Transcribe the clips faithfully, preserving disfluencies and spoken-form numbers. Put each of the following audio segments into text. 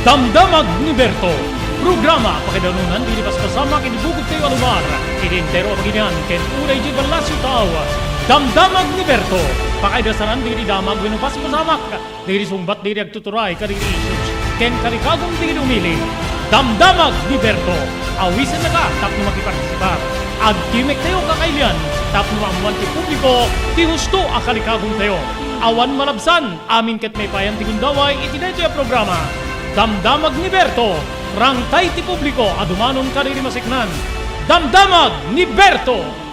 Damdamag ni Berto, programa pakaidanunan ti paspasamak iti bukod tayo a lugar, iti entero a pagilian ken unay iti ballasyo tao. Damdamag ni Berto, pakaidasanan dagiti damag wenno paspasamak, dagiti sungbat dagiti agtuturay kadagiti issues, ken kalikagum dagiti umili. Damdamag ni Berto, awisennaka tapno makipartisipar. Agtimek tayo kakailian tapno maammuan ti publiko ti husto a kalikagum tayo. Awan malabsan, amin ket maipayan ti gundaway iti daytoy a programa. Damdamag ni Berto, rangtay ti publiko a dumanon kadagiti masiknan. Damdamag ni Berto!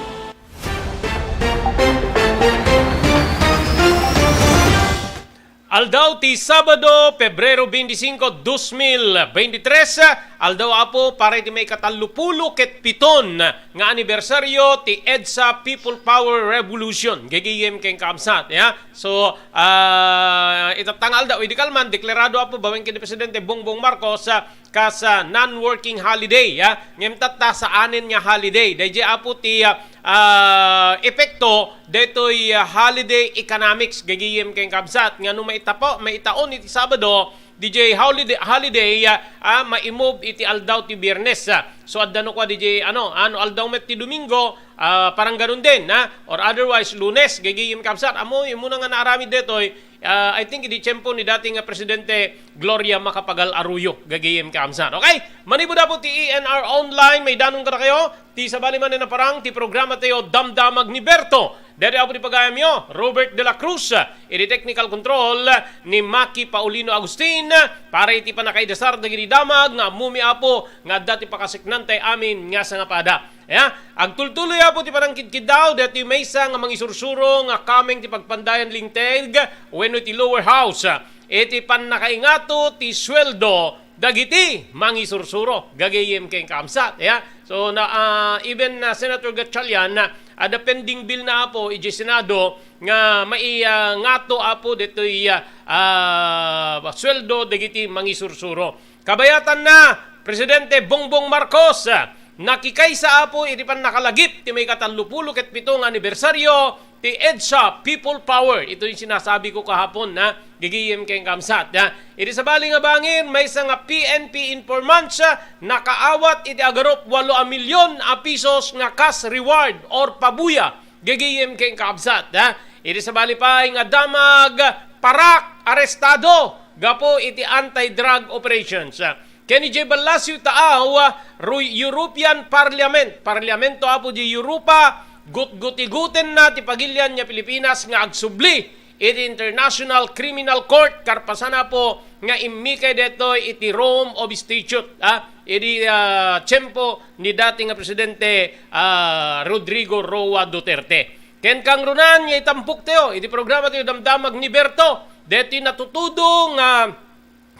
Aldaw ti Sabado, Pebrero twenty-cinco, dos mil veintitrés, aldaw Apo para iti maikatallopulo ket piton nga anibersaryo ti EDSA People Power Revolution. Gagayem ken kaabsat, ya. So, ah, itatta nga aldaw, idi kalman, deklarado Apo bawen ken ni Presidente Bongbong Marcos, ah, kas, ah, non-working holiday, ah. Ngem tatta saanen nga holiday. Dayjay Apo ti, ah, ah, epekto daytoy, ah, holiday economics, gagayem ken kaabsat, nga no maitapo-, maitaon iti Sabado, D J holiday, holiday, ah, ah, maimove iti aldaw ti Biyernes, ah. So, adda no kua D J, ano, ano, aldaw met ti Domingo, ah, parang ganun din, ah, or otherwise, Lunes, gagayem kabsat. Amo, imo na nga naaramid detoy, ah, I think, idi tiyempo ni dating nga Presidente Gloria Macapagal Arroyo, gagayem kabsat. Okay? Manipud Apo ti E N R Online, maidanon kadakayo, ti sabali manen a parang, ti programa tayo, Damdamag ni Berto. Daytoy Apo ti pagayamyo, Robert de la Cruz, iti technical control ni Maki Paulino Agustin, para iti pannakaidasar dagiti damag nga ammomi Apo nga adda ti pakasiknantay amin nga sangapada. Ya, agtultuloy Apo ti panangkidkiddaw daytoy maysa nga mangisursuro nga kameng ti pagpandayan linteg wenno ti lower house iti pannakaingato ti sueldo dagiti mangisursuro, gagayem ken kaabsat, ya. So, na, ah, even, ah, Senator Gatchalian, ah, adda pending bill na Apo iti Senado nga mai-, ah, ngato Apo ditoy, ah, ah, sueldo dagiti mangisursuro. Kabayatanna, Presidente Bongbong Marcos, ah, nakikaysa Apo iti pannakalagip ti maikatallopulo ket pito nga anibersaryo ti EDSA People Power. Ito yung sinasabi ko kahapon, ha? Gigiyem ken kamsat, ha? Iti sabali nga bangin, maysa nga P N P informants, ha, nakaawat iti agarup walo a milyon a pisos nga cash reward or pabuya. Gigiyem ken kamsat, ha? Iti sabali pay nga damag, parak, arestado gapu iti anti-drug operations. Ken idiay ballasyo taaw, Ru-, European Parliament, Parlamento Apo di Europa, gutgutigutenna ti pagilian nga Pilipinas nga agsubli iti International Criminal Court, karpasan Apo nga immikay detoy iti Rome of Statute, ah, idi, ah, tiempo ni dati nga Presidente, ah, Rodrigo Roa Duterte. Ken kangrunan nga itampok tayo iti programa tayo Damdamag ni Berto, deti natutudo nga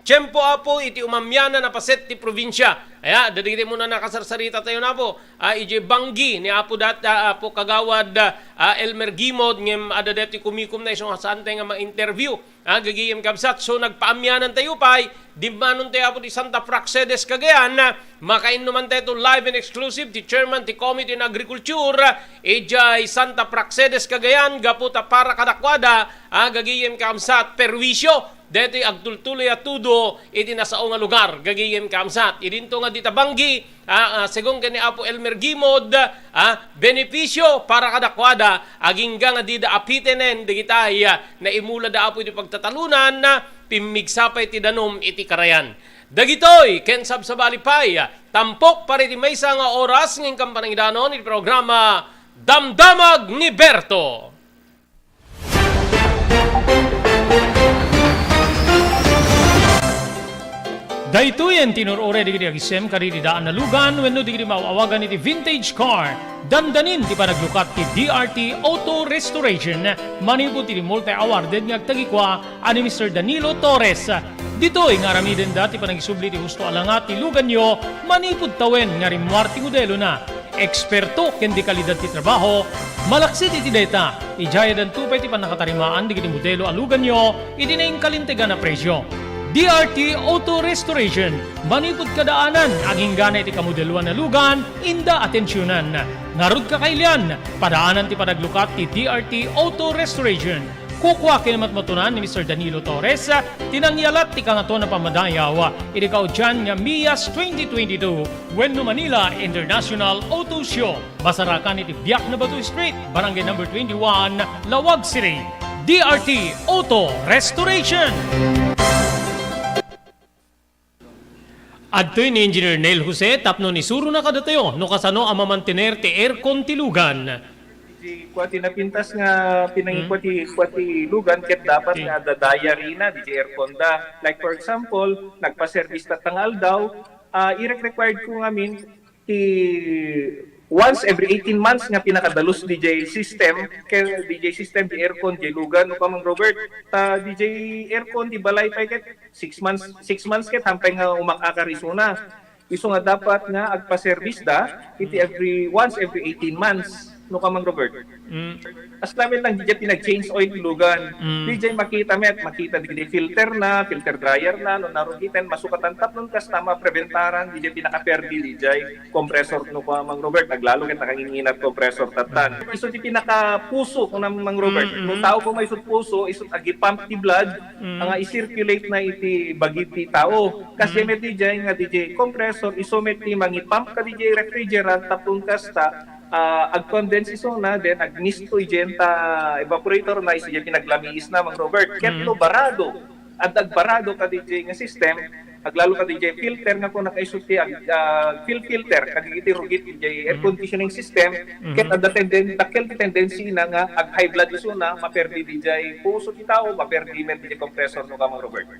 tiempo, Apo, iti umamianan a paset ti probinsia. Aya, dagiti muna nakasarsarita tayo na, Apo. Ah, idiay banggi ni Apo dat-, ah, Apo Kagawad, ah, Elmer Gimod, ngem adda daytoy kumikom na isu nga saan tayo nga ma-interview. Ah, gagayem kabsat. So, nagpaamianan tayo pay, dimmanon tayo, Apo, ti Santa Praxedes, Cagayan. Makainnuman tayo to live and exclusive ti chairman ti Committee on Agriculture, idiay Santa Praxedes, Cagayan, gapu ta para kadakuada, ah, gagayem kabsat, perwisyo daytoy agtultuloy a tudo iti nasao nga lugar, gagayem kaamsat. Idinto nga dita banggi, ah, ah, segun ken ni Apo Elmer Gimod, ah, benepisyo para kadakuada, agingga nga dida apitenen dagitay, ah, naimulada Apo iti pagtatalonan, ah, pimmigsa pay ti danum iti karayan. Dagitoy ken sabsabali pay, ah, tampok para iti maysa nga oras nga inkan panangidanon iti programa Damdamag ni Berto. Daytoyen ti inur-uray dagiti agisem kadagiti daan a lugan wenno dagiti maaw-awagan iti vintage car. Dandanin ti panaglukat ti D R T Auto Restoration manipud ti multi-awarded nga agtagikua a ni Mister Danilo Torres. Ditoy nga aramidenda ti panagisubli ti husto a langat ti luganyo manipud tawen nga rimmuar ti modelona. Eksperto ken dekalidad ti trabaho, malaksid iti dayta, idiayadanto pay ti pannakatarimaan dagiti modelo a luganyo iti nainkalintegan a presio. D R T Auto Restoration, manipud kadaanan, agingga iti kamodeloan a lugan, inda atensionan. Ngarud, kakailian, padaanan ti panaglukat ti D R T Auto Restoration. Kukua ken matmatunan ni Mister Danilo Torres ti nangyalat ti Kangatoan a Pammadayaw iti kaudian nga MIAS twenty twenty-two wenno Manila International Auto Show. Masarakan iti Biak na Batu Street, Barangay Number twenty-one, Laoag City. D R T Auto Restoration. Adtoy ni Engineer Neil Jose tapno isurona kadatayo no kasano a mamantener ti aircon ti lugan. Ti kua ti napintas nga pinangikua Hmm. ti, kua ti lugan ket dapat Ti- nga adda diary na, diay aircon da. Like for example, nagpa-service tatta nga aldaw, ah, irek-required ko ngamin ti once every eighteen months nga pinakadalus diay system, kay diay system, diay aircon, diay lugan, no, Kamang Robert, ta diay aircon, diay balay pay ket six months, six months ket hampay nga umak-akar isuna. Isu nga dapat nga agpa-service da, iti Mm. every, once every eighteen months, no, Kamang Robert. Mm. As lamet lang diay pinag-change oil ti lugan. Mm. Diay makita met, makita diay filter na, filter dryer na, no narugiten, masukatan tapno kasta mapreventaran diay pinakaperdi diay compressor, no, Kamang Robert, aglalo ket nakanginginat compressor tattan. Mm. Isu ti pinakapuso, kuna Mang Robert. Mm, mm. No tao ko may isut puso, isut agipump ti blood, Mm. nga i-circulate na iti bagi ti tao. Kas Mm. met diay nga diay compressor, isu met ti mangipump kadi diay refrigerant, tapno kasta, ah, ag-condense isuna, then agmisto idiay ta evaporator na, isu diay pinaglamiis na, Mang Robert. Ket Mm. no barado, adda agbarado kadi diay nga system, aglalo kadi diay filter nga kuna kaisu ti ag-, ah, fil-, filter, kadi iti rugit diay air Mm. conditioning system, Mm-hmm. ket adda tenden-, dakkel ti tendency na nga ag-high blood isuna, maperdi diay puso ti tao, maperdi met diay compressor, no, Kamang Robert.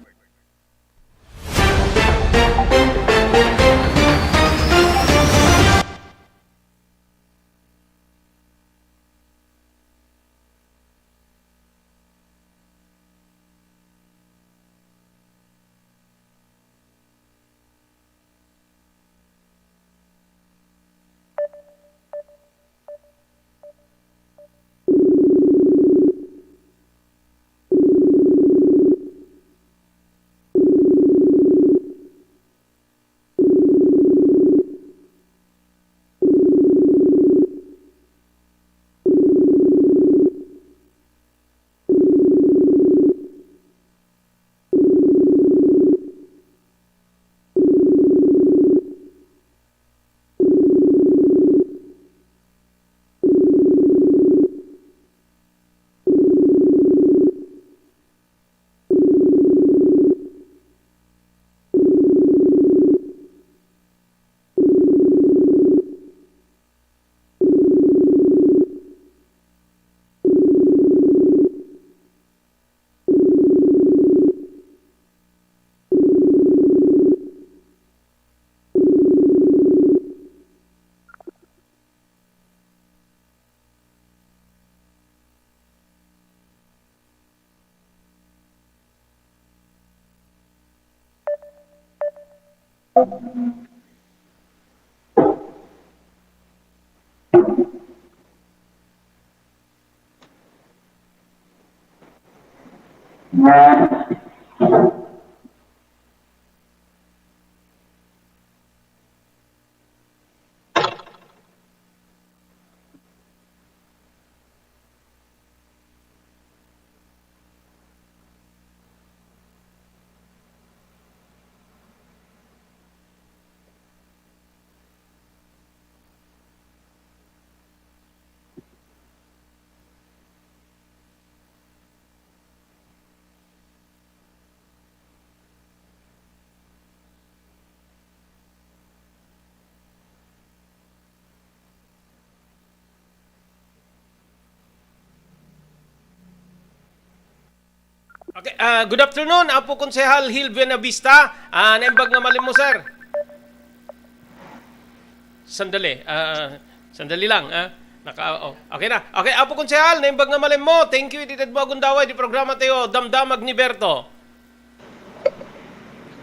Okay, ah, good afternoon, Apo Konsehal Gil Buenavista. Ah, naimbag nga malimmo, sir. Sandali, ah, sandali lang, ah. Naka, oh, okay na. Okay, Apo Konsehal, naimbag nga malimmo. Thank you, iti tedmo a gundaway, di programa tayo, Damdamag ni Berto.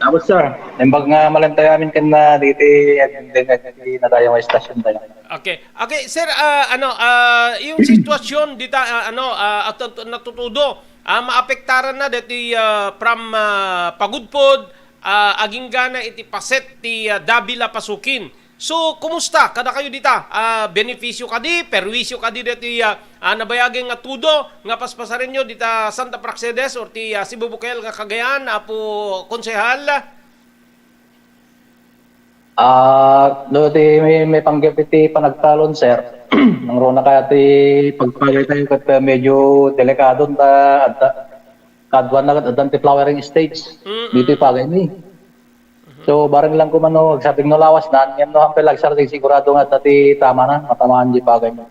Tapos, sir, naimbag nga malimtayo amin ken na diti, ken dagiti nadayong nga istasyon tayo. Okay. Okay, sir, ah, ano, ah, yung sitwasyon dita, ah, ano, ah, at, at natutudo, ah, maapektaran na dati, ah, from, ah, Pagudpod, ah, aginggana iti paset ti, ah, Davila Pasukin. So, kumusta kadakayo dita? Ah, benepisyo kadi, perwisyo kadi deti, ah, ah, nabayag nga tudo nga paspasarenyo dita Santa Praxedes or ti, ah, Cebu Bukid nga Cagayan, Apo Konsehal? Ah, no, ti may, may panggep iti panagtalon, sir. Nangruna kaya ti pagpagay tayo ket, ah, medyo delikado ta adda, kaduan na ket addan ti flowering stage. Mm-mm. Dito ipagay ni. So, bareng lang kumano, agsardeng no lawas na, ngem no hampel agsardeng, sigurado nga adda ti tama na, matamaan di bagay mo.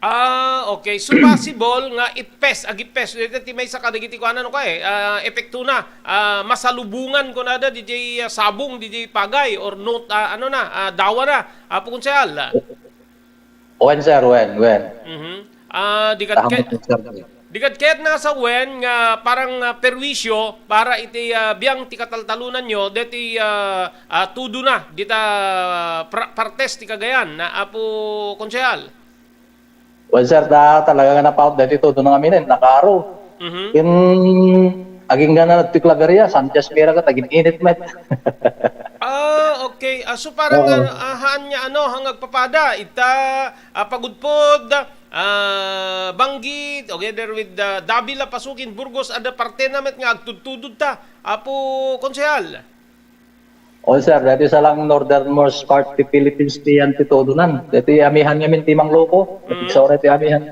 Ah, okay. So, possible nga ipes, agipes, dito ti maysa kadagiti kuana no ka eh, ah, epektona, ah, masalubungan ko nada di jay, ah, sabong, di jay pagay, or not, ah, ano na, ah, dawa na, Apo Konsehal. Wen, sir, wen, wen. Mhm. Ah, di kad Tama ke-, po, sir. Di kad ket nasa wen nga parang, ah, perwisyo para iti, ah, biang ti kataltalunanyo, deti, ah, ah, tudo na, dita, ah, pra-, partes ti Cagayan, na Apo Konsehal. Well, sir, da, talaga nga napaut deti tudo na ngamin, eh, nakaro. Mhm. Ken agingga na ti Claveria, Sanchez Mira ket agin-init met. Ah, okay. Ah, so parang, Oo. Ah, ah, haan nga ano, han agpapada, ita, ah, Pagudpod, ah, Banggi, together with, ah, Davila, Pasukin, Burgos, adda parte na met nga agtudtudod ta, Apo Konsehal. Oh, sir, dati sa lang northernmost part ti Philippines ti yan ti tudonan. Dati amihan ngamin ti mangloko. Dati Mm. sa oray ti amihan.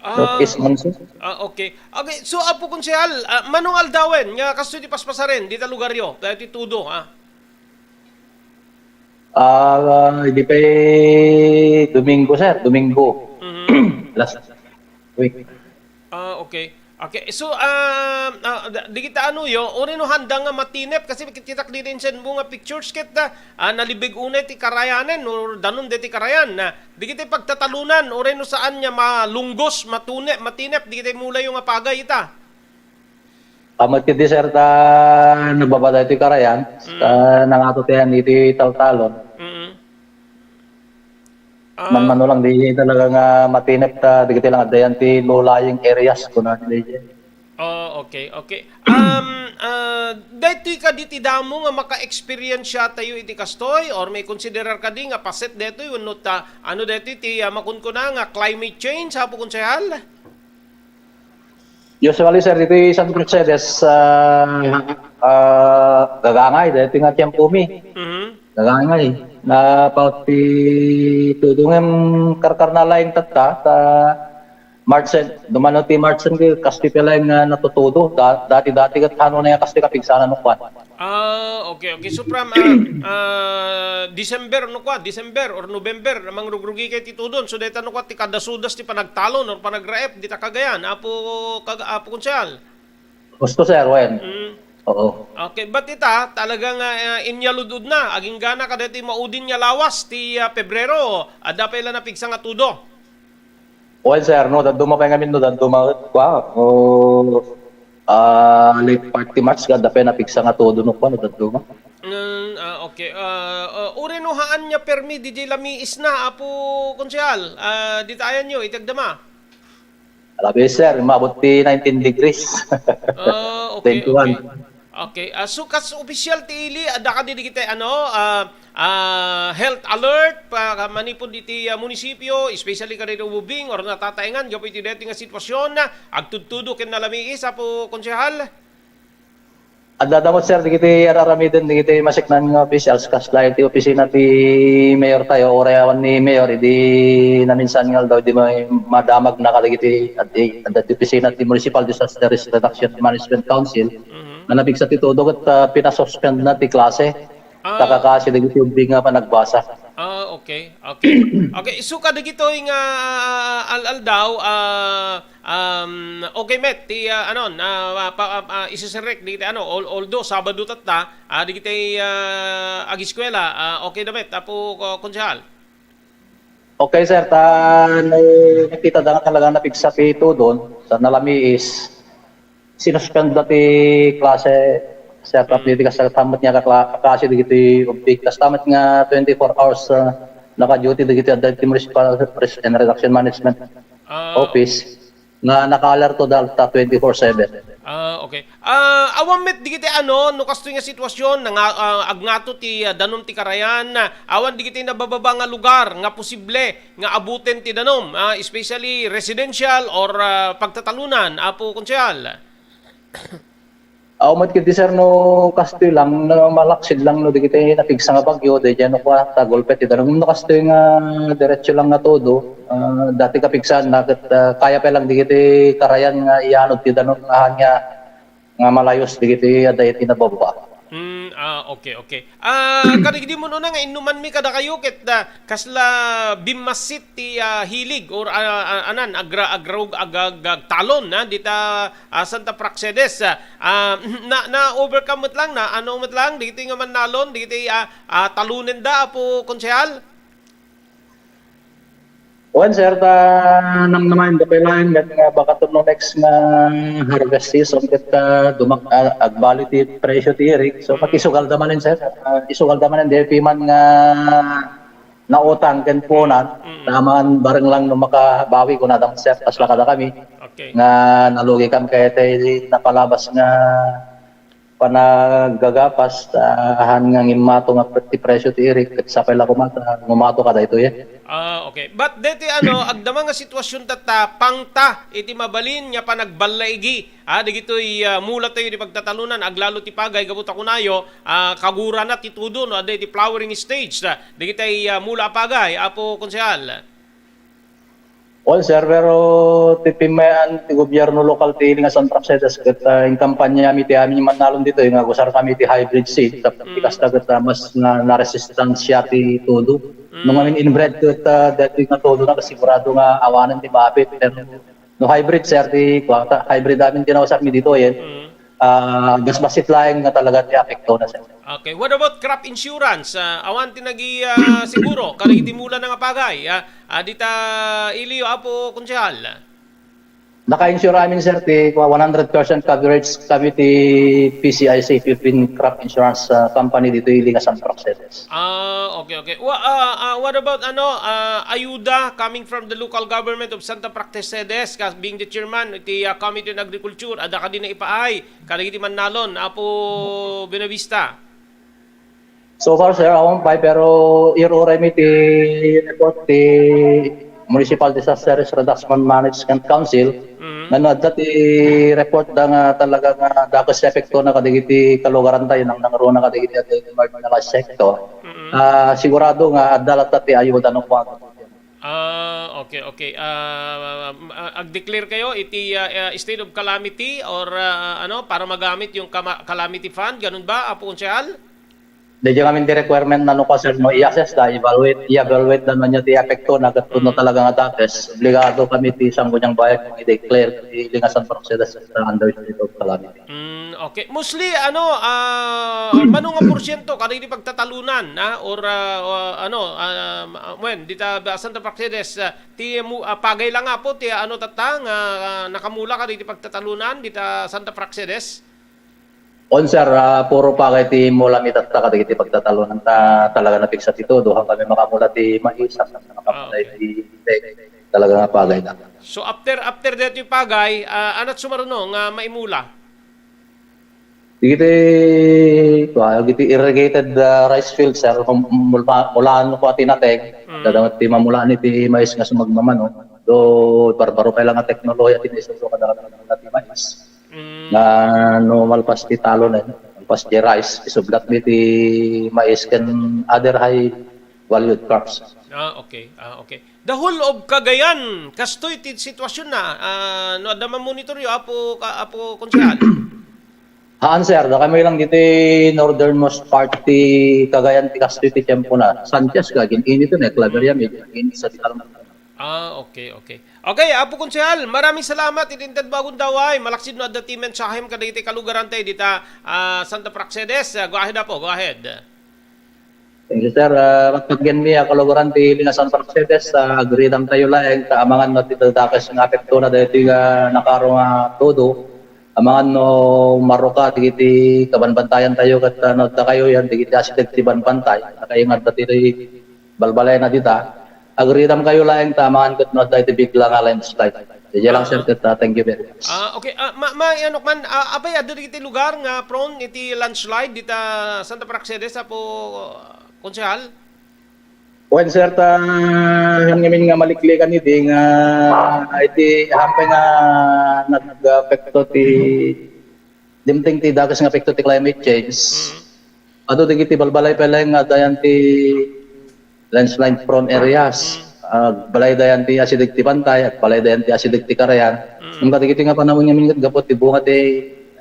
Ah, Northeast monsoon. Ah, okay. Okay, so, Apo Konsehal, ah, mano nga aldawen nga kastoy ti paspasaren dita lugaryo, dati tudo, ah? Ah, hindi pa eh, Domingo, sir. Domingo. Mhm. Last week. Ah, okay. Okay. So, ah, ah, da-, di kita anuyo, uri no handa nga matinep, kasi kitak di din sen mo nga pictures ket, ah, ah, nalibig unay ti karayanen, or danon de ti karayan, na di kita pagtatalunan, uri no saan nga malunggos, matune-, matinep, di kita mulayo nga pagay ita. Amat ket di, sir, ta nagbabada iti karayan, Mm. ta nangato ti ayan iti taltalon. Mm. Ah. Manmano lang, di talaga nga matinep ta, di kiti lang adda yan ti low-lying areas, kuna ni D J. Oh, okay, okay. Um, ah, daytoy kadi ti damo nga maka-experience tayo iti kastoy, or may considerar kadi nga paset daytoy, wenno ta, ano daytoy ti, ah, makunkuna nga climate change, Apo Konsehal? Usually, sir, dito sa Mercedes, ah, ah, gagangay, dahil nga tiyempo mi. Mhm. Gagangay. Na, paut ti tudo nga karkarna laeng tatta, ta March, dumano ti March, nga kastoy pala nga natutudo. Da-, dati-dati kat hano na yung kastoy kapigsanan no kwan. Ah, okay, okay. So from, ah, ah, December, no kwa, December or November, mangrugrugi kay ti tudon. So, deta no kwa, ti kadasudas ti panagtalon or panagraep, dita Cagayan, Apo, Kag-, Apo Konsehal. Gusto, sir, wen. Mm. Oo. Okay, but ita, talagang, ah, inyaludod na. Aginggana kada ti maudin nga lawas, ti, ah, Pebrero, adda pa ila napigsa nga tudo. Well, sir, no, dadduma pay ngamin, no, dadduma, kwa, o, ah, late part ti March, ganda pay napigsa nga todo, no, kwa, no, dadduma. Mm, ah, okay. Ah, ah, uri no haan nga permi, D J lamiis na, Apo Konsehal, ah, dita ayanyo, iti agdama? Grabe, sir, umabot ti nineteen degrees. Ah, okay, Twenty-one. Okay. Okay, ah, so kas opisyal ti ili, adda kadi dagiti, ano, ah, ah, health alert pa, manipud iti, ah, munisipyo, especially kadagiti ubing or natataengan gapu iti daytoy nga sitwasyon, agtudtudo ken nalamiis, Apo Konsehal? Adda damot, sir, dagiti ar-aramiden dagiti masiknan nga officials, kasla iti opisina ti mayor tayo, uray awan ni mayor, idi naminsan nga aldaw, idi may madamag na kadagiti, adda, adda ti opisina ti Municipal Disaster Risk Reduction Management Council, Mhm. nga napigsa ti tudo ket, ah, pinasuspend na ti klase. Ah. Ta kakasi dagiti ubing nga panagbasa. Ah, okay. Okay. Okay, so kadagitoy nga, ah, al-aldaw, ah, um, okay met ti, ah, ano, na, ah, pa, ah, ah, isiserrek dagiti, ano, al-, although Sabado tatta, ah, dagiti, ah, agiskwela, ah, okay da met, Apo, ah, Konsehal? Okay, sir. Ta, no, nakita da nga talaga napigsa ti tudon, sa nalamiis, sinuspend da ti klase, sir, tapno Mm. iti kasta met nga kakla-, kaklase dagiti ubing. Kasta met nga twenty-four hours, ah, naka-duty dagiti adda iti Municipal Risk and Reduction Management Ah, Office. nga naka-alerto da ta twenty-four seven. Ah, okay. Ah, awan met digiti ano, no kastoy nga sitwasyon, nanga-, ah, agngato ti, ah, danum ti karayan, ah, awan digiti nabababa nga lugar nga posible nga abuten ti danum, ah, especially residential or, ah, pagtatalonan, Apo Konsehal? Aw met ketdi, sir, no kastoy lang, no malaksid lang no digiti napigsa nga bagyo, daydiay no kua, ta gulpet ti danum. No kastoy nga diretso lang nga todo, ah, dati kapigsaanna ket, ah, kaya pay lang digiti karayan nga ianod ti danum nga haan nga, nga malayos digiti adda iti nabababa. Hmm, ah, okay, okay. Ah, kadagidi met unay nga innumanmi kadakayo ket, ah, kasla bimmassit ti, ah, hilig or, ah, ah, anan, agra-, agrarug-, ag-, ag-, agtalon, ah, dita, ah, Santa Praxedes, ah, ah, na, na-overcome met lang, naano met lang, digiti nga mannalon, digiti, ah, ah, talonenda, Apo Konsehal? Wen, sir, ta namnamaen da pay laeng met nga baka to no next nga harvest season ket, ah, dumak-, ah, agbali ti presyo ti irik. So, Mm. makisugal da manen, sir. Ah, isugal da manen, di pay man nga nautang ken puonan, Mm. ta amangan bareng lang no makabawi, kunada met, sir, kasla kadakami Okay. nga nalugikam ket ti napalabas nga panagagapas, ta haan nga ngimmato nga pre-, ti presyo ti irik, ket sapay la koma ta ngumato kadaytoy, eh. Ah, okay. But deti ano, agdama nga sitwasyon tatta, pangta iti mabalin nga panagballaigi, ah, dagitoy, ah, mula tayo di pagtatalonan, aglalo ti pagay, gapu ta kunayo, ah, kagurana ti todo, no, adda iti flowering stage, ah, dagitay, ah, mula a pagay, Apo Konsehal. Wen, sir, pero ti pimmayaan ti gobierno lokal ti ili nga San Praxedes ket, ah, inkampanyami ti amin mannalon ditoy nga agusar kami ti hybrid seed, tapno ti Mm. kasta ket, ah, mas na, naresistansya ti todo. No Mm. ngamin inbred ket, ah, dati nga todo na sigurado nga awanen ti maapit. Pero no hybrid, sir, ti kua, ta hybrid amin ti nausarmi ditoy, eh. Mm. Ah, basbasit laeng nga talaga ti apektona, sir. Okay. What about crop insurance? Ah, awan ti nagi, ah, siguro kadagiti mula na nga pagay, ah, ah, dita iliyo, Apo Konsehal? Naka-insure amin, sir, ti one hundred percent coverage kami ti P C I C, Philippine Crop Insurance, ah, Company dito ili nga San Praxedes. Ah, okay, okay. Wha-, ah, ah, what about ano, ah, ayuda coming from the local government of Santa Praxedes, kas-, being the chairman iti, ah, Committee on Agriculture, adda kadi naipaay kadagiti mannalon, Apo Buenavista? So far, sir, awan pay, pero iruray mi ti report ti Municipal Disaster Risk Reduction Management Council, Mm. nga no adda ti report da nga talaga nga dakes ti epektona kadagiti kalugaran tayo, nang nangruna kadagiti adda iti marginalized sector. Mm. Ah, sigurado nga adda latta ti ayuda no kuan. Ah, okay, okay. Ah, ah, ag-declare kayo iti, ah, ah, state of calamity or, ah, ano, para magamit yung kama-, calamity fund, ganun ba, Apo Konsehal? Daydiay ngamin ti requirement na no kua, sir, no, i-assess da, evaluate, i-evaluate da no ania ti epektona, ket no Mm. talaga nga dakes, obligado kami ti Sangguniang Bayan nga i-declare ti ili nga San Praxedes under state of calamity. Mm, okay. Mostly, ano, ah, mano nga porsyento kadagiti pagtatalonan, ah, or, ah, o, ano, ah, ma-, wen, dita ba, Santa Praxedes, ah, ti mu-, ah, pagay la nga, Apo, ti, ah, ano, tatta nga, ah, nakamula kadagiti pagtatalonan dita Santa Praxedes? Wen, sir, ah, puro pagay ti mula mi tatta kadagiti pagtatalonan ta talaga napigsa ti todo. Haan kami makamula ti mais, haan kami makamula Ah, okay. ti, ti talaga nga pagay na. So, after, after daytoy pagay, ah, anat sumaruno nga maimula? Dagiti, kua, dagiti irrigated, ah, rice field, sir, mul-, mula, mula no kua ti nateng, Mm. dadawat ti mamulaan iti mais nga sumagmamano. Do, barbaro pay lang nga teknolohiya ti naisuro kadagiti mamula ti mais. Mm. Nga no malpas ti talon, eh, malpas ti rice, isublat mi ti mais ken other high valued crops. Ah, okay. Ah, okay. The whole of Cagayan, kastoy ti sitwasyon na, ah, no adda mamonitoryo, Apo ka-, Apo Konsehal? Haan, sir, dakami lang diti northernmost part ti Cagayan ti kastoy ti tiempo na. Sanchez ka, gin-init na, Claveria, medyo init sa ti kalam-. Ah, okay, okay. Okay, Apo Konsehal, maraming salamat iti inted mo a gundaway. Malaksid no adda ti mensahem kadagiti kalugaran tayo dita, ah, Santa Praxedes. Ah, go ahead, Apo, go ahead. Thank you, sir. Ah, patpatgenmi a kalugaran ti ili nga San Praxedes, ah, agridam tayo laeng ta amangan no ti dadakes nga apekto na daytoy nga nakaro nga todo. Amangan no maruka dagiti kabanbantayan tayo ket, ah, no adda kayo yan, dagiti asideg ti banbantay, dakayo nga adda ti balbalay na dita. Agridam kayo laeng ta amangan ket no adda iti bigla nga landslide. Diay lang, sir, ket, ah, thank you very much. Ah, okay. Ah, ma-, ma-, ano man, ah, apay, adda dagiti lugar nga prone iti landslide dita Santa Praxedes, Apo Konsehal? Wen, sir, ta, han ngamin nga maliklikan idi nga iti hampay nga nag-apekto ti dimteng ti dakes nga apekto ti climate change. Mm. Adu dagiti balbalay pay laeng nga adda yan ti landslide prone areas. Mm. Ah, balay dayan ti asideg ti bantay, balay dayan ti asideg ti karayan. Mm. Ngem kadagiti nga panawen ngamin ket gapu ti bunga ti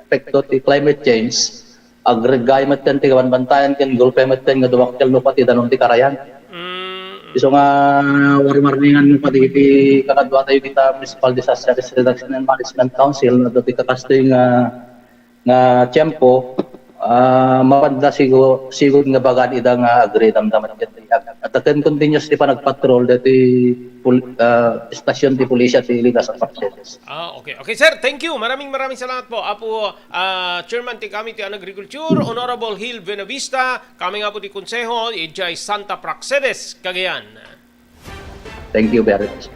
epekto ti climate change, agreggay metten ti kabanbantayan ken gulpe metten nga dumakkel no pati danum ti karayan. Mm. Isu nga warwarningan no pati iti kakaduatayo kita Municipal Disaster Risk Reduction and Management Council, no, adda ti kakastoy nga nga tiempo, ah, mapanda sigu-, sigud nga bagaan ida nga agridamdam ket ag-, adda ken continuous ti panagpatrol deti pul-, ah, estasyon ti pulisya ti Ligas at Praxedes. Ah, okay. Okay, sir, thank you. Maraming, maraming salamat po. Apo, ah, Chairman ti Committee on Agriculture, Honorable Gil Buenavista, kami nga po ti Konseho, idiay Santa Praxedes, Cagayan. Thank you very much.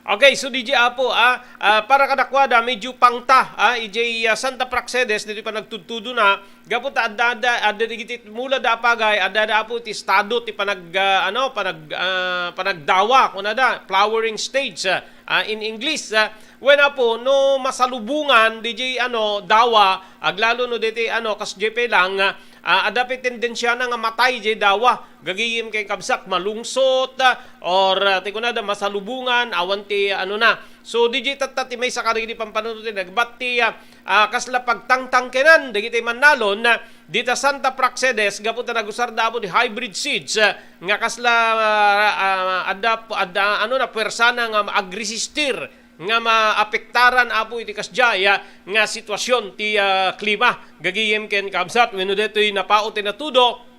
Okay, so D J Apo, ah, ah, para kadakuada, medyo pangta, ah, idiay, ah, Santa Praxedes, ditoy panagtudtudona, gapu ta adda, adda, adda dagiti mula da a pagay, adda da Apo ti estado ti panag-, ah, ano, panag-, ah, panagdawa, kunada, flowering stage, ah, ah, in English, ah. Wen Apo, no masalubongan, D J, ano, dawa, aglalo no deti, ano, kas J P lang, ah, adda pay tendensiana nga matay diay dawa. Gagayem ken kabsat, malungsot, ah, or, ah, ti kunada, masalubongan, awan ti, ano na. So, D J tatta ti maysa kadagiti pampanunot ti nagbat ti, ah, ah, kasla pagtangtangkenan dagiti mannalon, ah, dita Santa Praxedes, gapu ta nagusarda Apo ti hybrid seeds, ah, nga kasla, ah, ah, adda, adda, ano na, puersana nga agresistir nga maapektaran Apo iti kasdiay, ah, nga sitwasyon ti, ah, klima. Gagayem ken kabsat, wenno detoy napaut ti natudo,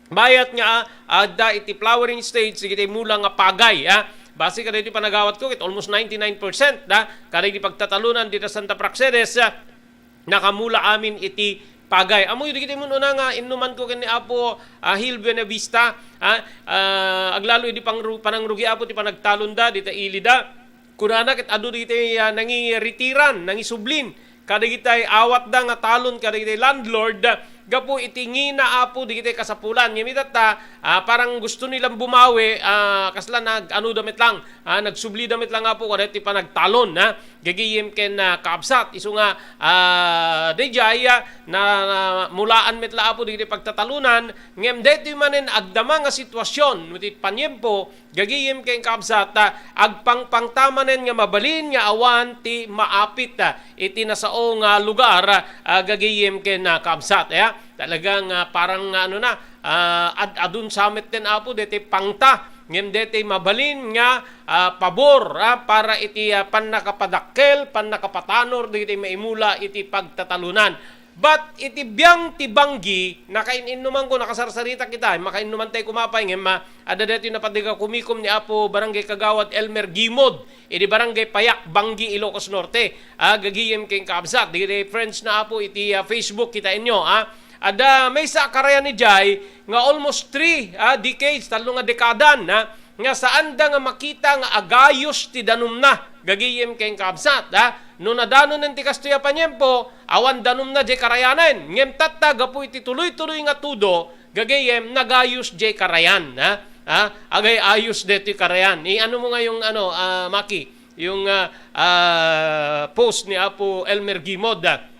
mayat nga, ah, adda iti flowering stage, dagiti mula nga pagay, ah. Base kadagiti panagawatko, ket almost ninety-nine percent, ah, kadagiti pagtatalonan dita Santa Praxedes, ah, nakamula amin iti pagay. Ammoyo dagiti mun-una nga innumanko ken ni Apo, ah, Gil Buenavista, ah, ah, aglalo idi pangru-, panangrugi Apo ti panagtalonda dita ilida. Kunana ket adu dagiti, ah, nangiritiran, nangisublin kadagiti awatda nga talon kadagiti landlord, ah, gapu iti ngina Apo dagiti kasapulan. Ngem itatta, ah, parang gusto nilang bumawi, ah, kasla nag-anuda met lang, ah, nagsublida met lang Apo kadagiti panagtalon, ah, gagayem ken, ah, kabsat. Isu nga, ah, daydiay, ah, na, na mulaan met la Apo dagiti pagtatalonan, ngem daytoy manen agdama nga sitwasyon, iti paniempo, gagayem ken kabsat, ah, agpangpangta manen nga mabalin nga awan ti maapit, ah, iti nasao nga lugar, ah, gagayem ken, ah, kabsat, ya. Talagang, ah, parang, ah, ano na, ah, ad-adun sa met ten Apo, deti pangta, ngem deti mabalin nga, ah, pabor, ah, para iti, ah, pannakapadakkel, pannakapatanor, dagiti maimula iti pagtatalonan. But iti biang ti banggi, nakain-innumanko, nakasarsarita kita, makainnuman tay kumapay, ngem, ah, adda daytoy napateg a kumikom ni Apo Barangay Kagawad Elmer Gimod, idi Barangay Payak, Banggi, Ilocos Norte. Ah, gagayem ken kabsat, dagiti friends na Apo iti, ah, Facebook, kitaenyo, ah. Adda maysa a karayan idiay nga almost three, ah, decades, tallo nga dekadan, ah, nga saanda nga makita nga agayos ti danumna, gagayem ken kabsat, ah. No nadanonen ti kastoy a paniempo, awan danumna diay karayanen. Ngem tatta, gapu iti tuloy-tuloy nga tudo, gagayem, nagayos diay karayan, ha? Ha? Agay-ayos detoy karayan. I-ano mo nga yung, ano, ah, Maki, yung, ah, ah, post ni Apo Elmer Gimod, ah.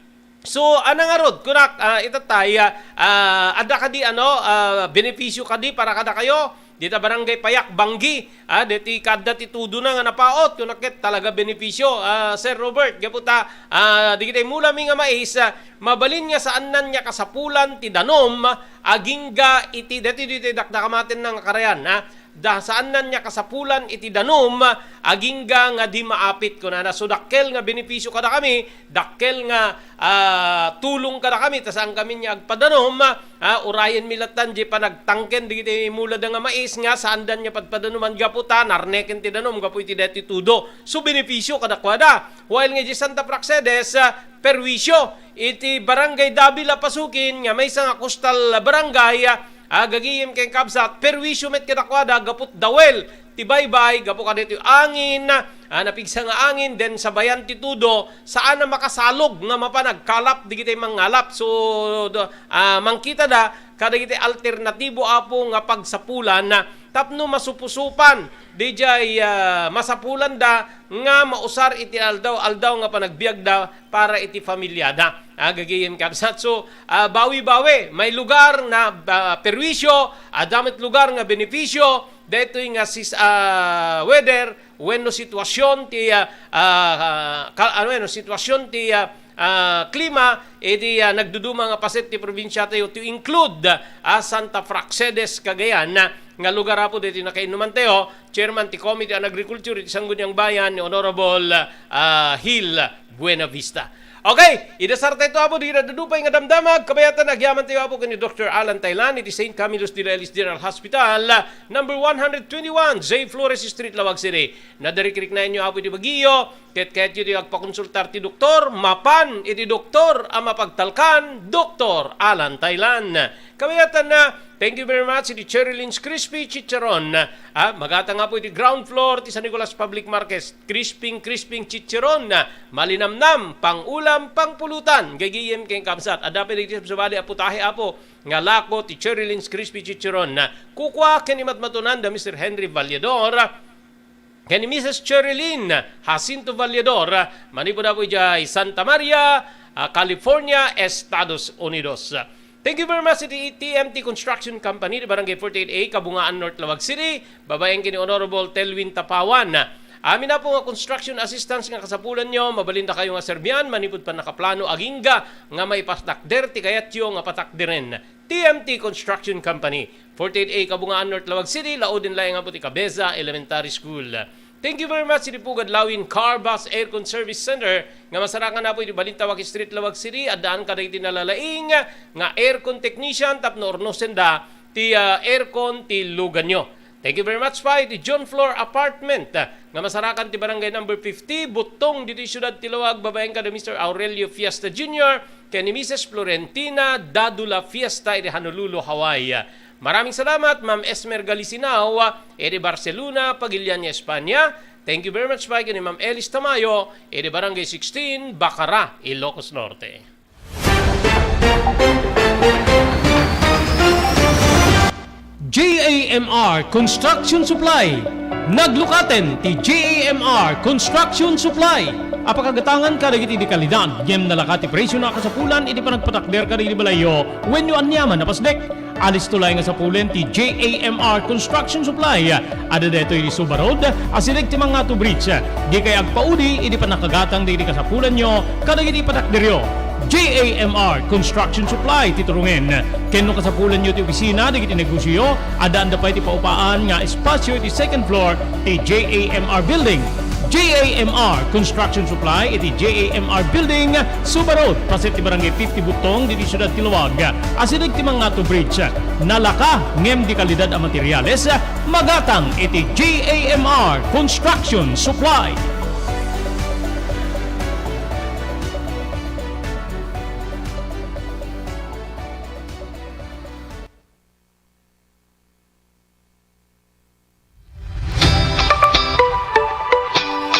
So, ana ngarud, kunak, ah, itattay, ah, ah, adda kadi, ano, ah, benepisyo kadi para kadakayo? Dita Barangay Payak, Banggi, ah, deti kadda ti tudona nga napaot, kunak ket talaga benepisyo, ah, Sir Robert, gapu ta, ah, dagiti mula mi nga mais, ah, mabalin nga saannan nga kasapulan ti danum, agingga iti, deti, deti dakdakamaten nga karayan, ah, da, saannan nga kasapulan iti danum, agingga nga di maapit, kunana. So, dakkel nga benepisyo kadakami, dakkel nga, ah, tulong kadakami, ta saankami nga agpadanum, ah, urayenmi lattan diay panagtangken dagiti mulada nga mais nga saandan nga padpadanuman gapu ta narneken ti danum gapu iti daytoy tudo. So, benepisyo kadakuada. While nga diay Santa Praxedes, ah, perwisyo iti Barangay Davila, Pasukin, nga maysa nga coastal barangay, ah, gagayem ken kabsat, perwisyo met kadakuada gaput dawel ti baybay, gapu kadaytoy angin, ah, napigsa nga angin, then sabayan ti tudo, saan a makasalog nga mapan agkalap digitay mangngalap. So, do-, ah, mangkitada kadagiti alternatibo, Apo, nga pagsapulan, ah, tapno masupusupan, dijay, ah, masapulanda nga mausar iti aldaw-aldaw nga panagbiagda para iti familiada. Ah, gagayem, kabsat. So, ah, bawi-bawi, may lugar na, ah, perwisyo, adda met lugar nga benepisyo, daytoy nga sis-, ah, weather wenno sitwasyon ti, ah, ah, ka-, ano, wenno sitwasyon ti, ah, ah, klima iti, ah, nagduduma nga paset ti probinsiatayo, to include, ah, Santa Praxedes, Cagayan, ah, nga lugar, Apo, daytoy nakainnumantayo, chairman ti Committee on Agriculture iti Sangguniang Bayan, ni Honorable, ah, Gil Buenavista. Okay, idasartayto, Apo, dagiti dadduma pay nga damdamag, kabayatan, agyamantayo, Apo, ken ni Doctor Alan Taylan iti Saint Camillus de la Isla General Hospital, number one hundred twenty-one, J Flores Street, Laoag City. Nadarikrik na inyo, Apo, iti bagiyo, ket kayatyo ti agpakonsultar ti doktor, mapan iti doktor a mapagtalkan, Doktor Alan Taylan. Kabayatanna, thank you very much iti Cherry Lynn's Crispy Chicharon. Ah, magatang, Apo, iti ground floor ti San Nicolas Public Market. Crisping, crisping chicharon. Malinamnam, pangulam, pangpulutan. Gagayem ken kabsat. Adda pay dagiti sabsabali a putahe, Apo, nga lako ti Cherry Lynn's Crispy Chicharon. Kukua ken imatmatunan da Mister Henry Vallador ken ni Missus Cherilyn Jacinto Vallador, manipud, Apo, idiay Santa Maria, ah, California, Estados Unidos. Thank you very much iti T M T Construction Company, di Barangay forty-eight A, Kabungaan North, Laoag City, babaen ken ni Honorable Telwin Tapawan. Amin, Apo, nga construction assistance nga kasapulanyo, mabalindakayo nga serbian manipud pannakaplano agingga nga maipatakder ti kayatyo nga patakderen. T M T Construction Company, forty-eight A Kabungaan North, Laoag City, lauden laeng, Apo, ti Cabeza Elementary School. Thank you very much iti Pugad Lawin Car Bus Aircon Service Center nga masarakan, Apo, iti Balintawak Street, Laoag City. Addaan kadagiti nalalaing nga aircon technician tapno urnosenda ti, ah, aircon ti luganyo. Thank you very much pay iti John Flor Apartment, ah, nga masarakan ti Barangay Number fifty, Buttong, ditoy siudad ti Laoag, babaen kada Mister Aurelio Fiesta Junior ken ni Missus Florentina Dadula Fiesta iti Honolulu, Hawaii. Maraming salamat, Ma'am Esmer Galisinao, iti Barcelona, Pagilian, Espanya. Thank you very much pay ken ni Ma'am Elis Tamayo, iti Barangay sixteen, Bacara, Ilocos Norte. J A M R Construction Supply. Naglukaten ti J A M R Construction Supply a pakagatangan kadagiti dekalidad ngem nalaka ti presiona a kasapulan iti panagpatakder kadagiti balayyo wenno aniaman a pasdek. Alisto laeng a sapulen ti J A M R Construction Supply. Adda daytoy iti Suba Road, asideg ti Mangatu Bridge. Dikay agpaudi iti pannakagatang dagiti kasapulanyo kadagiti patakderyo. J A M R Construction Supply ti turongen. Ken no kasapulanyo ti opisina dagiti negosioyo, addaanda pay ti paupaan nga espasio iti second floor ti J A M R Building. J A M R Construction Supply iti J A M R Building, Suba Road, paset ti Barangay fifty Buttong, ditoy siudad ti Laoag. Asideg ti Mangatu Bridge. Nalaka ngem dekalidad a materiales, magatang iti J A M R Construction Supply.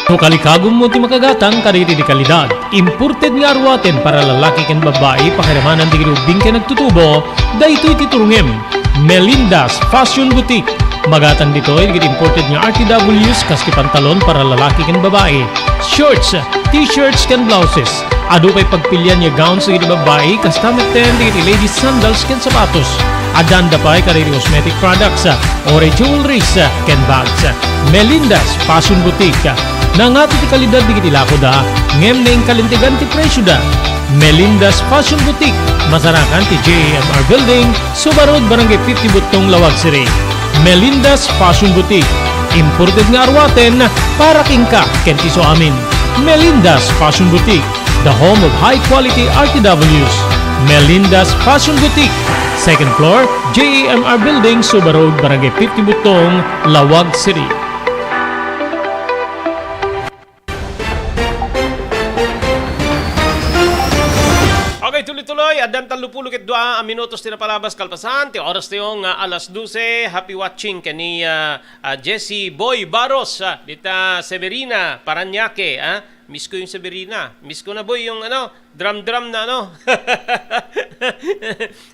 No kalikagummo ti makagatang kadagiti dekalidad, imported nga aruaten para lalaki ken babbai, pakiramanan dagiti ubbing ken nagtutubo, daytoy ti turongem. Melinda's Fashion Boutique. Magatang ditoy dagiti imported nga R T Ws kas ti pantalon para lalaki ken babbai, shorts, t-shirts ken blouses. Adu pay pagpilian nga gowns dagiti babbai, kasta metten dagiti ladies sandals ken sapatos. Addaanda pay kadagiti cosmetic products, uray jewelries, ken bags. Melinda's Fashion Boutique. Nangato ti kalidad dagiti lakoda, ngem naingkalintegan ti presioda. Melinda's Fashion Boutique, masarakan ti J A M R Building, Suba Road, Barangay fifty Buttong, Laoag City. Melinda's Fashion Boutique, imported nga aruaten para kenka ken ti isuamin. Melinda's Fashion Boutique, the home of high quality R T Ws. Melinda's Fashion Boutique, second floor, J A M R Building, Suba Road, Barangay fifty Buttong, Laoag City. Tuloy-tuloy, addan tallopulo ket dua a minutos ti napalabas kalpasan ti oras tayo nga alas dose. Happy watching ken ni, ah, ah, Jesse Boy Baros, ah, dita Severina, Parañaque, ah. Miss ko yung Severina. Miss ko na, boy, yung ano, drum-drum na ano.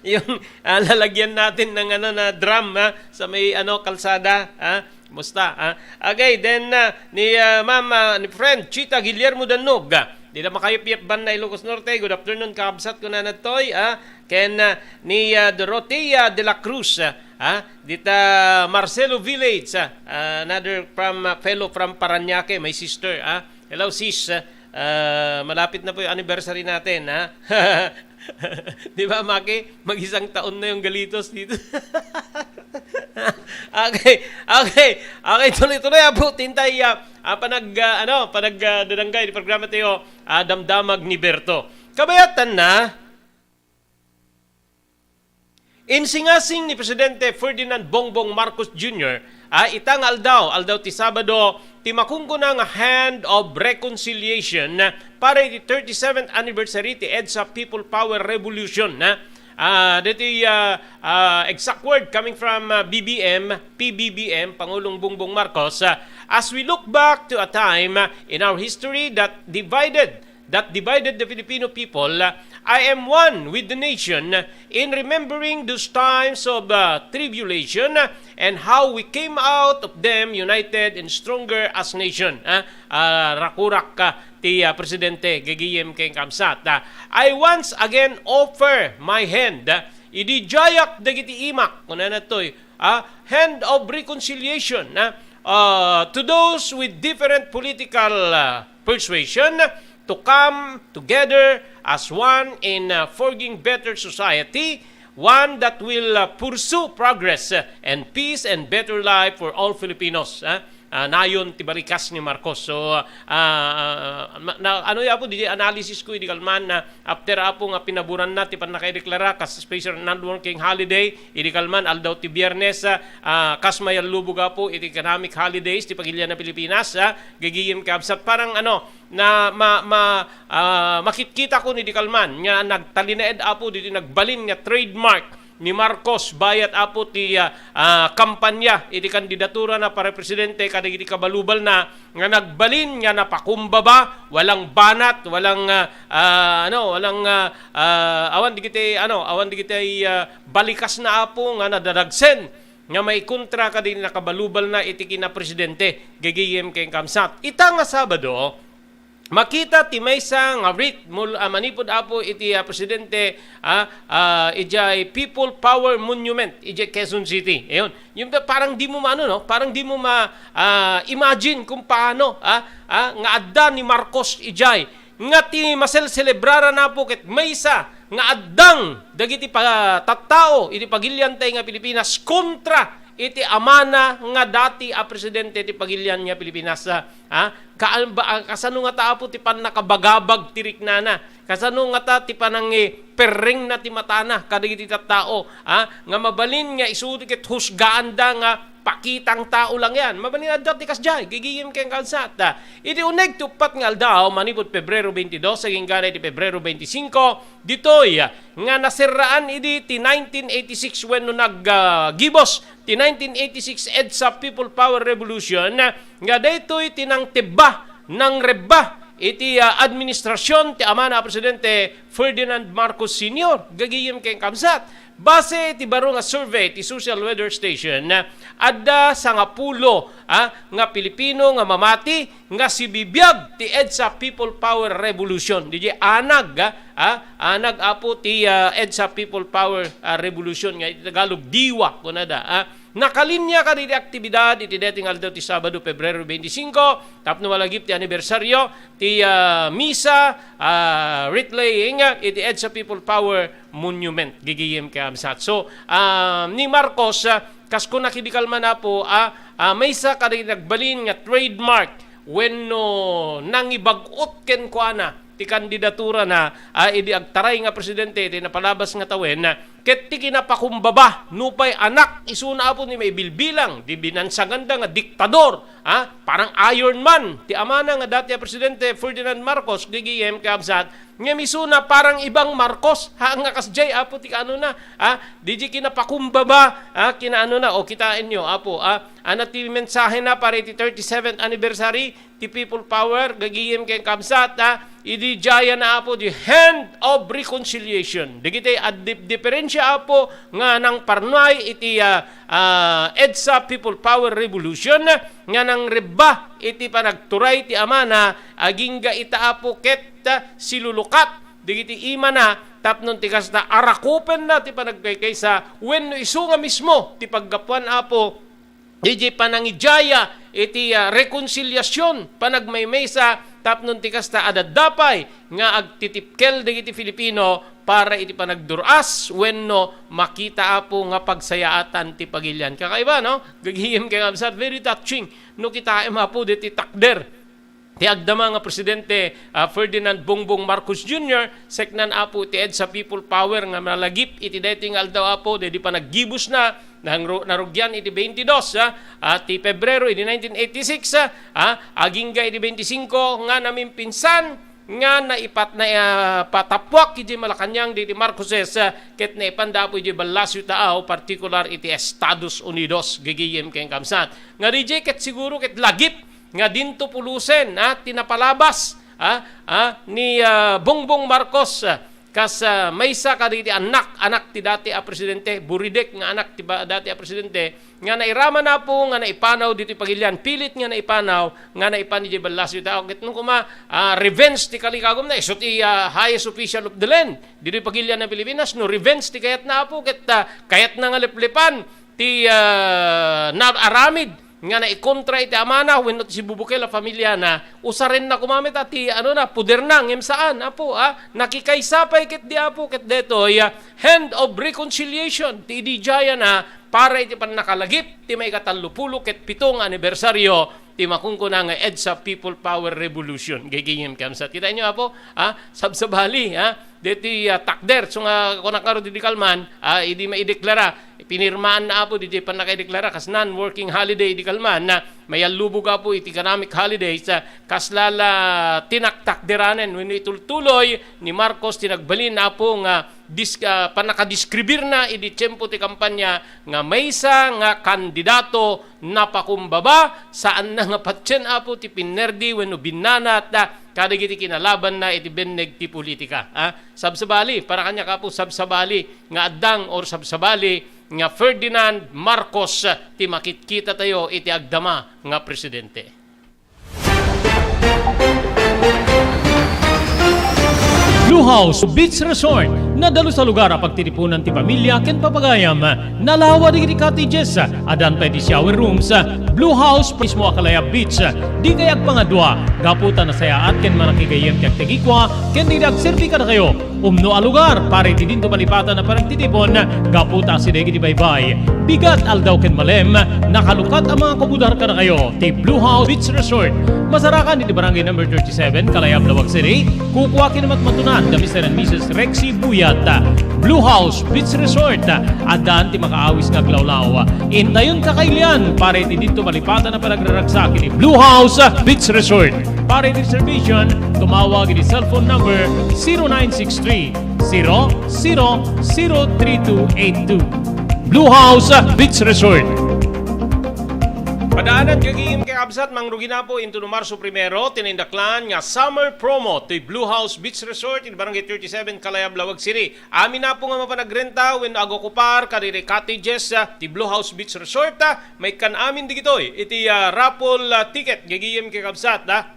Yung, ah, lalagyan natin ng ano na drum, ah, sa may ano, kalsada, ah. Musta, ah? Okay, then, ah, ni, ah, ma'am, ah, ni friend Chita Guillermo Dannog, ah, dita Makayapyap, Banna, Ilocos Norte. Good afternoon, kakabsat, kunana toy, ah. Ken, ah, ni, ah, Dorothea de la Cruz, ah, ah, dita Marcelo Village, ah, ah, another from, ah, fellow from Parañaque, my sister, ah. Hello, sis, ah, ah, malapit na po yung anniversary natin, ha? Di ba, Maki? Mag-isang taon na yung Galitos dito. Okay, okay, okay, tuloy-tuloy, ah, po, tintay, ah, ah, panag, ah, ano, panag, ah, dadanggay di programa tayo, ah, Damdamag ni Berto. Kabayatan na, insingasing ni Presidente Ferdinand Bongbong Marcos Junior, ah, ita nga aldaw, aldaw ti Sabado, ti makunkuna nga Hand of Reconciliation, ah, para iti thirty-seventh anniversary ti EDSA People Power Revolution, ah. Ah, ditoy, ah, ah, exact word coming from, ah, B B M, P B B M, Pangulong Bongbong Marcos, ah, "As we look back to a time, ah, in our history that divided that divided the Filipino people, I am one with the nation in remembering those times of, uh, tribulation and how we came out of them united and stronger as nation." Ah, ah, rakurak, ah, ti, ah, Presidente gagayem ken kamsat. Ah, "I once again offer my hand, ah, idi diayak dagiti imak," kunana toy, ah, "hand of reconciliation, ah, uh, to those with different political, uh, persuasion to come together as one in, uh, forging better society, one that will, uh, pursue progress, uh, and peace and better life for all Filipinos," ah. Ah, nayon ti balikas ni Marcos. So, ah, ah, ma-, na, ano ya po, di analysis ko, idi kalman na after, apo, nga pinaboranna ti pannakaideklara kas special non-working holiday, idi kalman aldaw ti Biyernes, ah, ah, kas mayallubog, apo, iti economic holidays ti pagilian na Pilipinas, ah, gagayem kabsat. Parang ano, na ma-, ma-, ah, makitkita ko ni di kalman nga nagtalinaed, apo, diti nagbalin nga trademark ni Marcos bayat, apo, ti, ah, ah, kampanya iti kandidatura na para presidente kadagiti kabalubalna nga nagbalin nga napakumbaba, walang banat, walang, ah, ah, ano, walang, ah, ah, awan digiti, ano, awan digiti, ah, balikasna, apo, nga nadaragsen nga maikontra kadagiti nakabalubalna iti kinapresidente. Gagayem ken kamsat. Ita nga Sabado, makita ti maysa nga writ mul-, ah, manipud, apo, iti, ah, presidente, ah, ah, idiay People Power Monument idiay Quezon City. Ayun. Yung pa-, parang di mo maano, no? Parang di mo ma-, ah, imagine kung paano, ah, ah, nga adda ni Marcos idiay. Nga ti maselselebrarana, apo, ket maysa nga addang dagiti pa-, tattao iti pagiliantay nga Pilipinas kontra iti amana nga dati a presidente ti pagilian nga Pilipinas, ah, ah, ka-, ba-, ah, kasano ngata, apo, ti pannakabagabag ti riknana? Kasano ngata ti panangiperrengna ti matana kadagiti tattao, ah, nga mabalin nga isu ket husgaanda nga pakitang tao lang yan? Mabalin adda ti kasdiay, gagayem ken kamsat, ah. Iti uneg ti uppat nga aldaw, manipud Pebrero twenty-dos agingga iti Pebrero twenty-cinco, ditoy, ah, nga naserraan idi ti nineteen eighty-six wenno nag, ah, gibus ti nineteen eighty-six EDSA People Power Revolution, nga daytoy ti nangtebba, nangrebba iti, ah, administrasyon ti amana a Presidente Ferdinand Marcos Senior. Gagayem ken kamsat, base iti baro nga survey ti Social Weather Station, adda sangapulo, ah, nga Pilipino nga mamati nga sibibiag ti EDSA People Power Revolution. Didiay anag, ah, ah, anag, apo, ti, ah, EDSA People Power, ah, Revolution nga iti Tagalog, diwa, kunada, ah. Nakalinya kadagiti aktibidad iti daytoy nga aldaw ti Sabado, Pebrero twenty-cinco, tapno malagip ti anibersaryo ti, ah, misa, ah, wreath-laying, ah, iti EDSA People Power Monument. Gagayem ken kamsat. So, ah, ni Marcos, ah, kas kunak idi kalman, apo, ah, ah, maysa kadagiti nagbalin nga trademark wenno nangibag-ot kenkuana ti kandidaturana, ah, idi agtaray nga presidente iti napalabas nga tawen, ah, ket ti kinapakumbaba, nupay anak isuna, Apo, ti maibilbilang, di binansaganda nga diktador, ha? Parang Iron Man ti amana nga dati a Presidente Ferdinand Marcos, gigiem, kakabsat, ngem isuna parang ibang Marcos, ha, nga kasdiay, Apo, ti kaanona, ha? Di di kinapakumbaba, ha, kinaanona, o kitaenyo, Apo, ha? Ana ti mensahena para iti thirty-seventh anniversary ti People Power, gagayem ken kabsat, ha? Idi diayen, Apo, the hand of reconciliation. Dagiti agdipdiperensia, Apo, nga nangparnuay iti, ah, ah, EDSA People Power Revolution, nga nangrebba iti panagturay ti amana, agingga ita, Apo, ket, ah, silulukat dagiti imana tapno ti kasta arakupenna ti panagkaykaysa wenno isu nga mismo ti paggapuan, Apo, diay panangidiaya iti, ah, rekonsiliasion, panagmaymaysa, tapno ti kasta adda pay nga agtitipkel dagiti Filipino para iti panagdur-as wenno makita, Apo, nga pagsayaatan ti pagilian. Kakaiba, no? Gagayem ken kabsat, very touching. No kitaem, Apo, diti takder ti agdama nga Presidente, ah, Ferdinand Bongbong Marcos Junior, seknan, Apo, ti EDSA People Power nga nalagip iti daytoy nga aldaw, Apo, daydi panaggibusna, nangru-, narugian iti twenty-dos, ah, ah, ti Pebrero idi nineteen eighty-six, ah, ah, agingga idi twenty-cinco nga namimpinsan nga naipat-, na, ah, patappuak iti Malacañang diti Marcoses, ah, ket naipanda, Apo, iti Palacio Taaw, partikular iti Estados Unidos, gagayem ken kabsat. Nga diay ket siguro ket lagip nga dinto pulusen, ah, ti napalabas, ah, ah, ni, ah, Bongbong Marcos, ah, kas, ah, maysa kadagiti annak, anak ti dati a presidente, buridek nga anak ti ba-, dati a presidente, nga nairaman, Apo, nga naipanaw ditoy pagilian, pilit nga naipanaw, nga naipan idiay Palacio Taaw. Ket no koma, ah, revenge ti kalikagumna, isu ti, ah, highest official of the land ditoy pagilian a Pilipinas, no revenge ti kayatna, Apo, ket, ah, kayatna nga leplepan ti, ah, naaramid nga naikontra iti amana wenno ti sibubukel a familiana, usarenna koma met ti, ano na, poderna, ngem saan, Apo, ah, nakikaysa pay ket di, Apo, ket detoy, ah, hand of reconciliation ti idi diayen, ah, para iti pannakalagip ti maikatallopulo ket pito nga anibersaryo ti makunkuna nga EDSA People Power Revolution. Gagayem ken kabsat. Kitaenyo, Apo, ah, sabsabali, ah, deti, ah, takder, so nga kunak ngarud idi kalman, ah, idi maideklara, pinirmaanna, Apo, deti pannakaideklara kas non-working holiday idi kalman, na mayallubog, Apo, iti economic holidays, ah, kasla la tinaktakderanen wenno itultuloy ni Marcos ti nagbalin, Apo, nga dis-, ah, pannakadeskribirna idi tiempo ti kampanya nga maysa nga kandidato napakumbaba, saanna nga patien, Apo, ti pinnerdi wenno binnanat, ah, kadagiti kinalabanna iti benneg ti politika. Ah, sabsabali, para kaniak, Apo, sabsabali nga addang or sabsabali nga Ferdinand Marcos, ah, ti makitkitatayo iti agdama nga presidente. Blue House Beach Resort, nadalus a lugar a pagtitipunan ti pamilya ken papagayam. Nalawa dagiti cottages, addan pay ti shower rooms. Blue House mismo a Kalayab Beach. Dikay agpangadua, gapu ta nasayaat ken mannakigayem ti agtagikua ken dagiti agserbi kadakayo. Umno a lugar para iti dinto malipatan a panagtitipon, gapu ta asideg iti baybay, bigat, aldaw ken malem, nakalukat a mangakubudar kadakayo ti Blue House Beach Resort. Masarakan iti Barangay Number thirty-seven, Kalayab, Laoag City. Kukua ken matmatunan da Mister and Missus Rexy Buyat. Blue House Beach Resort, addan ti makaawis nga aglawlaw. Intayon kakailian para iti dinto malipatan a panagraragsak iti Blue House Beach Resort. Para iti reservation, tumawag iti cellphone number zero nine six three, zero zero zero three two eight two. Blue House Beach Resort. Padaanan, gagayem ken kabsat, mangrugi na, Apo, intono Marso primero, ti naindaklan nga summer promo ti Blue House Beach Resort iti Barangay thirty-seven, Kalayab, Laoag City. Amin, Apo, nga mapanagrenta wenno agokupar kadagiti cottages, ah, ti Blue House Beach Resort, ah, maikkan amin dagitoy iti, ah, raffle, ah, ticket, gagayem ken kabsat, ah,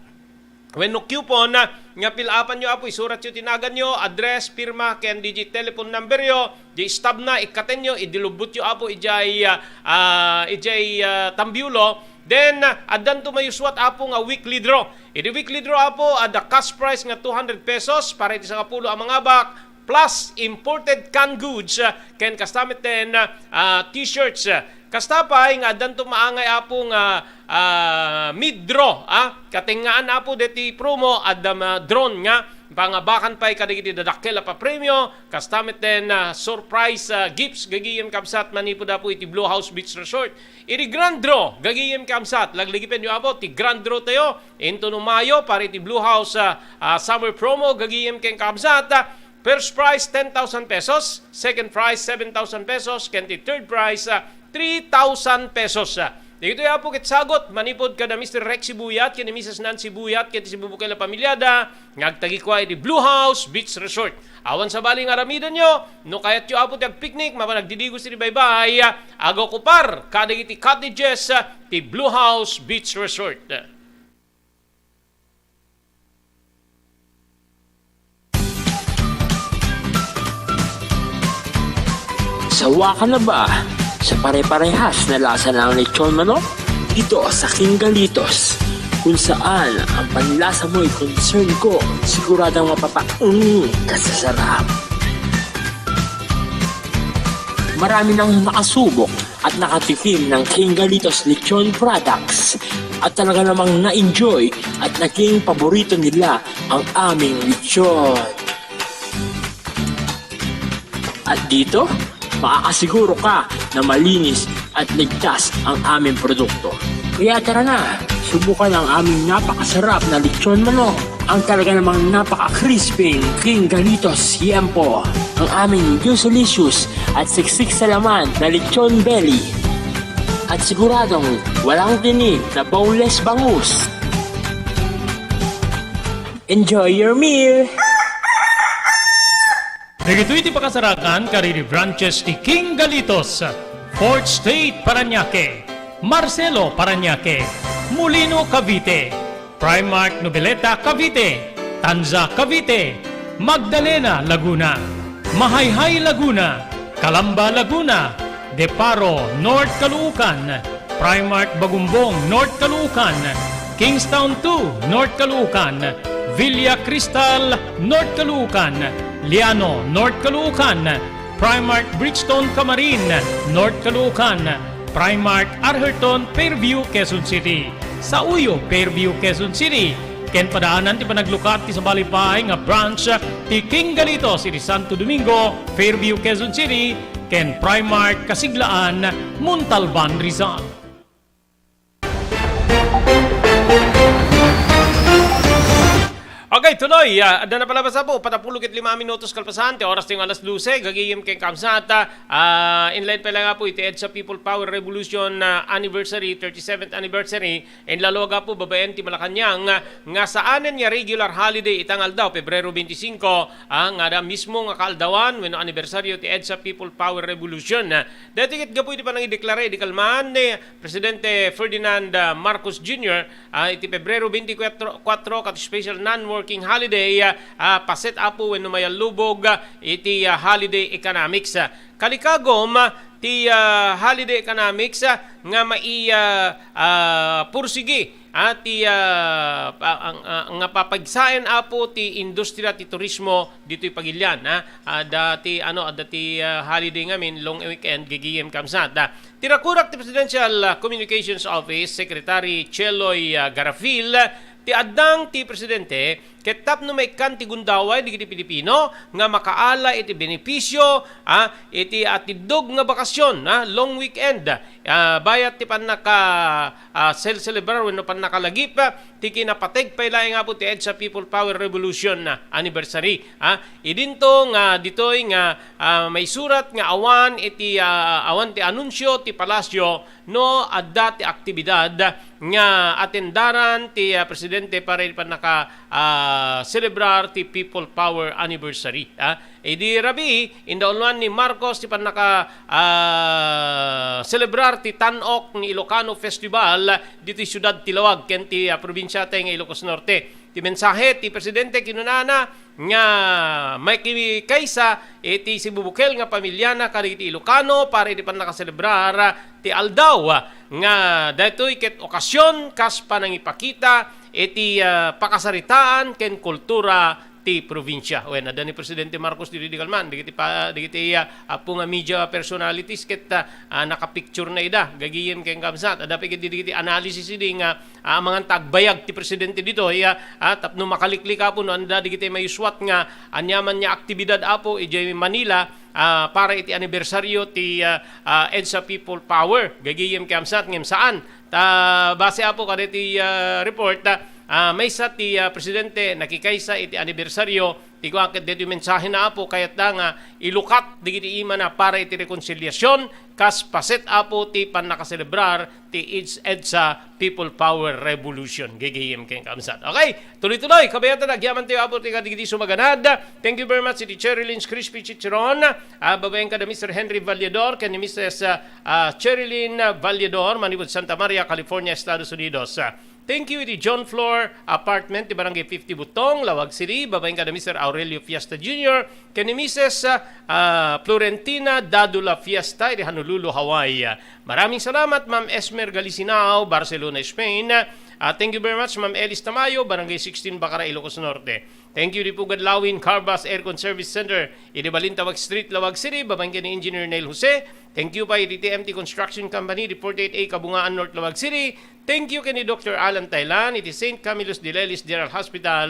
wenno coupon, ah, nga pil-apanyo, Apo, isuratyo ti naganyo, address, pirma, ken digit telephone numberyo. Di istabna, ikkatenyo, idi lubbotyo, Apo, idiay, ah, ah, idiay, ah, tambiulo. Then, ah, addanto mayuswat, Apo, nga weekly draw. Idi weekly draw, Apo, adda cash prize nga two hundred pesos para iti sangapulo a mangabak, plus imported canned goods, ah, ken kasta met ten, ah, t-shirts. Kasta pay nga addanto maangay, Apo, nga, ah, mid-draw, ah. Katengngaan, Apo, deti promo, adda ma-drawn nga pangabakan pay kadagiti dadakkel a papremio, kasta met den, ah, surprise, ah, gifts gagayem kabsat manipud apo iti Blue House Beach Resort. Iti grand draw gagayem kabsat, laglagipenyo apo ti grand draw tayo, intono Mayo para iti Blue House, ah, ah, summer promo gagayem ken kabsat, ah, first prize ten thousand pesos, second prize seven thousand pesos, ken ti third prize, ah, three thousand pesos. Ah, dagitoy apo ket sagut manipud kada Mister Rex Sibuyat ken ni Missus Nancy Buyat ken ti sibubukel a pamilyada nga agtagikua iti Blue House Beach Resort. Awan sabali nga aramidenyo, no kayatyo apo ti agpiknik, mapan agdidigos iti baybay, ah, agokupar kadagiti cottages, ah, ti Blue House Beach Resort. Sawa ka na ba sa pare-parehas na lasa ng lechon manok? Dito sa King Galitos, kung saan ang panlasa mo'y concern ko, siguradong mapapaung ka sa sarap. Marami nang nakasubok at nakatikim ng King Galitos Lechon Products at talaga namang na-enjoy at naging paborito nila ang aming lechon. At dito, makakasiguro ka na malinis at ligtas ang aming produkto. Kaya tara na, subukan ang aming napakasarap na lechon manok, ang talaga namang napaka-crispy King Galitos Siempo, ang aming juicy-licious at siksik sa laman na lechon belly. At siguradong walang tinik na boneless bangus. Enjoy your meal! Dagitoy ti pakasarakan kadagiti branches ti King Galitos, Fourth Street, Parañaque, Marcelo, Parañaque, Molino, Cavite, Primark Noveleta, Cavite, Tanza, Cavite, Magdalena, Laguna, Mahayhay, Laguna, Calamba, Laguna, Deparo, North Caloocan, Primark Bagumbong, North Caloocan, Kingstown two, North Caloocan, Villa Cristal, North Caloocan, Liano, North Caloocan, Primark Bridgestone Camarin, North Caloocan, Primark Arherton, Fairview, Quezon City, Sauyo, Fairview, Quezon City, ken padaanan ti panaglukat ti sabali pay nga branch ti King Galitos iti Santo Domingo, Fairview, Quezon City, ken Primark Kasiglaan, Montalban, Rizal. Okay, tuloy. Ah, adda na pala basta po, patapulo ket lima minutos kalpasan ti oras ti alas dose, gagayem ken kabsat, ah, inline pa lang nga po iti EDSA People Power Revolution, ah, anniversary, thirty-seventh anniversary, inlaluag po babaen ti Malacañang, ah, nga saanen nga regular holiday ita nga aldaw, Pebrero twenty-cinco, ah, nga da mismo nga kaaldawan wenno anibersaryo ti EDSA People Power Revolution. Ah, daytoy ket gapu iti panangideklara idi kalman ni Presidente Ferdinand, ah, Marcos Junior, ah, iti Pebrero twenty-four, kat special non-working holiday, ah, ah, paset apo wenno mayallubog, ah, iti, ah, holiday economics. Ah, kalikagom, ah, ti, ah, holiday economics, ah, nga mai, ah, ah, pursigi, ah, ti, ah, pa-, ang, ah, nga papagsaen apo ti industriya ti turismo ditoy Pagilian, ah. Adda ti, ano, adda ti, ah, holiday ngamin, long weekend, gigiyem kamsat, ah. Ti rakurak ti Presidential, ah, Communications Office Secretary Cheloy, ah, Garafil, ti addang ti Presidente ket tapno maikkan ti gundaway dagiti Pilipino nga makaala iti benepisio, ah, iti atiddog nga bakasyon, ah, long weekend, ah, bayat ti pannaka, ah, sel-, celebrar wenno pannakalagip, ah, ti kinapateg pay laeng apo ti EDSA People Power Revolution, ah, anniversary, ah. Idinto nga ditoy nga, ah, maisurat nga awan iti, ah, awan ti anunsio ti palasyo no adda ti aktibidad nga atendaran ti, ah, presidente para iti pannaka, ah, selebrar ti People Power Anniversary, ah. Idi rabii, indauluan ni Marcos ti pannaka, ah, selebrar ti Tan-ok nga Ilocano Festival ditoy siudad ti Laoag ken ti, ah, probinsia ti nga Ilocos Norte. Ti mensahe ti presidente kinunana nga makikaysa iti sibubukel nga pamiliana kadagiti Ilocano para iti pannakaselebrar ti aldaw nga daytoy ket okasyon kas panangipakita iti, ah, pakasaritaan ken kultura ti probinsia. Wen, adda ni Presidente Marcos ditoy di kalman, dagiti pa-, dagiti, ah, apo nga media personalities ket, ah, ah, nakapicture na ida, gagayem ken kamsat. Adda pay ket dagiti analysis idi nga, ah, amangan ta agbayag ti presidente ditoy, ah, ah, tapno makaliklik, Apo, no, anda dagiti mayuswat nga aniaman nga aktibidad, Apo, idiay Manila, ah, para iti anibersaryo ti, ah, ah, EDSA People Power. Gagayem ken kamsat ngem saan. Ta base, Apo, kadaytoy, ah, report, ah, ah, maysa ti, ah, presidente nakikaysa iti anibersaryo ti kua ket daytoy mensahena, Apo, kayatda nga ilukat dagiti imana para iti rekonsiliasion kas paset, Apo, ti pannakaselebrar ti EDSA People Power Revolution. Gagayem ken kamsat. Okay, tuloy-tuloy, kabayatan, agyamantayo, Apo, ti kadagiti sumaganad. Thank you very much iti Cherry Lynn's Crispy Chicharon. Ah, babaen kada Mister Henry Vallador, ken ni Missus, ah, ah, Cherilyn Vallador, manipud Santa Maria, California, Estados Unidos. Ah, thank you iti John Floor Apartment, ti Barangay fifty Butong, Laoag City, babaen kada Mister Aurelio Fiesta Junior, ken ni Missus, ah, ah, Florentina Dadula Fiesta, iti Honolulu, Hawaii. Maraming salamat, Ma'am Esmer Galisinao, Barcelona, Spain. Ah, thank you very much, Ma'am Elis Tamayo, Barangay sixteen, Bacara, Ilocos Norte. Thank you, Dipugad Lawin Carbas Aircon Service Center, iti Balintawak Street, Laoag City, babaen ken ni Engineer Neil Jose. Thank you pay iti T M T Construction Company, iti forty-eight A Kabungaan North, Laoag City. Thank you ken ni Doctor Alan Taylan, iti Saint Camillus de Lelis General Hospital,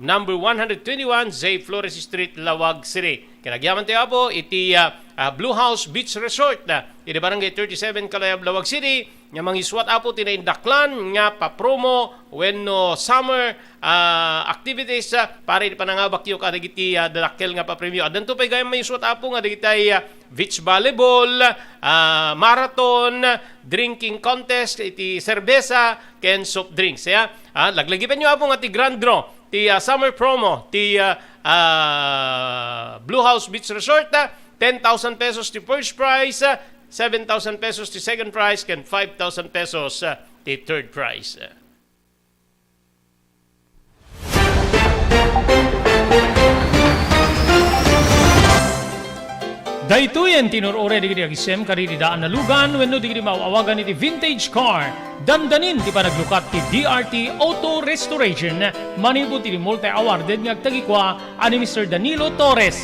number one hundred twenty-one, J Flores Street, Laoag City. Ken agyamantayo, Apo, iti, ah, ah, Blue House Beach Resort, ah, iti Barangay thirty-seven, Kalayab, Laoag City, nga mangiswat, Apo, ti naindaklan nga pa-promo wenno summer, ah, activities, ah, para iti panangabakyo kadagiti, ah, dadakkel nga papremio. Addanto pay gayam maisut, Apo, nga dagiti, ah, beach volleyball, ah, marathon, drinking contest, iti serbesa, ken soft drinks, ya. Ah, laglagipenyo, Apo, nga ti grand draw, ti, ah, summer promo, ti, ah, ah, Blue House Beach Resort, ah, ten thousand pesos ti first prize, ah, seven thousand pesos ti second prize, ken five thousand pesos, ah, ti third prize. Daytoyen ti inur-uray dagiti agisem kadagiti daan a lugan wenno dagiti maaw-awagan iti vintage car. Dandanin ti panaglukat ti D R T Auto Restoration manipud iti multi-awarded nga agtagikua a ni Mister Danilo Torres.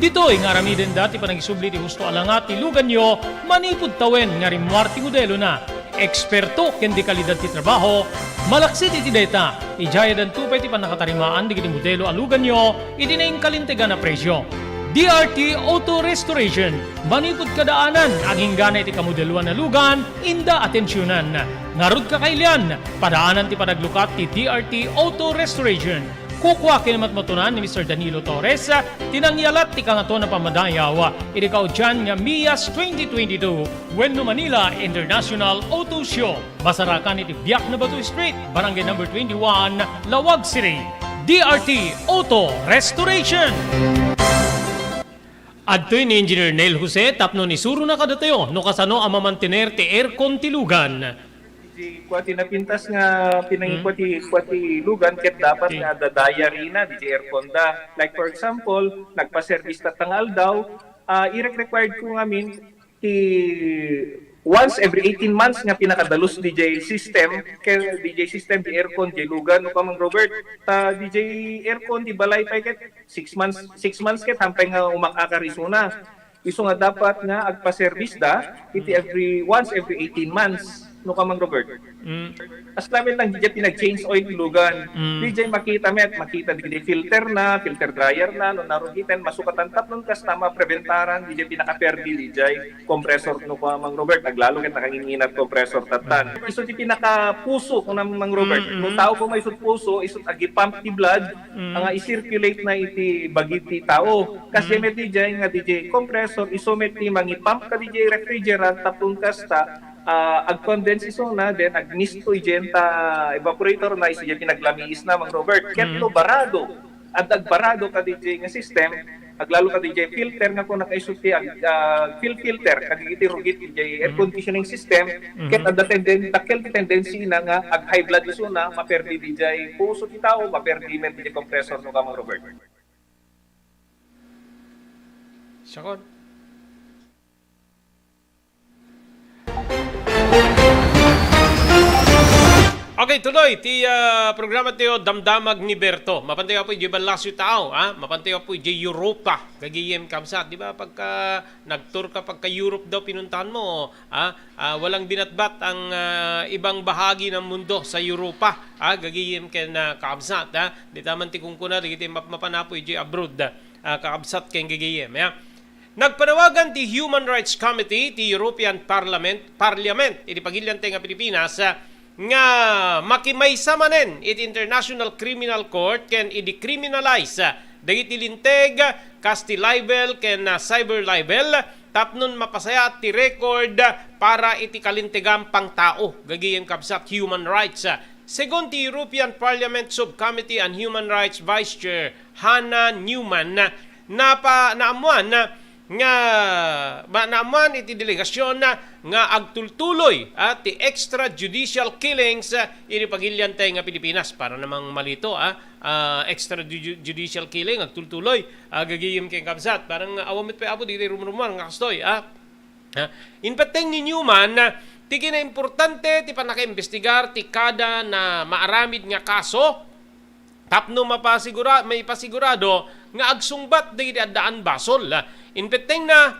Ditoy nga aramidenda ti panagisubli ti husto a langa ti luganyo manipud tawen nga rimmuar ti modelona. Eksperto ken dekalidad ti trabaho, malaksid iti dayta, idiay addanto pay ti pannakatarimaan dagiti modelo a luganyo iti nainkalintegan a presio. D R T Auto Restoration, manipud kadaanan, agingga iti kamodeloan a lugan, inda atensionan. Ngarud, kakailian, padaanan ti panaglukat ti D R T Auto Restoration. Kukua ken matmatunan ni Mister Danilo Torres ti nangyalat ti Kangatoan a Pammadayaw iti kaudian nga MIAS twenty twenty-two wenno Manila International Auto Show. Masarakan iti Biak na Bato Street, Barangay Number twenty-one, Laoag City. D R T Auto Restoration. Adtoy ni Engineer Neil Jose tapno isurona kadatayo no kasano a mamantener ti aircon ti lugan. Di kua ti napintas nga pinangikua ti, kua ti lugan ket dapat nga adda diary na, di aircon da. Like, for example, nagpa-service tatta nga aldaw, ah, irek-required ko ngamin ti once every eighteen months nga pinakadalus D J system, ken D J system, di aircon, di lugan, no, Kamang Robert. Ta D J aircon, di balay pay ket six months, six months ket hampay nga umak-akar isuna. Isu nga dapat nga agpa-service da iti every, once every eighteen months, no, Kamang Robert? Mm. As lamin lang, di pinag-change oil ti lugan. Mm. Di makita met, makita di filter na, filter dryer na, no, narugiten, masukatan tapnon kasta mapreventaran, di pinakaperdi, di compressor, no, Kamang Robert, aglalo ket nakangin-inat compressor tatan. Mm. Isu ti pinakapuso, Kamang Robert. Mm, mm. No tao ko maisut puso, isut agi-pump ti blood, Mm. nga i-circulate na iti bagi ti tao. Kas Mm. met di nga di compressor, isu met ti mangi-pump ka di refrigerant, tapno kasta, ah, ag-condense isuna, then agmisto idiay ta evaporator na, isu diay pinaglamiis na, Mang Robert. Ket Mm. no barado, adda agbarado ka di nga system, aglalo ka di filter nga kung nakaisu ti ag-, ah, fil-, filter, kadagiti rugit di air Mm. conditioning system, Mm-hmm. ket adda tenden-, dakkel ti tendency na nga ag-high blood isuna, maperdi di puso ti tao, maperdi met di compressor, no, Kamang Robert. Sakon. Okay, tuloy ti, ah, programa tayo, Damdamag ni Berto. Mapantayo po, idiay Balasyo Tao, ah? Mapantayo po, idiay Europa. Gagayem, kabsat, di ba? Pagka nag-tour ka, pagka Europe daw pinuntahan mo, ah? Ah, walang binatbat ang, ah, ibang bahagi ng mundo sa Europa, ah? Gagayem ken, ah, kabsat, ah? Di taman ti kunkuna, di kita mapmapanapo, idiay abroad, ah? Kakabsat ken gagayem, ah? Nagpanawagan ti Human Rights Committee ti European Parliament, Parliament iti pagilian tayo nga Pilipinas, ah, nga makimaysa manen iti International Criminal Court ken i-decriminalize, ah, dagiti linteg kas ti libel ken, ah, cyber libel tapno mapasayaat ti record, ah, para iti kalintegan pangtao, gagayem kabsat human rights, ah. Segun ti European Parliament Subcommittee on Human Rights Vice Chair Hannah Newman, ah, napa-, naammuan, ah, nga ma-, naammuan iti delegasyon, ah, nga agtultuloy, ah, ti extrajudicial killings, ah, iti pagilian tayo nga Pilipinas. Para namang malito, ah, ah, extrajudicial killing, agtultuloy, ah, gagayem ken kabsat. Parang awan met pay, Apo, di tayo rumrumuar nga kastoy, ah. Ah, impetteng ni Newman, ah, ti kinaimportante ti pannakaimbestigar ti kada na maaramid nga kaso, tapno mapasigura-, maipasigurado nga agsungbat dagiti addaan basol. Impettengna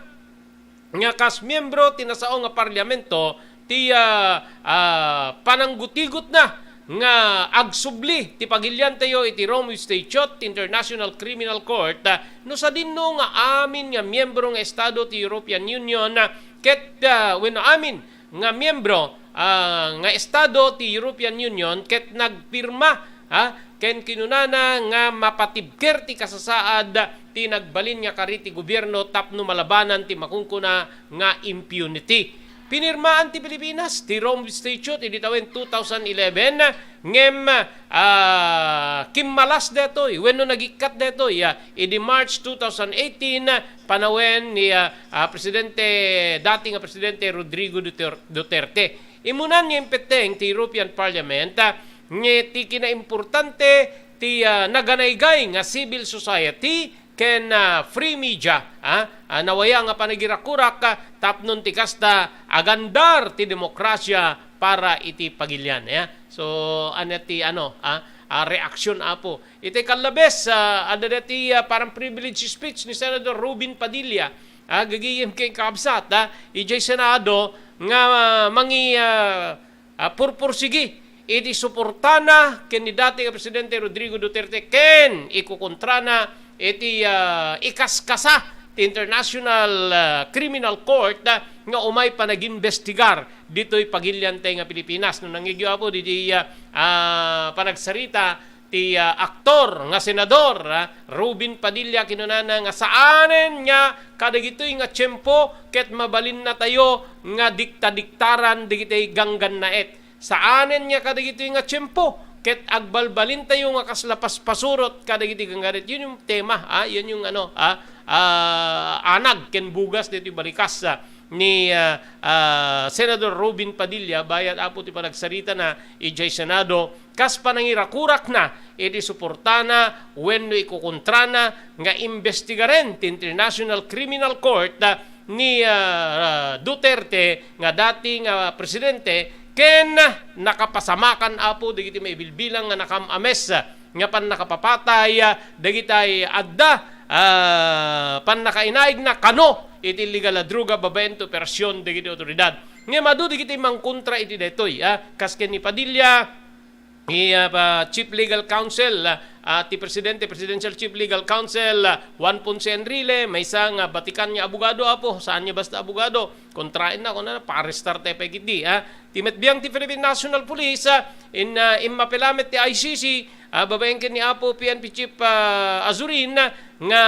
nga kas miyembro ti nasao nga parlamento ti, ah, ah, pananggutgutna nga agsubli ti pagiliantayo iti Rome Statute ti International Criminal Court, ah, no sadino nga amin nga miyembro nga estado ti European Union, ah, ket, ah, wenno amin nga miyembro, ah, nga estado ti European Union ket nagpirma, ah, ken kinunana nga mapatibker ti kasasaad ti nagbalin nga kari ti gobierno tapno malabanan ti makunkuna nga impunity. Pinirmaan ti Pilipinas ti Rome Statute idi tawen two thousand eleven, ngem, ah, kimmalas daytoy wenno nagikkat daytoy, ah, idi March two thousand eighteen, panawen ni, ah, ah, Presidente, dati nga Presidente Rodrigo Duter-, Duterte. Immuna nga impetteng ti European Parliament, ah, nga ti kinaimportante ti, ah, naganaygay nga civil society ken, ah, free media, ah, ah, nawaya nga panagirakurak, ah, tapno ti kasta agandar ti demokrasia para iti pagilian, ya. So, ania ti, ano, ah, ah, reaksyon, Apo? Iti kallabes, ah, adda daytoy, ah, parang privilege speech ni Senador Robin Padilla, ah, gagayem ken kabsat, ah, idiay Senado nga, ah, mangi-, ah, ah, purpursigi iti suportana ken ni dati nga Presidente Rodrigo Duterte ken ikukontrana iti, ah, ikaskasa ti International, ah, Criminal Court, ah, nga umay panagimbestigar ditoy pagilian tayo nga Pilipinas. No nangngegyo, Apo, didi, ah, ah, panagsarita ti, ah, aktor nga senador, ah, Robin Padilla, kinunana nga saanen nga kadagitoy nga tiempo ket mabalinna tayo nga diktadiktaran dagiti ganggannaet. Saanen nga kadagitoy nga tiempo ket agbalbalintayo nga kasla paspasurot kadagiti ganggannaet. Yun yung tema, ah, yun yung ano, ah, ah, anag ken bugas ditoy balikas, ah, ni, ah, ah, Senador Robin Padilla, bayat, Apo, ti panagsaritana idiay Senado, kas panangirakurakna iti suportana wenno ikukontrana nga imbestigaren ti International Criminal Court, ah, ni, ah, Duterte nga dati nga presidente ken nakapasamakan, Apo, dagiti maibilbilang nga nakam-ames nga pannakapapatay, ah, dagitay adda, ah, pannakainaigna kano iti illegal a droga babaen ti operasyon dagiti otoridad. Ngem adu dagiti mangkontra iti daytoy, ah, kas ken ni Padilla, ni, ah, pa-, Chief Legal Counsel, ah, ah, ti Presidente, Presidential Chief Legal Counsel, ah, Juan Ponce Enrile, maysa nga batikan nga abogado, Apo, saan nga basta abogado. Kontraenna, kunana, paarestar tayo pay ketdi, ah. Ti met biang ti Philippine National Police, ah, in, ah, immapela met ti I C C, ah, babaen ken ni Apo P N P Chief, ah, Azurin, ah, nga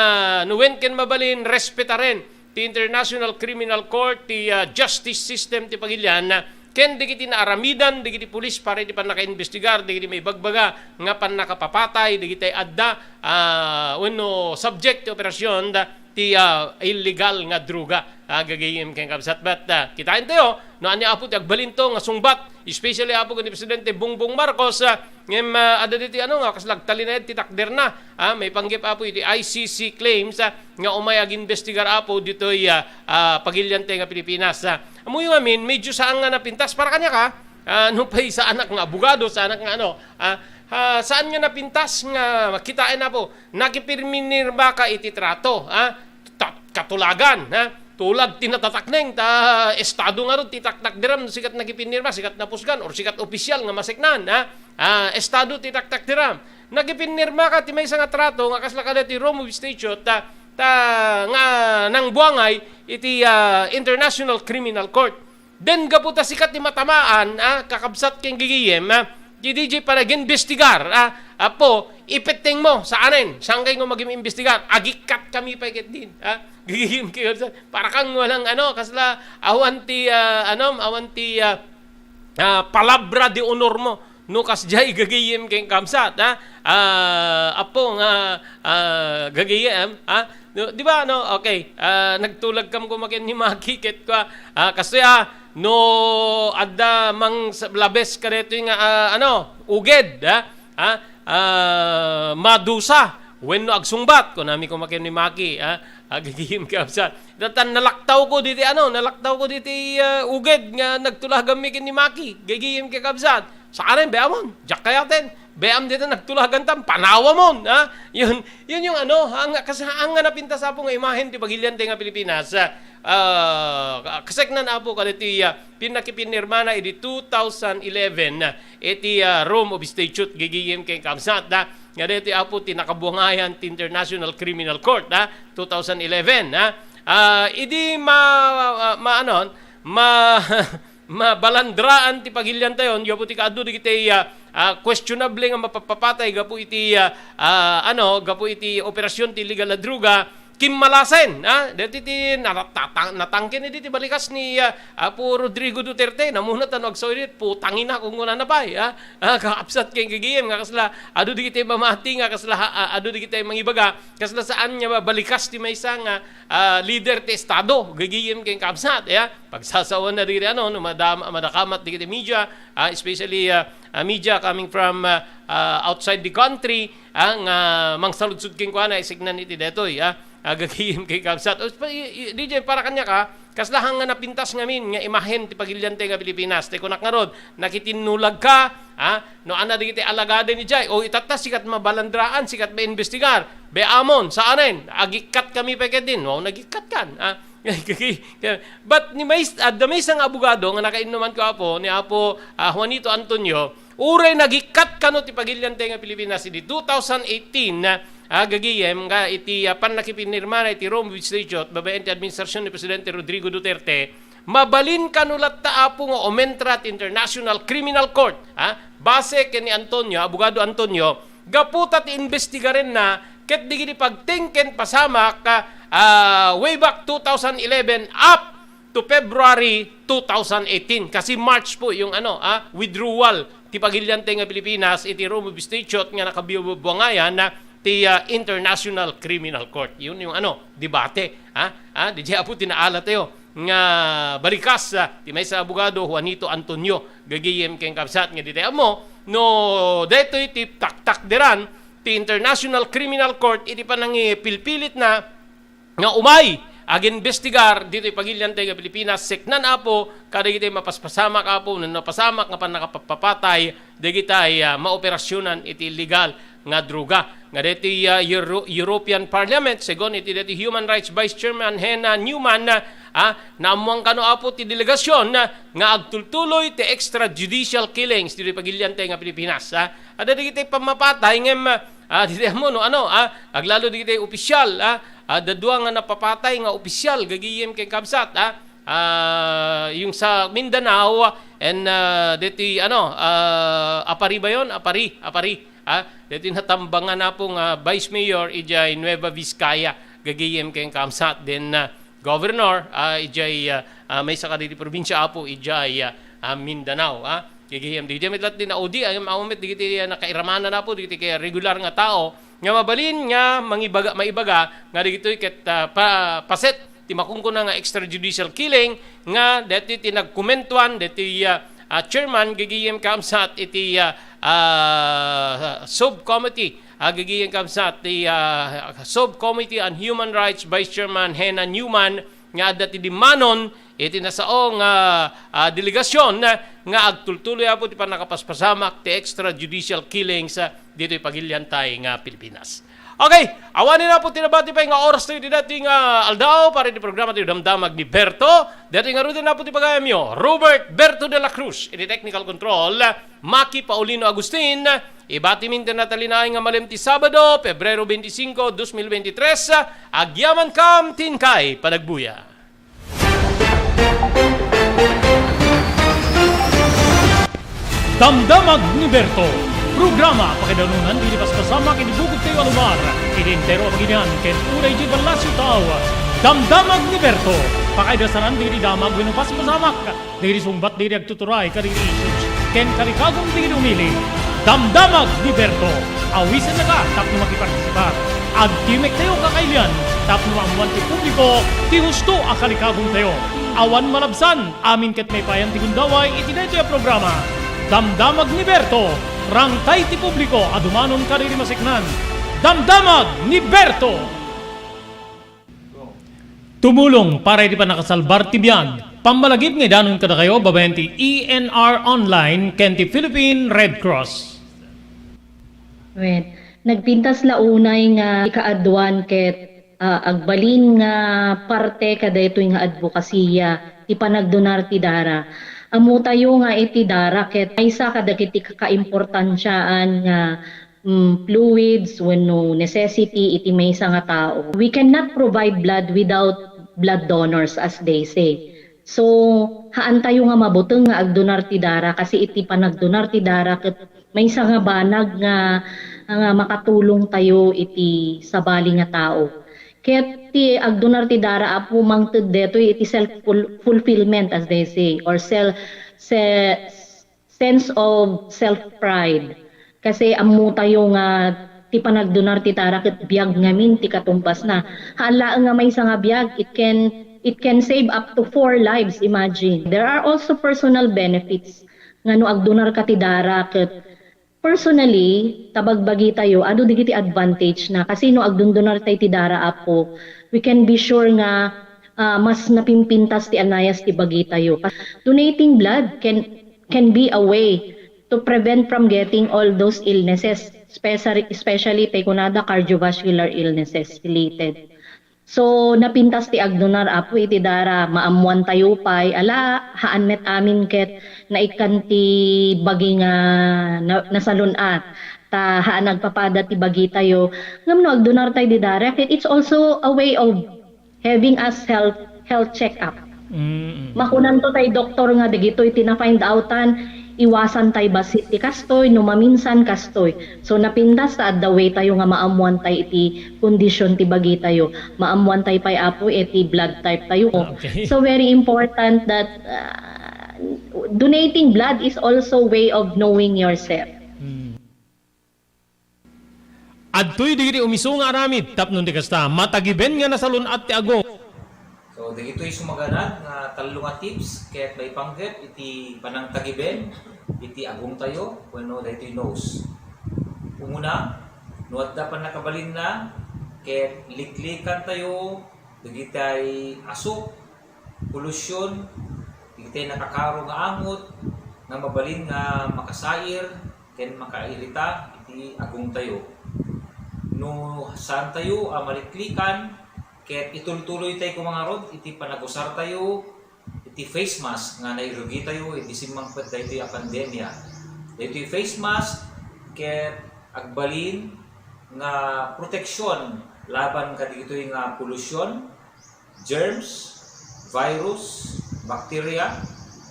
no wen ken mabalin, respetaren ti International Criminal Court, ti, ah, justice system ti pagilian, ah, ken dagiti naaramidan dagiti pulis para iti pannakaimbestigar dagiti maibagbaga nga pannakapapatay dagiti adda, ah, wenno subject ti operasyon da, ti, ah, illegal nga droga. Ah, gagayem ken kabsat, but, ah, kitaentayo no ania, Apo, ti agbalinto nga sungbat, especially, Apo, ken ni Presidente Bongbong Marcos, ah, ngem, ah, adda diti, ano, nga kasla agtalinaed ti takderna, ah, maipanggep, Apo, iti I C C claims, ah, nga umay agimbestigar, Apo, ditoy, ah, ah, pagilian tayo nga Pilipinas, ah. Ammoyo ngamin, medyo saan nga napintas para kaniak, ah. Ah, nupay saanak nga abogado, saanak nga ano, ah, ah, saan nga napintas nga kitaen, Apo, nakipirminirma ka iti trato, ah, ta-, katulagan, ha? Tulag ti natatakneng, ta estado ngarud ti taktakderam, sikat nakipinirma, sikat napusgan, or sikat opisyal nga maseknan, ha? Ah, estado ti taktakderam. Nakipinirma ka ti maysa nga trato nga kasla kada ti Rome of Statute, ta, ta nga nangbuangay iti, ah, International Criminal Court. Then, gapu ta sikat ti matamaan, ah, kakabsat ken gigiyem, ah, ti D J para ag-imbestigar, ah, Apo, ipetteng mo, saanen, saan kay nga mag-imbestigar, agikkat kami pay ket din, ah, gigiyem ken kabsat, para kang walang, ano, kasla, awan ti, ah, ano, awan ti, ah, ah, palabra de honor mo, no kasdiay gagayem ken kabsat, ha? Ah, Apo nga, ah, gagayem, ha? No, di ba, no? Okay. Ah, nagtulag kam kumaken ni Maki ket kua, ah, kastoy, ah, no adda mang s-, labes kadaytoy nga, ah, ano, uged, ha? Ha? Ah, madusa wenno agsungbat, kunami kumaken ni Maki, ha? Agigim kabsat. Datan nalaktaw ko diti, ano, nalaktaw ko diti, ah, uged nga nagtulagan mi ken ni Maki. Gigim ken kabsat. Saanen, be-amon, diak kayaten. Be-am dita nagtulagan tam, panawamon, ha? Yun, yun yung ano, ang, kas-, ang nga napintas, Apo, nga imahen ti pagilian ti nga Pilipinas, ah, ah, kaseknan, Apo, kaditi, ah, pinakipinirmana idi two thousand eleven, ah, iti, ah, Rome of Statute, gigiyem ken kabsat, ha? Nga diti, Apo, ti nakabuangayan ti International Criminal Court, ha? Two thousand eleven, ha? Ah, idi ma-, ah, ma-, ano, ma-, mabalandraan ti pagiliantayon, gapu ti kaadu dagiti, ah, ah, questionable nga mapapapatay gapu iti, ah, ah, ano, gapu iti operasyon ti illegal a droga, kimmalasen, ah, deti ti natatang-, natangken idi ti balikas ni, ah, Apo Rodrigo Duterte, namuna ta no agsaw idi, putangina, kung una na pay, ah, ah, kakabsat ken gigiyem, nga kasla, adu dagiti mamati, nga kasla, ah, adu dagiti mangibaga, kasla saan nga balikas ti maysa nga, ah, leader ti estado, gigiyem ken kabsat, ya. Pagsasawan na dagiti ano, no, madam-, madakamat dagiti media, ah, especially, ah, ah, media coming from, ah, ah, outside the country, ah, nga mangsaludsod kenkuana, isignan iti detoy, ah, ah, gagayem ken kabsat. Us-, pa-, i-, i-, D J, para kaniak, ah, kasla nga napintas ngamin nga imahen ti pagiliante nga Pilipinas. Ti kunak ngarud, nakitinnulagka, ah, no, ana dagiti alagada ni Jay, o itatta sikat mabalandraan, sikat maimbestigar. Be-amon, saanen, agikkat kami pay ket din. Wow, nagikkat kan, ah. But ni mais-, adda maysa nga abogado nga nakainnuman ko, Apo, ni Apo, ah, Juanito Antonio, uray nagikkat kano ti pagiliante nga Pilipinas idi two thousand eighteen, ah, gagayem nga iti, ah, pannakipinirmana iti Rome Statute babaen ti administrasyon ni Presidente Rodrigo Duterte, mabalin kano latta, Apo, nga umentra ti International Criminal Court, ah, base ken ni Antonio, abogado Antonio, gapu ta ti imbestigarenna ket dagiti pagtengken pasamak, ah, way back two thousand eleven up to February two thousand eighteen. Kasi March po yung ano, ah, withdrawal ti pagiliante nga Pilipinas iti Rome of Statute nga nakabibuangayan na ti, ah, International Criminal Court. Yun yung ano, debate, ha? Ah, di Apo, tinaala tayo nga balikas, ah, ti maysa abogado, Juanito Antonio, gagayem ken kabsat nga di tayo ammo, no, detoy ti taktakderan ti International Criminal Court iti panangipilpilit na nga umay agimbestigar ditoy pagiliante nga Pilipinas, seknan, Apo, kadagiti mapaspasamak, Apo, no napasamak nga pannakapapatay dagiti, ah, maoperasyonan iti illegal nga droga. Nga deti, ah, Euro-, European Parliament, segun iti deti Human Rights Vice Chairman Hena Newman, ah, naammuan kano, Apo, ti delegasyon, ah, nga agtultuloy ti extrajudicial killings ditoy pagiliante nga Pilipinas, ah. Adda dagiti pammapatay ngem, ah, diti ammo no ano, ah, aglalo dagiti opisyal, ah, adda dua nga napapatay nga opisyal gagayem ken kabsat, ah. Ah, yung sa Mindanao and, ah, deti ano, ah, Apari ba yon? Apari, Apari. Ah, deti natambangan, Apo, nga Vice Mayor ijay Nueva Vizcaya gagayem ken kabsat. Then, ah, Governor, ah, ijay, ah, ah, maysa kadagiti probinsya, Apo, ijay, ah, ah, Mindanao, ah. Gagayem, di met latta ti naudi, ay, awan met dagiti, ah, nakairamanan, Apo, dagiti kay regular nga tao nga mabalin nga mangibaga, maibaga nga dagitoy ket, ah, pa-, paset ti makunkuna nga extrajudicial killing nga deti ti nagkomentuan deti, ah, ah, chairman gagayem kabsat iti, ah, ah, subcommittee, ah, gagayem kabsat ti, ah, Subcommittee on Human Rights Vice Chairman Hena Newman nga adda ti dimmanon iti nasao nga, ah, delegasyon nga agtultuloy, Apo, ti pannakapaspasamak ti extrajudicial killings, ah, ditoy pagilian tay nga Pilipinas. Okay, awanen, Apo, ti nabati pay nga oras tayo iti daytoy nga aldaw para iti programa tayo Damdamag ni Berto. Daytoy ngaruden, Apo, ti pagayamyo, Robert Berto de la Cruz, iti technical control, Maki Paulino Agustin. Ibatimin ti natalinaay nga malem ti Sabado, Pebrero twenty-five, twenty twenty-three. Agyamankam ti inkay panagbuya. Damdamag ni Berto, programa pakaidanunan ti paspasamak iti bukod tayo a lugar, iti entero a pagilian, ken uray iti ballasiw tao. Damdamag ni Berto, pakaidasanan ti damag wenno paspasamak, dagiti sungbat dagiti agtuturay kadagiti issues ken kalikagum dagiti umili. Damdamag ni Berto, awisennaka tapno makipartisipar. Agtimek tayo kakailian tapno maammuan ti publiko ti husto a kalikagumtayo. Awan malabsan, amin ket maipayan ti gundaway iti daytoy a programa. Damdamag ni Berto, rangtay ti publiko a dumanon kadagiti maseknan. Damdamag ni Berto! Tumulong para iti pannakasalbar ti biag. Pammalagip nga idanon kadakayo babaen ti E N R Online ken ti Philippine Red Cross. Wen, nagpintas la unay nga ikaaduan ket, ah, agbalin nga parte kadaytoy nga adbokasiya ti panagdonar ti dara. Ammotayo nga iti dara ket maysa kadagiti kakaimportansiaan nga mm, fluids wenno necessity iti maysa nga tao. We cannot provide blood without blood donors, as they say. So, haantayo nga mabuteng nga agdonar ti dara, kasi iti panagdonar ti dara ket maysa nga banag nga, nga makatulong tayo iti sabali nga tao. Ket ti agdonar ti dara, Apo, mangted detoy iti self ful-, fulfillment, as they say, or self, se-, sense of self-pride. Kasi ammotayo nga ti panagdonar ti dara ket biag ngamin ti katumbasna. Haan laeng nga maysa nga biag, it can, it can save up to four lives, imagine. There are also personal benefits nga no agdonarka ti dara ket personally, ta bagbagitayo, adu dagiti advantage na. Kasi no agdondonartay ti dara, Apo, we can be sure nga, ah, mas napimpintas ti anayas ti bagitayo. Donating blood can can be a way to prevent from getting all those illnesses, especially, especially tay kunada cardiovascular illnesses related. So, napintas ti agdonar, Apo, iti dara, maammoantayo pay, ala, haan met amin ket naikkan ti bagi nga na-, nasalun-at, ta haan agpapada ti bagitayo. Ngem no agdonartay di dara, ket it's also a way of having us health, health check-up. Mm. Makunanto tay doktor nga dagitoy ti na-find outan, iwasan tay bassit ti kastoy, no maminsan kastoy. So, napintas ta adda way tayo nga maammuan tay iti kondisyon ti bagi tayo. Maammuan tay pay, Apo, iti blood type tayo. Okay. So, very important that, uh, donating blood is also way of knowing yourself. Mm. Adtoy dagiti umisu nga aramid tapno ti kasta, matagiben nga nasalun-at ti agong. So, dagitoy sumaganad nga tallo nga tips ket maipanggep iti panangtagiben iti agongtayo wenno daytoy nose. Umuna, no adda pannakabalinna ket liklikantayo dagitay asuk, polusyon, dagitay nakakaro nga angot nga mabalin nga makasair ken makairita iti agongtayo. No saantayo a maliklikan, ket itultuloytay koma ngarud iti panagusartayo iti face mask nga nairugitayo iti simmangpet daytoy a pandemia. Daytoy face mask ket agbalin nga proteksyon laban kadagitoy nga polusyon, germs, virus, bacteria,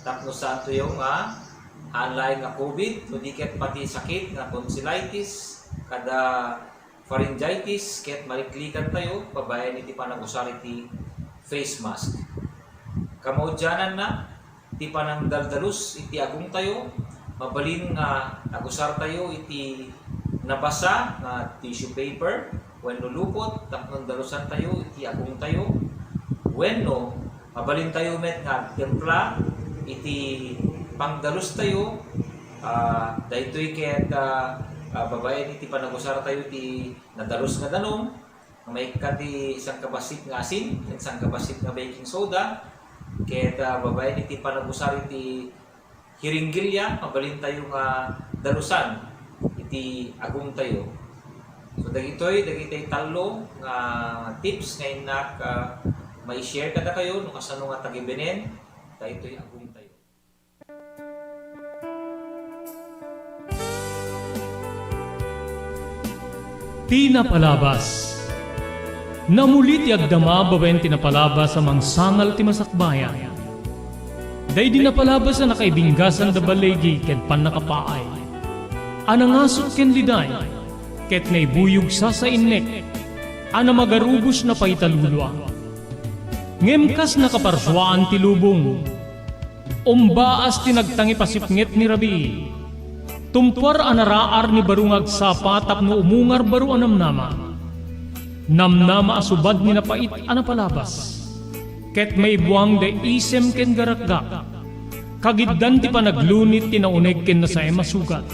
tapno saantoyo nga haan laeng nga COVID, no di ket pati sakit nga tonsillitis, kada pharyngitis, ket maliklikantayo babaen iti panagusar iti face mask. Kamaudiananna, ti panangdaldalus iti agongtayo, mabalin nga agusartayo iti nabasa nga tissue paper wenno lupot tapno dalusantayo iti agongtayo, wenno mabalintayo met nga agtempla iti pangdalustayo, ah, daytoy ket, ah, ah, babaen iti panagusartayo ti nadalus nga danum, nga maikkan ti sangkabassit nga asin ken sangkabassit nga baking soda, Ket, ah, babaen iti panagusar iti hiringgilya, mabalintayo nga dalusan iti agumtayo. So, dagitoy, dagitoy tallo nga tips nga innak, ah, mai-share kadakayo no kasano nga tagibenen daytoy agumtayo. Ti napalabas. Namuli ti agdama babaen ti napalabas a mangsangal ti masakbayan. Daydi napalabas a nakaibinggasan da baligi ken pannakapaay, a nangasut ken liday, ket naibuyog sasainnek, a namagarubos napaitalulua. Ngem kas nakaparsuaan ti lubong, umbaas ti nagtangipasipnget ni rabii. Tumpuar a naraar ni baro nga agsapa tapno umungar baro a namnama. Namnama a subad ni napait a napalabas. Ket maibuang da isem ken garakgak. Kagiddan ti panaglunit ti nauneg ken nasaem a sugat.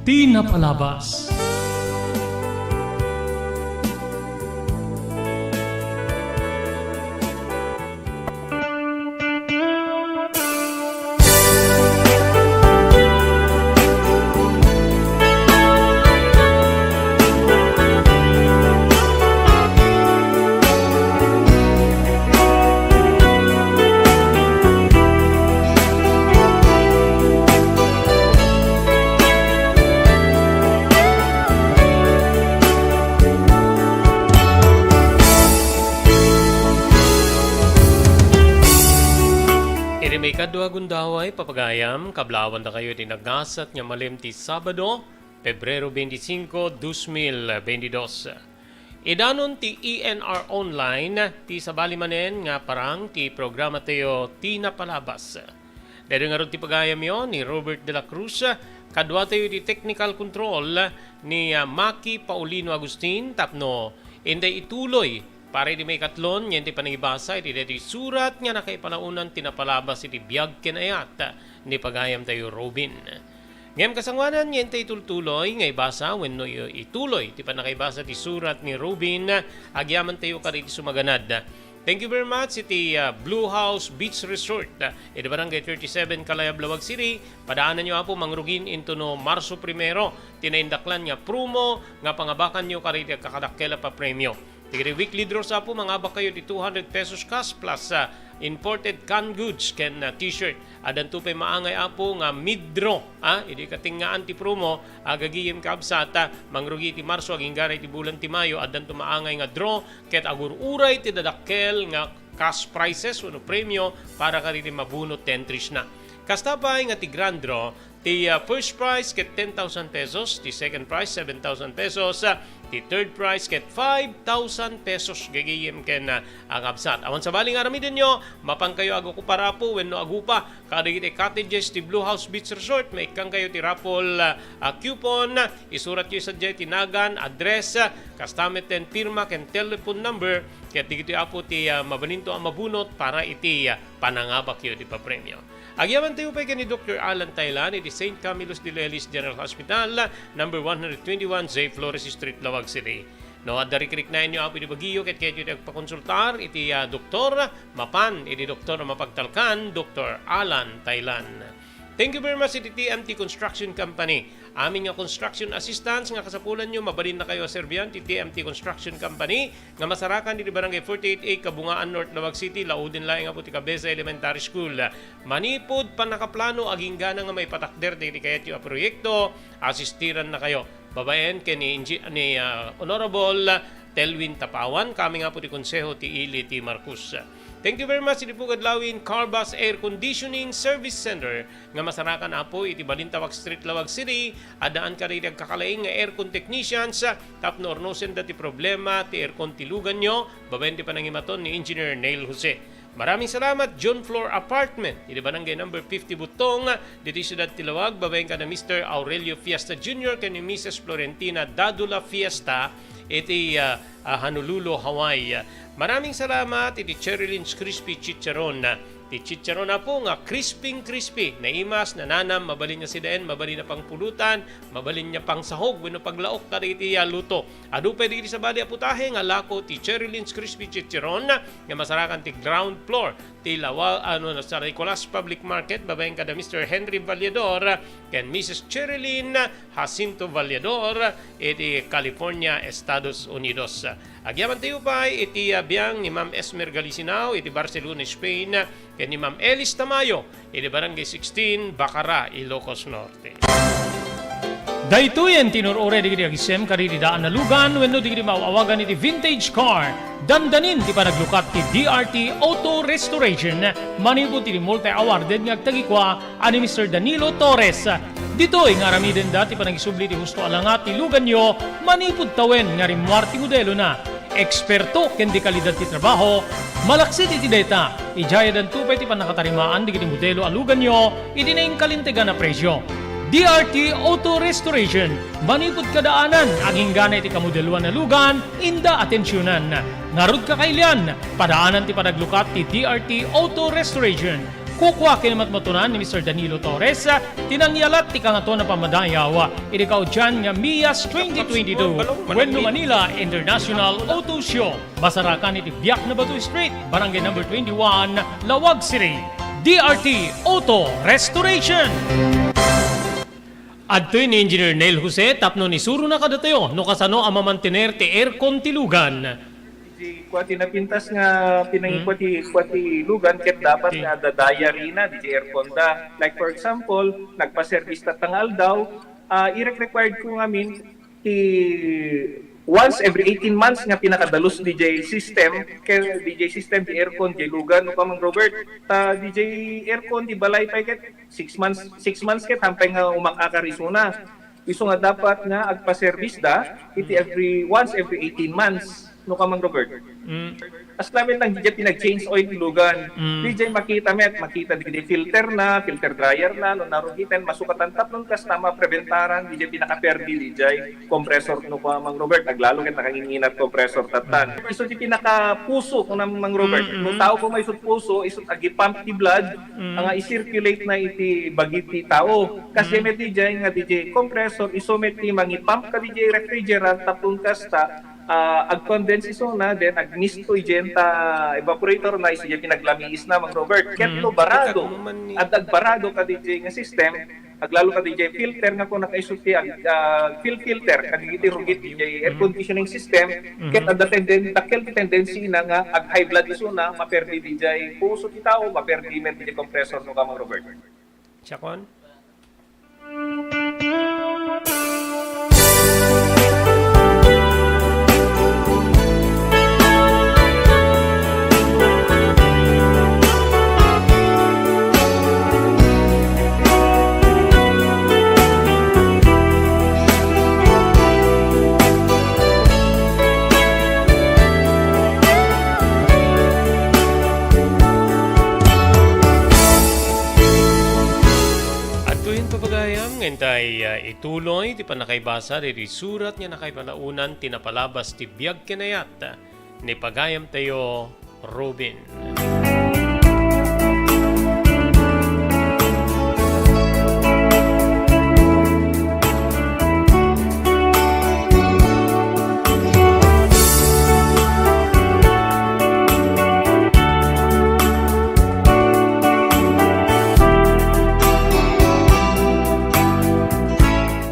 Ti napalabas. Iti maikadua a gundaway, papagayam, kablawandakayo iti nagasat nga malem ti Sabado, Pebrero twenty-cinco, dos mil veintidós. Idanon ti E N R Online ti sabali manen nga parang ti programa tayo ti napalabas. Daytoy ngarud ti pagayamyo ni Robert de la Cruz, kaduatayo ti technical control ni, ah, Maki Paulino Agustin tapno inday ituloy para iti maikatlon nga iti panangibasa iti daytoy surat nga nakaipanaonan ti napalabas iti biag ken ayat ni pagayam tayo Robin. Ngem kasangoanan nga intay tultuloy nga ibasa wenno i-, ituloy ti pannakaibasa ti surat ni Robin, agyaman tayo kadagiti sumaganad. Thank you very much iti, ah, Blue House Beach Resort, ah, iti Barangay thirty-seven, Kalayab, Laoag City. Padaananyo, Apo, mangrugin intono Marso primero ti naindaklan nga promo nga pangabakanyo kadagiti agkakadakkel a papremio. Dagiti weekly draws, Apo, mangabakkayo ti two hundred pesos cash plus, ah, imported canned goods ken, ah, t-shirt. Addanto pay maangay, Apo, nga mid-draw, ah, idi katengngaan ti promo, agagiyem, kabsat, ah, mangrugi ti Marso agingga iti bulan ti Mayo, addanto maangay nga draw ket agur-uray ti dadakkel nga cash prizes wenno premio para kadagiti mabunot ti entries na. Kasta pay nga ti grand draw, ti, ah, first prize ket ten thousand pesos, ti second prize seven thousand pesos, ah, ti third prize ket five thousand pesos gagayem ken, ah, agkabsat. Awan sabali nga aramidenyo, mapankayo agokupar, Apo, wenno agupa kadagiti cottages ti Blue House Beach Resort. Maikkankayo ti raffle, ah, ah, coupon. Isuratyo sadiay ti nagan, address, ah, kasta met ti pirma ken telephone number. Ket dagitoy, Apo, ti, ah, mabalinto a mabunot para iti, ah, panangabakyo ti papremio. Agyamantayo pay ken ni Doktor Alan Taylan iti Saint Camillus de Lelis General Hospital, number one hundred twenty-one J Flores Street, Laoag City. No adda rikriknaenyo, Apo, iti bagiyo ket kayatyo ti agpakonsultar iti, ah, doktor, mapan iti doktor a mapagtalkan, Doktor Alan Taylan. Thank you very much iti T M T Construction Company. Amin nga construction assistance nga kasapulanyo, mabalinnakayo a serbian ti T M T Construction Company nga masarakan iti Barangay forty-eight A, Kabungaan, North Laoag City. Lauden laeng, Apo, ti Cabeza Elementary School. Manipud pannakaplano, aginggana nga maipatakder dagiti kayatyo a proyekto, asistirannakayo babaen ken ni Engi-, ni, ah, Honorable Telwin Tapawan, kami nga, Apo, ti Konseho ti Ili ti Marcos. Thank you very much iti Pugad Lawin Car Bus Air Conditioning Service Center nga masarakan, Apo, iti Balintawak Street, Laoag City. Addaan kadagiti agkakalaing nga aircon technicians, ah, tapno urnosenda ti problema ti aircon ti luganyo, babaen ti panangimaton ni Engineer Neil Jose. Maraming salamat, John Floor Apartment, iti Barangay number fifty Butong, ditoy siudad ti Laoag, babaen kada Mister Aurelio Fiesta Junior ken ni Missus Florentina Dadula Fiesta, iti, ah, ah, Honolulu, Hawaii. Maraming salamat iti Cherry Lynn's Crispy Chicharon, ah, Ti chicharon, Apo, nga crisping crispy, naimas, nananam, mabalin nga sidaen, mabalin nga pangpulutan, mabalin nga pangsahog wenno paglaok kadagiti a luto. Adu pay dagiti sabali a putahe nga lako ti Cherry Lynn's Crispy Chicharon nga masarakan ti ground floor ti lawa-, ano, sa Nicolas Public Market, babaen kada Mister Henry Valledor ken Missus Cherry Lynn Jacinto Valledor iti California, Estados Unidos. Agyamantayo pay iti, ah, biang ni Ma'am Esmer Galisinao iti Barcelona, Spain, ken ni Ma'am Elis Tamayo iti Barangay sixteen, Bacara, Ilocos Norte. Daytoyen ti inur-uray dagiti agisem kadagiti daan a lugan wenno dagiti maaw-awagan iti vintage car. Dandanin ti panaglukat ti D R T Auto Restoration manipud ti multi-awarded nga agtagikua a ni Mister Danilo Torres. Ditoy nga aramidenda ti panangisubli ti husto a langat ti luganyo manipud tawen nga rimmuar ti modelona. Eksperto ken di kalidad ti trabaho, malaksid iti dayta, idiayadanto pay ti pannakatarimaan dagiti modelo a luganyo iti nainkalintegan a presio. D R T Auto Restoration, manipud kadaanan, aginggana iti kamodeloan a lugan, inda atensionan. Ngarud, kakailian, padaanan ti panaglukat ti D R T Auto Restoration. Kukua ken matmatunan ni Mister Danilo Torres ti nangyalat ti Kangatoan a Pammadayaw iti kaudian nga MIAS twenty twenty-two wenno Manila International Auto Show. Masarakan iti Biak na Bato Street, Barangay Number twenty-one, Lawag City. D R T Auto Restoration. Adtoy ni Engineer Neil Jose tapno isurona kadatayo no kasano a mamantener ti aircon ti lugan. Di kua ti napintas nga pinangikua ti, kua ti lugan ket dapat nga adda diary na, di ti aircon da. Like, for example, nagpa-service tatta nga aldaw, ah, irek-required ko ngamin ti once every eighteen months nga pinakadalus di jay system, kay di jay system, di aircon, di lugan, no, Kamang Robert. Ta di jay aircon, di balay pay ket six months, six months ket hampay nga umak-akar isuna. Isu nga dapat nga agpa-service da iti every, once every eighteen months, no, Kamang Robert. Mm. As lamin lang, di jay pinag-change oil ti lugan. Mm. Di jay makita met, makita di filter na, filter dryer na, no, narugiten, masukatan tapno kasta mapreventaran, di jay pinakaperdi, di jay compressor, no, Kamang Robert, aglalo ket nakanginginat compressor tattan. Mm. Isu ti pinakapuso, no, Mang Robert. Mm, mm. No tao ko may isut puso, isut agi-pump ti blood, Mm. nga i-circulate na iti bagi ti tao. Kas Mm. met di jay nga di jay compressor, isu met ti mangi-pump ka di jay refrigerant, tapno kasta, ah, ag-condense isuna, then agmisto idiay ta evaporator na, isu diay pinaglamiis na, Mang Robert. Ket Mm. no barado, Ket agmamani- adda agbarado ka di jay nga system, aglalo ka di jay filter nga kung nakaisu ti ag-, ah, fil-, filter, kadagiti rugit di jay air Mm. conditioning system, Mm-hmm. ket adda tenden-, dakkel ti tendency na nga ag-high blood isuna, maperdi di jay puso ti tao, maperdi met di jay compressor, no, Kamang Robert. Siakon? Adtoyen, papagayam, nga intay, ah, ituloy ti pannakaibasa daytoy surat nga nakaipanaonan ti napalabas ti biag ken ayat ni pagayamtayo, Ruben.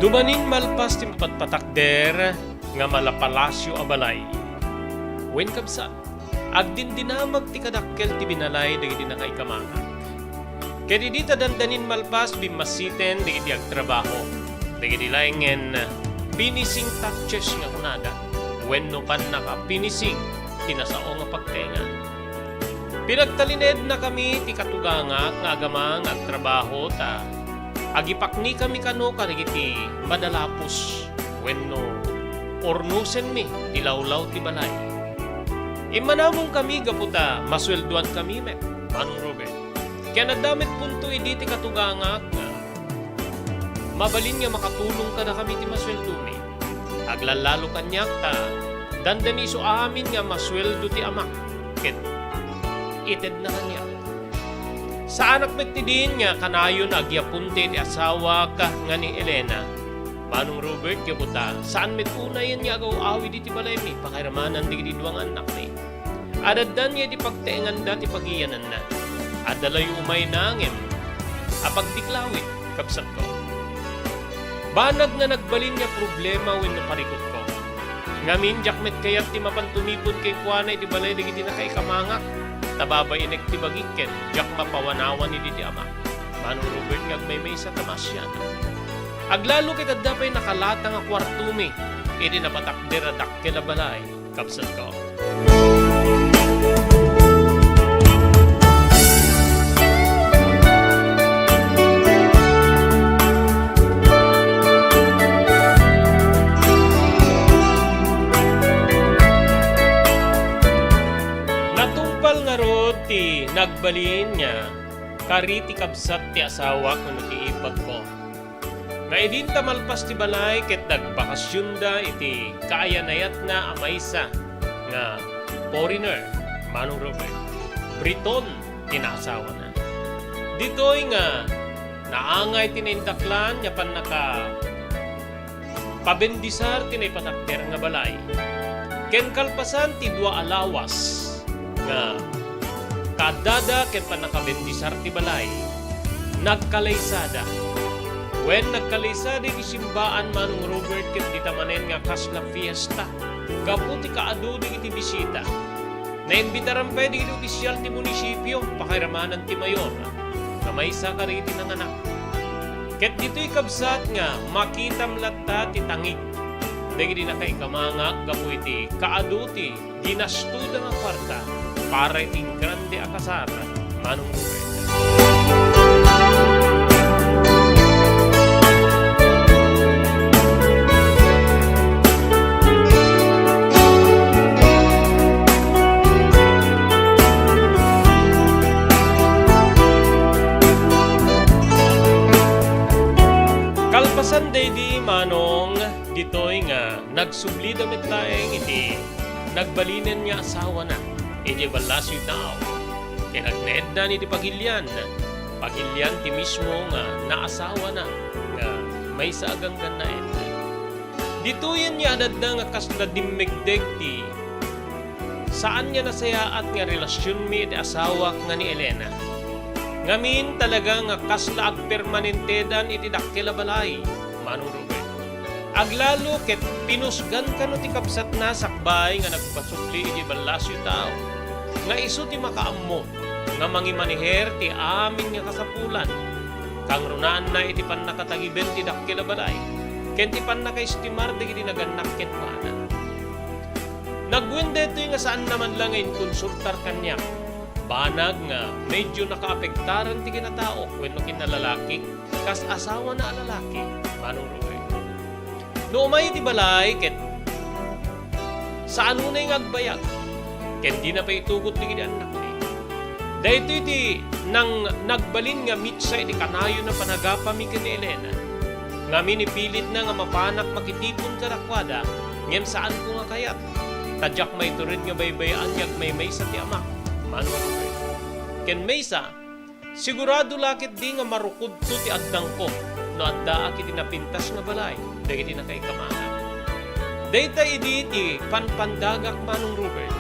Dumanin malpas ti mapatpatakder nga malapalasio a balay. Wen, kabsat, agdindinamag ti kadakkel ti binalay dagiti nakaikamakak. Ket idi ta dandanin malpas, bimmassiten dagiti agtrabaho. Dagiti laengen finishing touches nga kunada, wenno pannaka-finishing ti nasao nga pagtenga. Pinagtalinednakami ti katugangak nga agama nga agtrabaho ta agipaknikami kano kadagiti madalapos wenno urnosenmi ti lawlaw ti balay. Immanamongkami gapu ta masueldoankami met, Manong Robert. Ken adda met punto idi ti katugangak nga mabalin nga makatulong kadakami ti masueldomi. Aglallalo kaniak ta dandani isu amin nga masueldo ti amak ket itedna kaniak. Saanak met ti din nga kanayon a agyapunta iti asawak nga ni Elena. Manong Robert, gapu ta, saan met unayen nga agaw-awid iti balaymi pakairamanan dagiti dua nga annakmi. Adaddan nga iti pagtaenganda ti pagiyananna. Adda layo umayna ngem apagdiklawid, kabsatko. Banag nga nagbalin nga problema wenno parikutko. Ngamin, diak met kayat ti mapan tumipon kenkuana iti balay dagiti nakaikamangak, ta babainek ti bagik ken diak mapawanawan idi ti amak. Manong Robert nga agmaymaysa ta maasianak. Aglalo ket adda pay nakalata nga kuartomi iti napatakder a dakkel a balay, kabsatko. Natungpal ngarud ti nagbalin nga kari ti kabsat ti asawak wenno ti ibagko. Nga idin ta malpas ti balay ket nagbakasionda iti kaayanayatna a maysa nga foreigner, Manong Robert. Briton ti naasawana. Ditoy nga naangay ti naindaklan nga pannaka pabendisar ti naipatakder nga balay. Ken kalpasan ti dua a lawas nga kaaddada ken pannakabendisar ti balay, nagkalaysada. Wen, nagkalaysada iti simbaan, Manong Robert, ket dita manen nga kasla fiesta gapu ti kaadu dagiti bisita. Naimbitaran pay dagiti ofisial ti munisipio, pakairamanan ti mayor, nga maysa kadagiti nanganak. Ket ditoy kabsat nga makitam latta ti tangig dagiti nakaikamangak gapu iti kaadu ti ginastoda nga kuarta para iti grande a kasar, Manong Robert. Kalpasan daydi, Manong, ditoy nga nagsublida met laeng iti nagbalinen nga asawana idiay Ballasiw Taaw. Ken agnaeddan iti pagilian, pagilian ti mismo nga naasawana nga maysa a ganggannaet. Ditoyen nga adda nga kasla dimmegdeg ti saan nga nasayaat nga relasionmi iti asawak nga ni Elena. Ngamin, talaga nga kasla agpermanentedan iti dakkel a balay, Manong Robert. Aglalo ket pinusgan kano ti kabsatna sakbay nga nagpasubli iti Ballasiw Taaw nga isu ti makaammo nga mangimaniher ti amin nga kasapulan, kangrunaanna iti pannakatagiben ti dakkel a balay ken ti pannakaestimar dagiti nagannak kenkuana. Naguen daytoy nga saanna man la nga inkonsultar kaniak. Banag nga medio nakaapektaran ti kinataok wenno kinalalaki kas asawana a lalaki, Manong Roy. No umay iti balay ket saan unay nga agbayag, ken dina pay itugot dagiti annakmi. Daytoy ti nang-, nagbalin nga mitsa iti kanayon a panagapami ken ni Elena. Ngamin ipilitna nga mapanak makitipon kadakuada, ngem saanko nga kayat, ta diak maitured nga baybay-an nga agmaymaysa ti amak, Manong Roy. Ken maysa, sigurado la ketdi nga marukodto ti addangko no addaak iti napintas nga balay dagiti nakaikamangak. Dayta idi ti panpandagak, Manong Robert,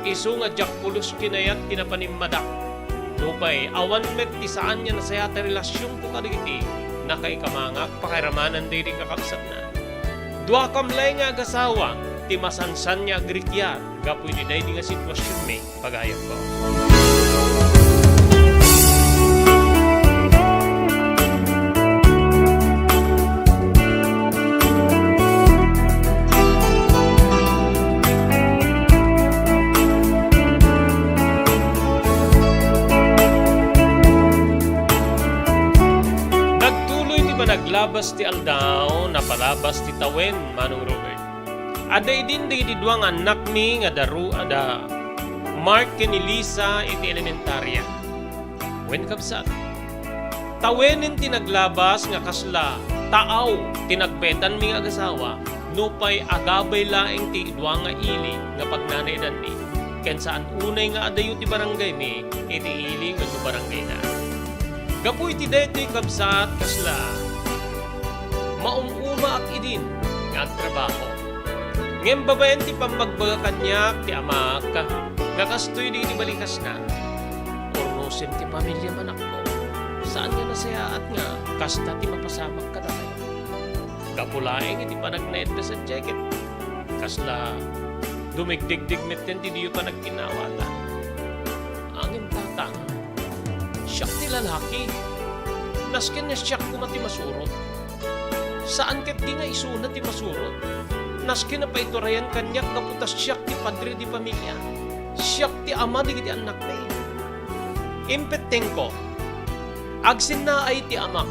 isu nga diak pulos kinayat ti napanimmadak. Nupay awan met ti saan nga nasayaat a relasionko kadagiti nakaikamangak pakairamanan daydi kakabsatna. Duakam laeng nga agasawa ti masansan nga agrikiar gapu iti daydi nga situasionmi. Pagayamko. Nagtuloy ti panaglabas ti aldaw, napalabas ti tawen, Manong Robert. Adda idin dagiti dua nga annakmi nga daru-, adda Mark ken ni Lisa iti elementaria. Wen, kabsat, tawenen ti naglabas nga kasla taaw ti nagbetanmi nga agasawa, nupay agabay laeng ti dua nga ili nga pagnanaedanmi, ken saan unay nga adayo ti barangaymi iti ili wenno barangayda. Gapu iti daytoy, kabsat, kasla maum-umaak idin nga agtrabaho. Ngem babaen ti pammagbaga kaniak ti amak nga kastoy dagiti balikasna, "Urnosem ti pamiliam, anakko. Saan nga nasayaat nga kasta ti mapasamak kadakayo." Gapu laeng iti panagnaedda sadiay ket kasla dumigdigdig metten ti diyo panagkinnawatan. Ngem, tatang, siak ti lalaki. Nasken nga siak koma ti masurot. Saan ketdi nga isuna ti masurot. Nasken a paiturayan kaniak gapu ta siak ti padre de familia. Siak ti ama dagiti annakmi. Impettengko, agsinnaay ti amak.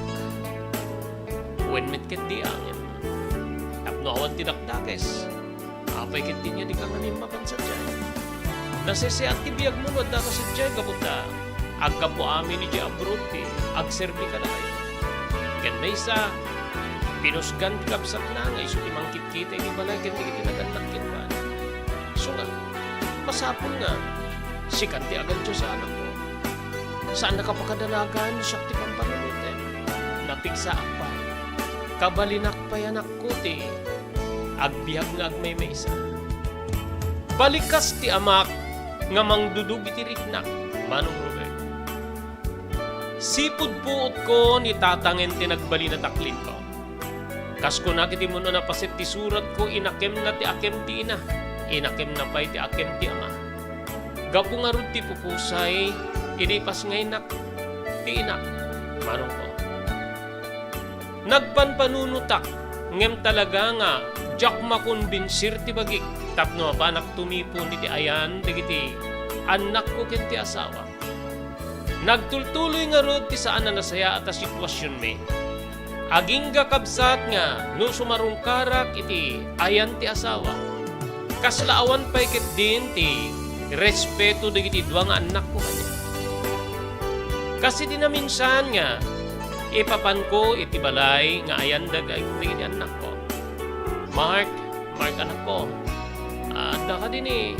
Wen met ketdi, ngem tapno awan ti dakdakes, apay ketdi nga dika ngamin mapan sadiay? Naseseat ti biagmo no addaka sadiay gapu ta aggapu amin idiay abroad ti agserbi kadakayo. Ken maysa, pinusgan ti kabsatna nga isu ti mangkitkita iti balay ken dagiti nagannak kenkuana. Isu nga, masapul nga sikan ti agaddios, anakko. Saannaka pakadanagan, siak ti pampanunotem. Napigsaak pay. Kabalinak pay, anakko, ti agbiag nga agmaymaysa. Balikas ti amak nga mangdudug iti riknak, Manong Robert. Sipud puotko ni tatangen ti nagbalin a taklinko. Kas kunak iti mun-on a paset ti suratko, inakemna ti akem ti ina, inakemna pay ti akem ti ama. Gapu ngarud ti pupusay, idi ipasngaynak ti inak, Manongko. Nagpanpanunotak, ngem talaga nga diak makonbinsir ti bagik tapno apanak tumipon iti ayan dagiti annakko ken ti asawak. Nagtultuloy ngarud ti saan a nasayaat a situasionmi. Agingga, kabsat, nga no sumarungkarak iti ayan ti asawak, kasla awan pay ketdin ti respeto dagiti dua nga annakko kaniak. Kas idi naminsan nga ipapanko iti balay nga ayan dag-, dagiti annakko. "Mark, Mark, anakko, adda kadi ni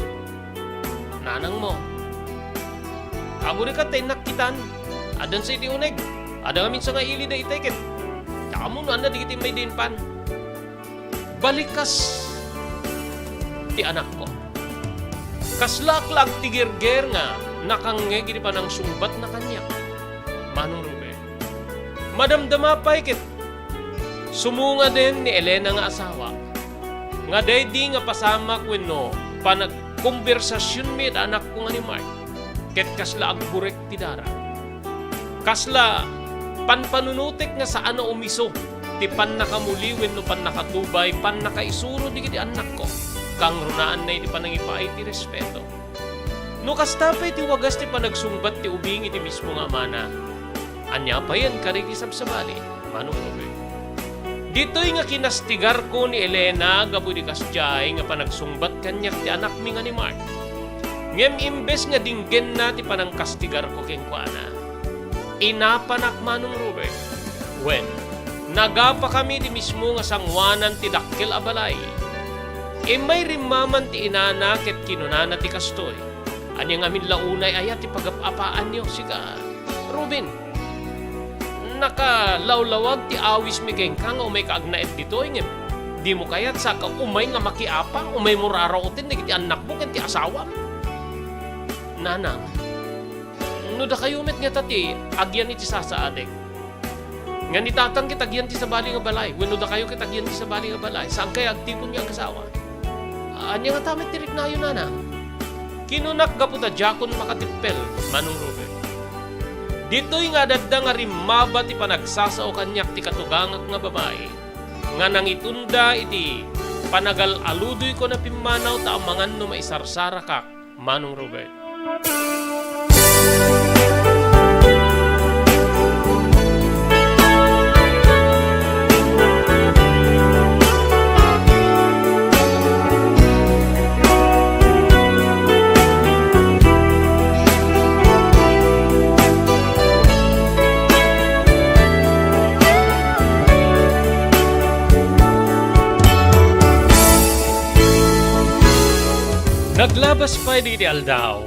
nanangmo? Agurika ta innak kitan. Addan sa iti uneg. Adda ngamin sa nga ili daytay ket diak ammo no anna dagiti immay diay impan." Balikas ti anakko. Kaslaak la agtigerger nga nakangngeg iti panangsungbatna kaniak, Manong Ruben. Madamdama pay ket sumungaden ni Elena nga asawa nga daydi nga pasamak wenno panagkonbersasionmi iti anakko nga ni Mark ket kasla agburek ti dara. Kasla panpanunotek nga saan a umiso ti pannakamuli wenno pannakatubay, pannakaisuro dagiti annakko. Kangrunaanna iti panangipaay ti respeto. No kasta pay ti wagas ti panagsungbat ti ubing iti mismo nga amana, ania payen kadi ti sabsabali, Manong Ruben? Ditoy nga kinastigarko ni Elena gapu iti kasdiay nga panagsungbat kaniak ti anakmi nga ni Mark. Ngem imbes nga dinggenna ti panangkastigarko kenkuana, inapanak, Manong Ruben. Wen, nagapakami iti mismo nga sangoanan ti dakkel a balay. Immay rimmaman ti inana ket kinunana ti kastoy, "Ania ngamin la unay aya ti pagap-apaanyo, sika, Ruben? Nakalawlawag ti awismi kenka nga umayka agnaed ditoy, ngem dimo kayat saka umay nga makiapa, umaymo rarauten dagiti annakmo ken ti asawam?" "Nanang, no dakayo met ngata ti agian iti sasaadek, nga ni tatang ket agian ti sabali nga balay, wenno dakayo ket agian ti sabali nga balay, saan kaya agtipon nga agasawa? Ania ngata met ti riknayo, nanang?" Kinunak gapu ta diakon makatippel, Manong Ruben. Ditoy nga adda nga rimmaba ti panagsasao kaniak ti katugangak nga babai, nga nangitunda iti panagal-aludoyko a pimmanaw ta amangan no maisarsarakak, Manong Ruben. Naglabas pay dagiti aldaw,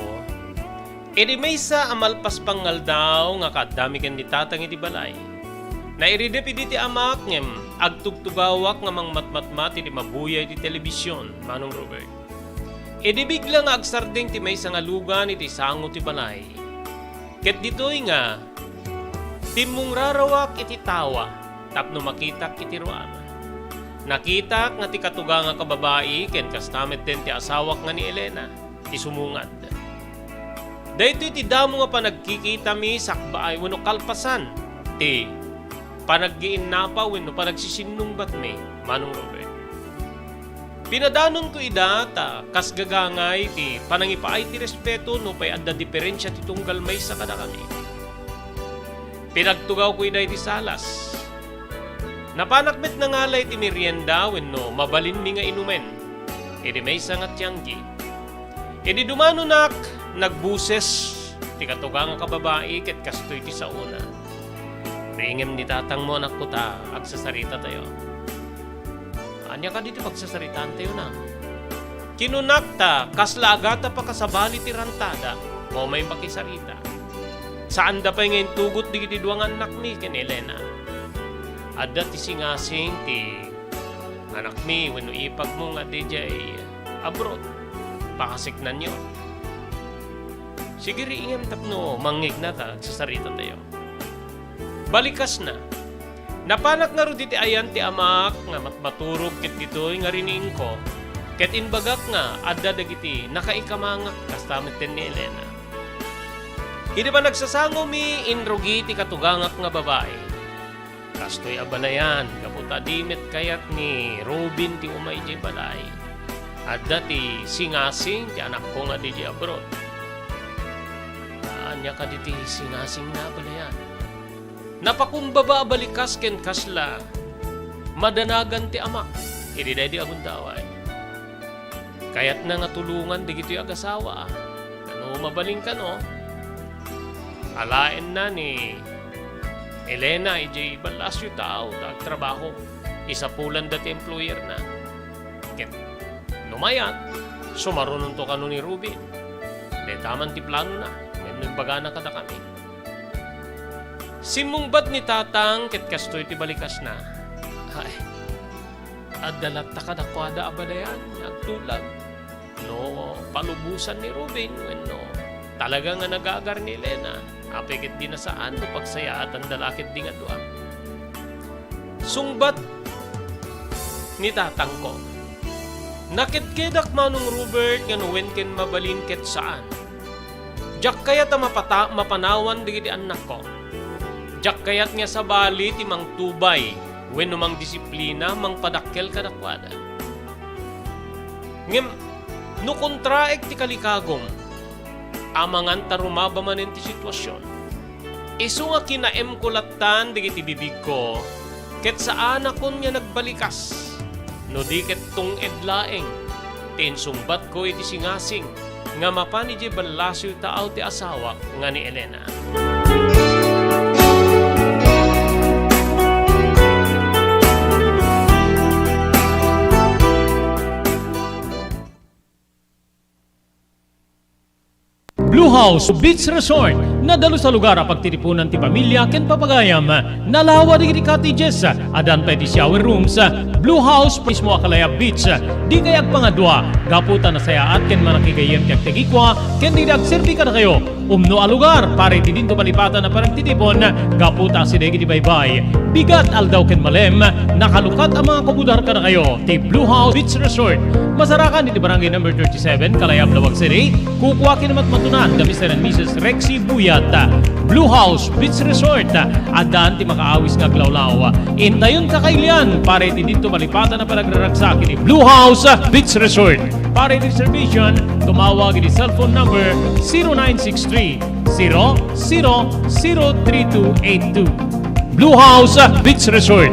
Idi maysa a malpaspan nga aldaw nga kaaddami ken ni Tatang iti balay, nairidep idi ti amak ngem agtugtugawak nga mangmatmatmat iti mabuya iti telebision, Manong Robert. Idi bigla nga agsardeng ti maysa nga lugan iti sango ti balay. Ket ditoy nga timmungrarawak iti tawa tapno makitak iti ruar. Nakitak nga ti katugangak a babai ken kasta metten ti asawak nga ni Elena ti sumungad. Daytoy ti damo nga panagkikitami sakbaay wenno kalpasan ti panaggiinnapa wenno panagsisinnungbatmi, Manong Robert. Pinadanonko ida ta kas gagangay ti panangipaay ti respeto nupay adda diferensia ti tunggal maysa kadakami. Pinagtugawko ida iti salas. Napanak met nangala iti merienda wenno mabalinmi nga inumen idi maysa nga tianggi. Idi dumanonak, nagbuses ti katugangak a babai ket kastoy ti saona. Ringem ni tatangmo, anakko, ta agsasaritatayo. Ania kadi ti pagsasaritaantayo na? Kinunak ta kasla agata pakasabali ti rantada, mo may makisarita. Saanda pay nga intugot digiti dua nga annakmi ken Elena. Adda ti singasing ti anakmi wenno ipagmo nga diay abroad. Pakasiknanyo. Sige, ringem tapno mangngegna ta agsasarita tayo. Balikasna. Napanak ngarud iti ayan ti amak nga matmaturog ket ditoy nga riniingko, ket imbagak nga adda dagiti nakaikamangak kasta metten ni Elena. Idi panagsasangomi, inrugi ti katugangak nga babai. Kastoy a balayan, gapu ta di met kayat ni Robin ti umay idiay balay. Adda ti singasing ti anakko nga diay abroad. Ania kadi ti singasingna a balayan? Napakumbaba a balikas ken kasla madanagan ti amak idi daydi agundaway. Kayatna nga tulongan dagitoy agasawa. Kano mabalin kano? Alaenna ni Elena idiay ballasyo tao ta agtrabaho. Isapulanda ti employerna. Ket no mayat, sumarunonto kano ni Ruben. Dayta man ti planona, ngem no imbagana kadakami. Simmungbat ni Tatang ket kastoy ti balikasna. Ay, adda latta kadakuada a balayan nga agtulag. No palubosan ni Ruben wenno talaga nga nagagar ni Elena, apay ket di nasaan no pagsayaatanda la ketdi nga dua. Sungbat ni tatangko, nakedkedak, Manong Robert, nga no wen ken mabalin ket saan. Diak kayat a mapata-, mapanawan dagiti annakko. Diak kayat nga sabali ti mangtubay wenno mangdisiplina, mangpadakkel kadakuada. Ngem no kontraek ti kalikagum, amangan ta rumaba manen ti situasion. Isu nga kinaemko lattan dagiti bibigko, ket saanakon nga nagbalikas, no di ket tung-ed laeng ti insungbatko iti singasing nga mapan idiay ballasoy taaw ti asawak nga ni Elena. Blue House Beach Resort, nadalus a lugar a pagtitipunan ti pamilya ken papagayam. Nalawa dagiti cottages, addan pay ti shower rooms. Blue House mismo a Kalayab Beach. Dikay agpangadua, gapu ta nasayaat ken manakigayyem ti agtagikua ken dagiti agserbi kadakayo. Umno a lugar para iti dinto malipatan a panagtitipon, gapu ta asideg iti baybay, bigat, aldaw ken malem, nakalukat a mangakubudar kadakayo ti Blue House Beach Resort. Masarakan iti Barangay Number thirty-seven, Kalayab, Laoag City. Kukua ken matmatunan da Mister and Missus Rexy Buyat. Blue House Beach Resort, addan ti makaawis nga aglawlaw. Intayon kakailian para iti dinto malipatan a panagraragsak iti Blue House Beach Resort. Para iti reservation, tumawag iti cellphone number zero nine six three, zero zero zero three two eight two. Blue House Beach Resort.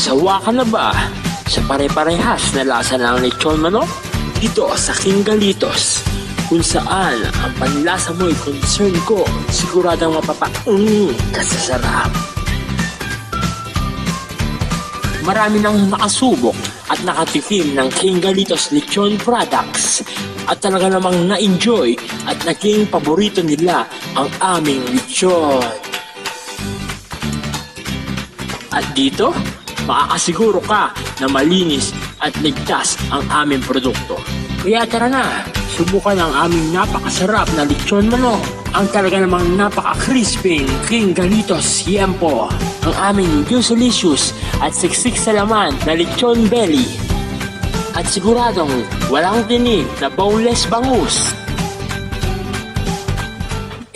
Sawa ka na ba sa pare-parehas na lasa ng lechon manok? Dito sa King Galitos, kung saan ang panlasa mo'y concern ko, siguradong mapapa-, mm, ka sa sarap. Marami nang nakasubok at nakatikim ng King Galitos Lechon products at talaga namang na-enjoy at naging paborito nila ang aming lechon. At dito, makakasiguro ka na malinis at ligtas ang aming produkto. Kaya tara na, subukan ang aming napakasarap na lechon manok, ang talaga namang napaka-crispy King Galitos Yempo, ang aming Juicelicious at siksik sa laman na lechon belly, at siguradong walang tinik na boneless bangus.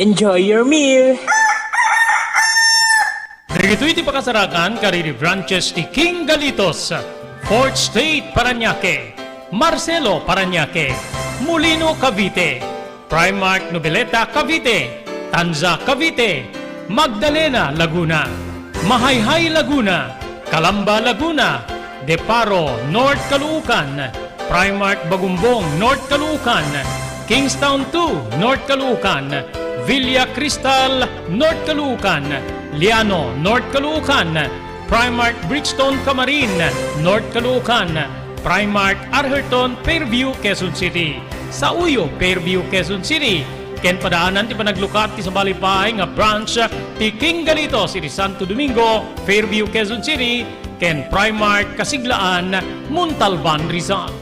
Enjoy your meal! Dagitoy ti pakasarakan kadagiti branches ti King Galitos, Fourth Street, Parañaque, Marcelo, Parañaque, Molino, Cavite, Primark Noveleta, Cavite, Tanza, Cavite, Magdalena, Laguna, Mahayhay, Laguna, Calamba, Laguna, De Paro, North Caloocan, Primark Bagumbong, North Caloocan, Kingstown two, North Caloocan, Villa Cristal, North Caloocan, Liano, North Caloocan, Primark Bridgestone Camarin, North Caloocan, Primark Arherton, Fairview, Quezon City. Sauyo, Fairview, Quezon City. Ken padaanan ti panaglukat ti sabali pay nga branch ti King Galitos iti Santo Domingo, Fairview, Quezon City, ken Primark Kasiglaan, Montalban, Rizal.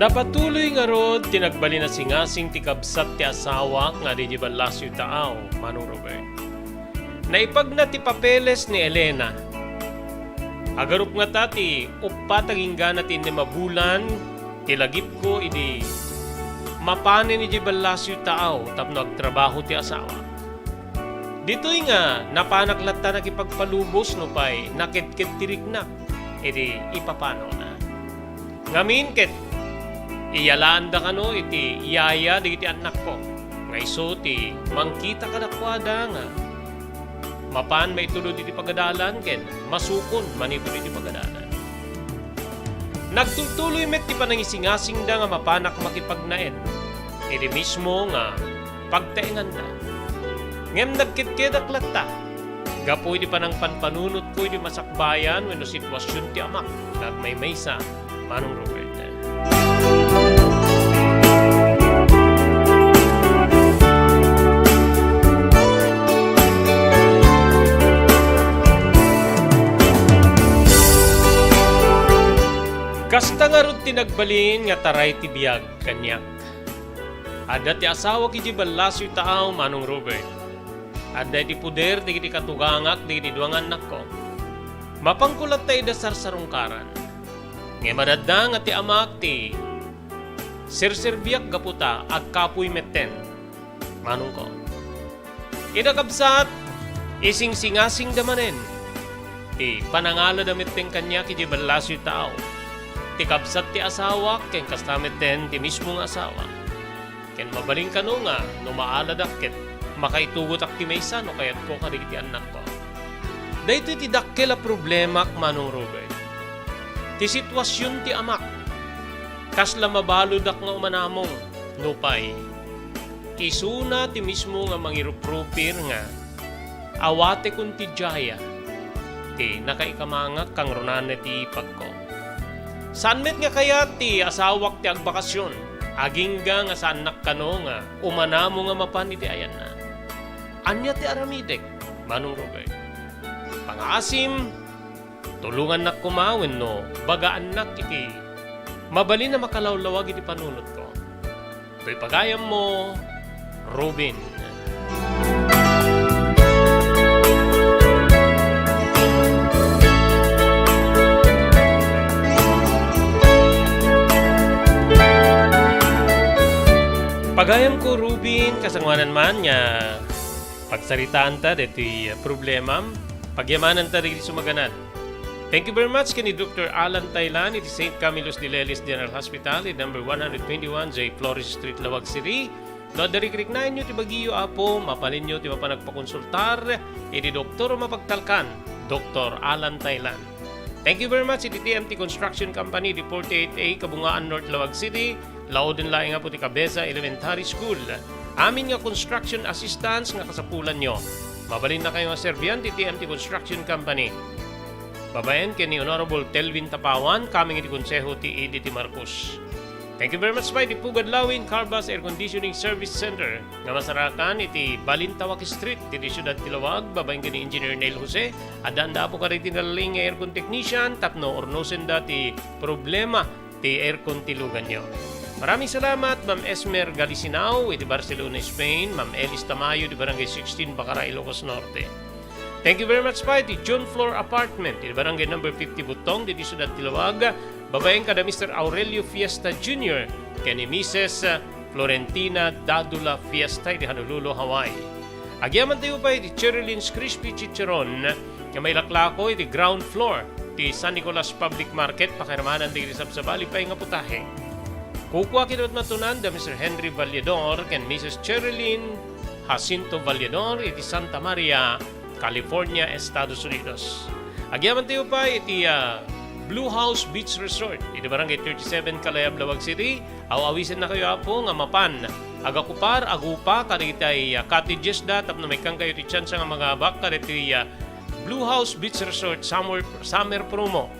Napatuloy ngarud ti nagbalin a singasing ti kabsat ti asawak nga di Balacio Taaw, Manong Robert. Naipagna ti papeles ni Elena. Agarup ngata ti uppat agingga ti innem a bulan ti lagipko idi mapanen idiay Balacio Taaw tapno agtrabaho ti asawa. Ditoy nga napanak latta nakipagpalubos nupay nakedked ti riknak idi ipapanawna. Ngamin ket iyalaanda kano iti yaya dagiti annakko, nga isu ti mangkita kadakuada nga mapan maitulod iti pagadalan ken masukon manipud iti pagadalan. Nagtultuloy met ti panangisingasingda nga mapanak makipagnaed iti mismo nga pagtaenganda. Ngem nagkedkedak latta gapu iti panangpanpanunotko iti masakbayan wenno sitwasion ti amak nga agmaymaysa, Manong Robert. Kasta ngarud ti nagbalin nga taray ti biag kaniak. Adda ti asawak idiay Balacio Taaw, Manong Robert. Adda iti poder dagiti katugangak dagiti dua nga annakko. Mapanko latta ida sarsarungkaran. Ngem adda nga ti amak ti serserbiak gapu ta agkapuy metten, manongko. Ida kabsat, isingsingasingda manen ti panangalada metten kaniak idiay Balacio Taaw. Ti kabsat ti asawak ken kasta metten ti mismo nga asawa. Ken mabalin kano nga no maaladak ket makaitugotak ti maysa no kayatko kadagiti annakko. Daytoy ti dakkel a problemak, Manong Robert. Ti sitwasion ti amak. Kasla mabaludak nga umanamong, nupay isuna ti mismo nga mangiruprupir nga awatekon ti diaya ti nakaikamangak kangrunana ti ipagko. Saan met nga kayat ti asawak ti agbakasyon, agingga nga saannak kano nga umanamo nga mapan iti ayanna. Ania ti aramidek, Manong Robert? Pangaasim, tulongannak koma wenno bagaannak iti mabalin a makalawlawag iti panunotko. Toy pagayammo, Ruben. Gayam ko, Rubin, kasangoanan man nga pagsaritaanta daytoy, ah, problemam, pagyamananta dagiti sumaganad. Thank you very much ken ni Doktor Alan Taylan iti Saint Camillus de Lelis General Hospital, iti number one hundred twenty-one J Flores Street, Laoag City. No adda rikriknaenyo ti bagiyo, Apo, mabalinyo ti mapan agpakonsultar iti doktor a mapagtalkan, Doktor Alan Taylan. Thank you very much iti T M T Construction Company, di forty-eight A, Kabungaan North, Laoag City. Laoden laeng, Apo, ti Cabeza Elementary School. Amin nga construction assistance nga kasapulanyo, mabalinnakayo nga serbian ti T M T Construction Company. Babaen ken ni Honorable Telvin Tapawan, coming iti Konseho ti E D T Marcos. Thank you very much pay iti Pugad Lawin Car Bus Air Conditioning Service Center nga masarakan iti Balintawak Street, iti siudad ti Laoag, babaen ken ni Engineer Neil Jose. Addaanda, Apo, kadagiti nalaing nga aircon technician tapno urnosenda ti problema ti aircon ti luganyo. Maraming salamat, Ma'am Esmer Galisinao, iti Barcelona, Spain, Ma'am Elis Tamayo, iti Barangay sixteen, Bacara, Ilocos Norte. Thank you very much pay iti June Floor Apartment, iti Barangay number fifty, Butong, ditoy siudad ti Laoag, babaen kada Mister Aurelio Fiesta Junior ken ni Missus Florentina Dadula Fiesta, iti Honolulu, Hawaii. Agyamantayo pay iti Cherylyn's Crispy Chicharon nga mailaklako iti ground floor ti San Nicolas Public Market, pakiramanan dagiti sabsabali pay nga putahe. Kukua ken ni matmatunan da Mister Henry Valledor ken Missus Cherylyn Jacinto Valledor iti Santa Maria, California, Estados Unidos. Agyamantayo pay iti, ah, Blue House Beach Resort iti Barangay thirty-seven, Kalayab, Laoag City. Aw-awisennakayo, Apo, nga mapan agakupar, agupa kadagiti, ah, cottages da tapno maikkankayo ti tsansa nga mangabak kadagiti, ah, Blue House Beach Resort Summer, Summer Promo.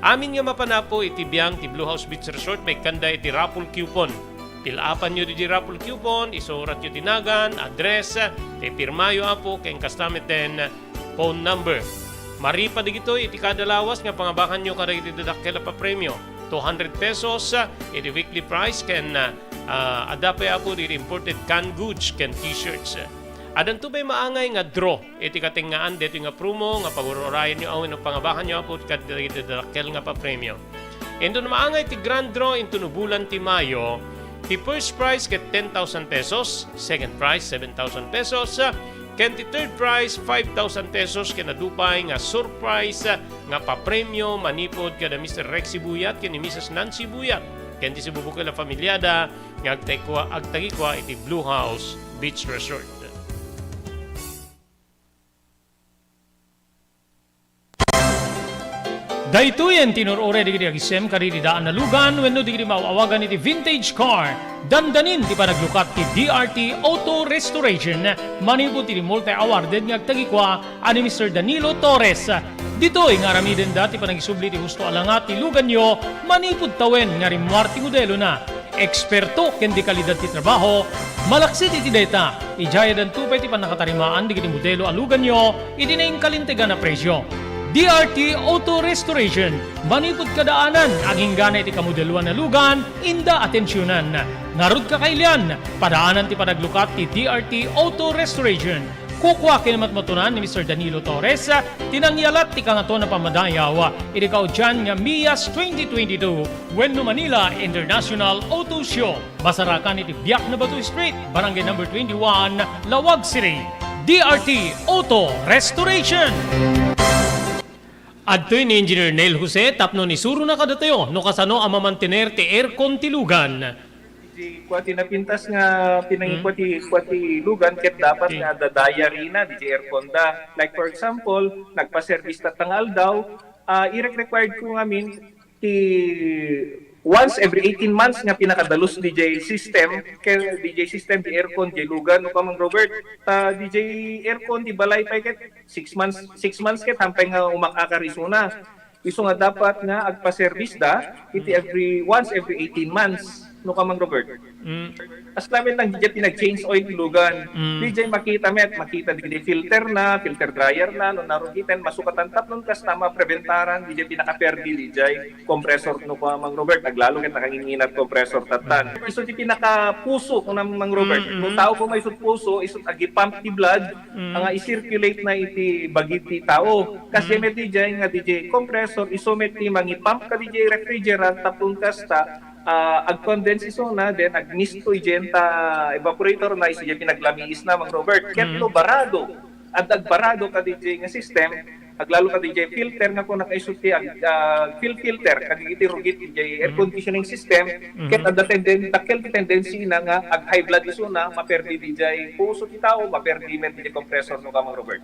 Amin nga mapan, Apo, iti biang ti Blue House Beach Resort, maikkanda iti raffle coupon. Pil-apanyo ditoy raffle coupon, isuratyo ti nagan, address, ti pirmayo, Apo, ken kasta metten phone number. Maripa dagitoy iti kada lawas nga pangabakanyo kadagiti dadakkel a papremio. Two hundred pesos, ah, iti weekly price ken, ah, ah, adda pay, Apo, iti imported canned goods ken t-shirts. Addanto pay maangay nga draw iti katengngaan daytoy nga promo nga pagururayenyo wenno pangabakanyo, Apo, kadagiti dadakkel nga papremio. Inton maangay ti grand draw inton bulan ti Mayo, ti first prize ket ten thousand pesos, second prize seven thousand pesos, ken ti third prize five thousand pesos, ken adu pay nga surprise nga papremio manipud kada Mister Rexy Buyat ken ni Missus Nancy Buyat ken ti Cebu Bukol a familiada nga agtagikua, agtagikua iti Blue House Beach Resort. Daytoyen ti inur-uray dagiti agisem kadagiti daan a lugan wenno dagiti maaw-awagan iti vintage car. Dandanin ti panaglukat ti D R T Auto Restoration manipud ti multi-awarded nga agtagikua a ni Mister Danilo Torres. Ditoy nga aramidenda ti panagisubli ti husto a langat ti luganyo manipud tawen nga rimmuar ti modelona. Eksperto ken de kalidad ti trabaho, malaksid iti dayta, idiay addanto pay ti pannakatarimaan dagiti modelo a luganyo iti nainkalintegan a presio. D R T Auto Restoration, manipud kadaanan, aginggana iti kamodeloan a lugan, inda atensionan. Ngarud, kakailian, padaanan ti panaglukat ti D R T Auto Restoration. Kukua ken matmatunan ni Mister Danilo Torres ti nangyalat ti Kangatoan a Pammadayaw iti kaudian nga MIAS twenty twenty-two wenno Manila International Auto Show. Masarakan iti Biak na Bato Street, Barangay Number twenty-one, Laoag City. D R T Auto Restoration. Adtoy ni Engineer Neil Jose tapno isurona kadatayo no kasano a mamantener ti aircon ti lugan. Di kua ti napintas nga pinangikua ti, kua ti lugan ket dapat nga adda diary na, di aircon da. Like, for example, nagpa-service tatta nga aldaw, ah, irek-required ko ngamin ti once every eighteen months nga pinakadalus D J system, ken D J system, di aircon, di lugan, no, Kamang Robert. Ta D J aircon, di balay pay ket six months, six months ket hampay nga umak-akar isuna. Isu nga dapat nga agpa-service da iti every, once every eighteen months, no, Kamang Robert? Mm. As lamet lang, didiay pinag-change oil ti lugan. Mm. Didiay makita met, makita didiay filter na, filter dryer na, no, narugiten, masukatan tapnon kasta, mapreventaran, didiay pinakaperdi, didiay compressor, no, Kamang Robert, aglalo ket nakanginginat compressor tattan. Mm. Isu ti pinakapuso, kuna Mang Robert. Mm, mm. No tao ko maisut puso, isut agipump ti blood, Mm. nga i-circulate na iti bagi ti tao. Kas Mm. met didiay nga didiay compressor, isu met ti mangipump ka didiay refrigerant, tapno kasta, ah, agcondense isuna, then agmisto idiay ta evaporator na, isu diay pinaglamiisna, Mang Robert. Ket Mm. no barado, adda agbarado kadiay nga system, aglalo kadiay filter nga kunana isu ti ag-, ah, field filter, kadagiti rugit idiay air Mm. conditioning system, Mm. ket adda tenden-, dakkel ti tendency na nga ag-high blood isuna, maperdi diay puso ti tao, maperdi met diay compressor no ka, Mang Robert.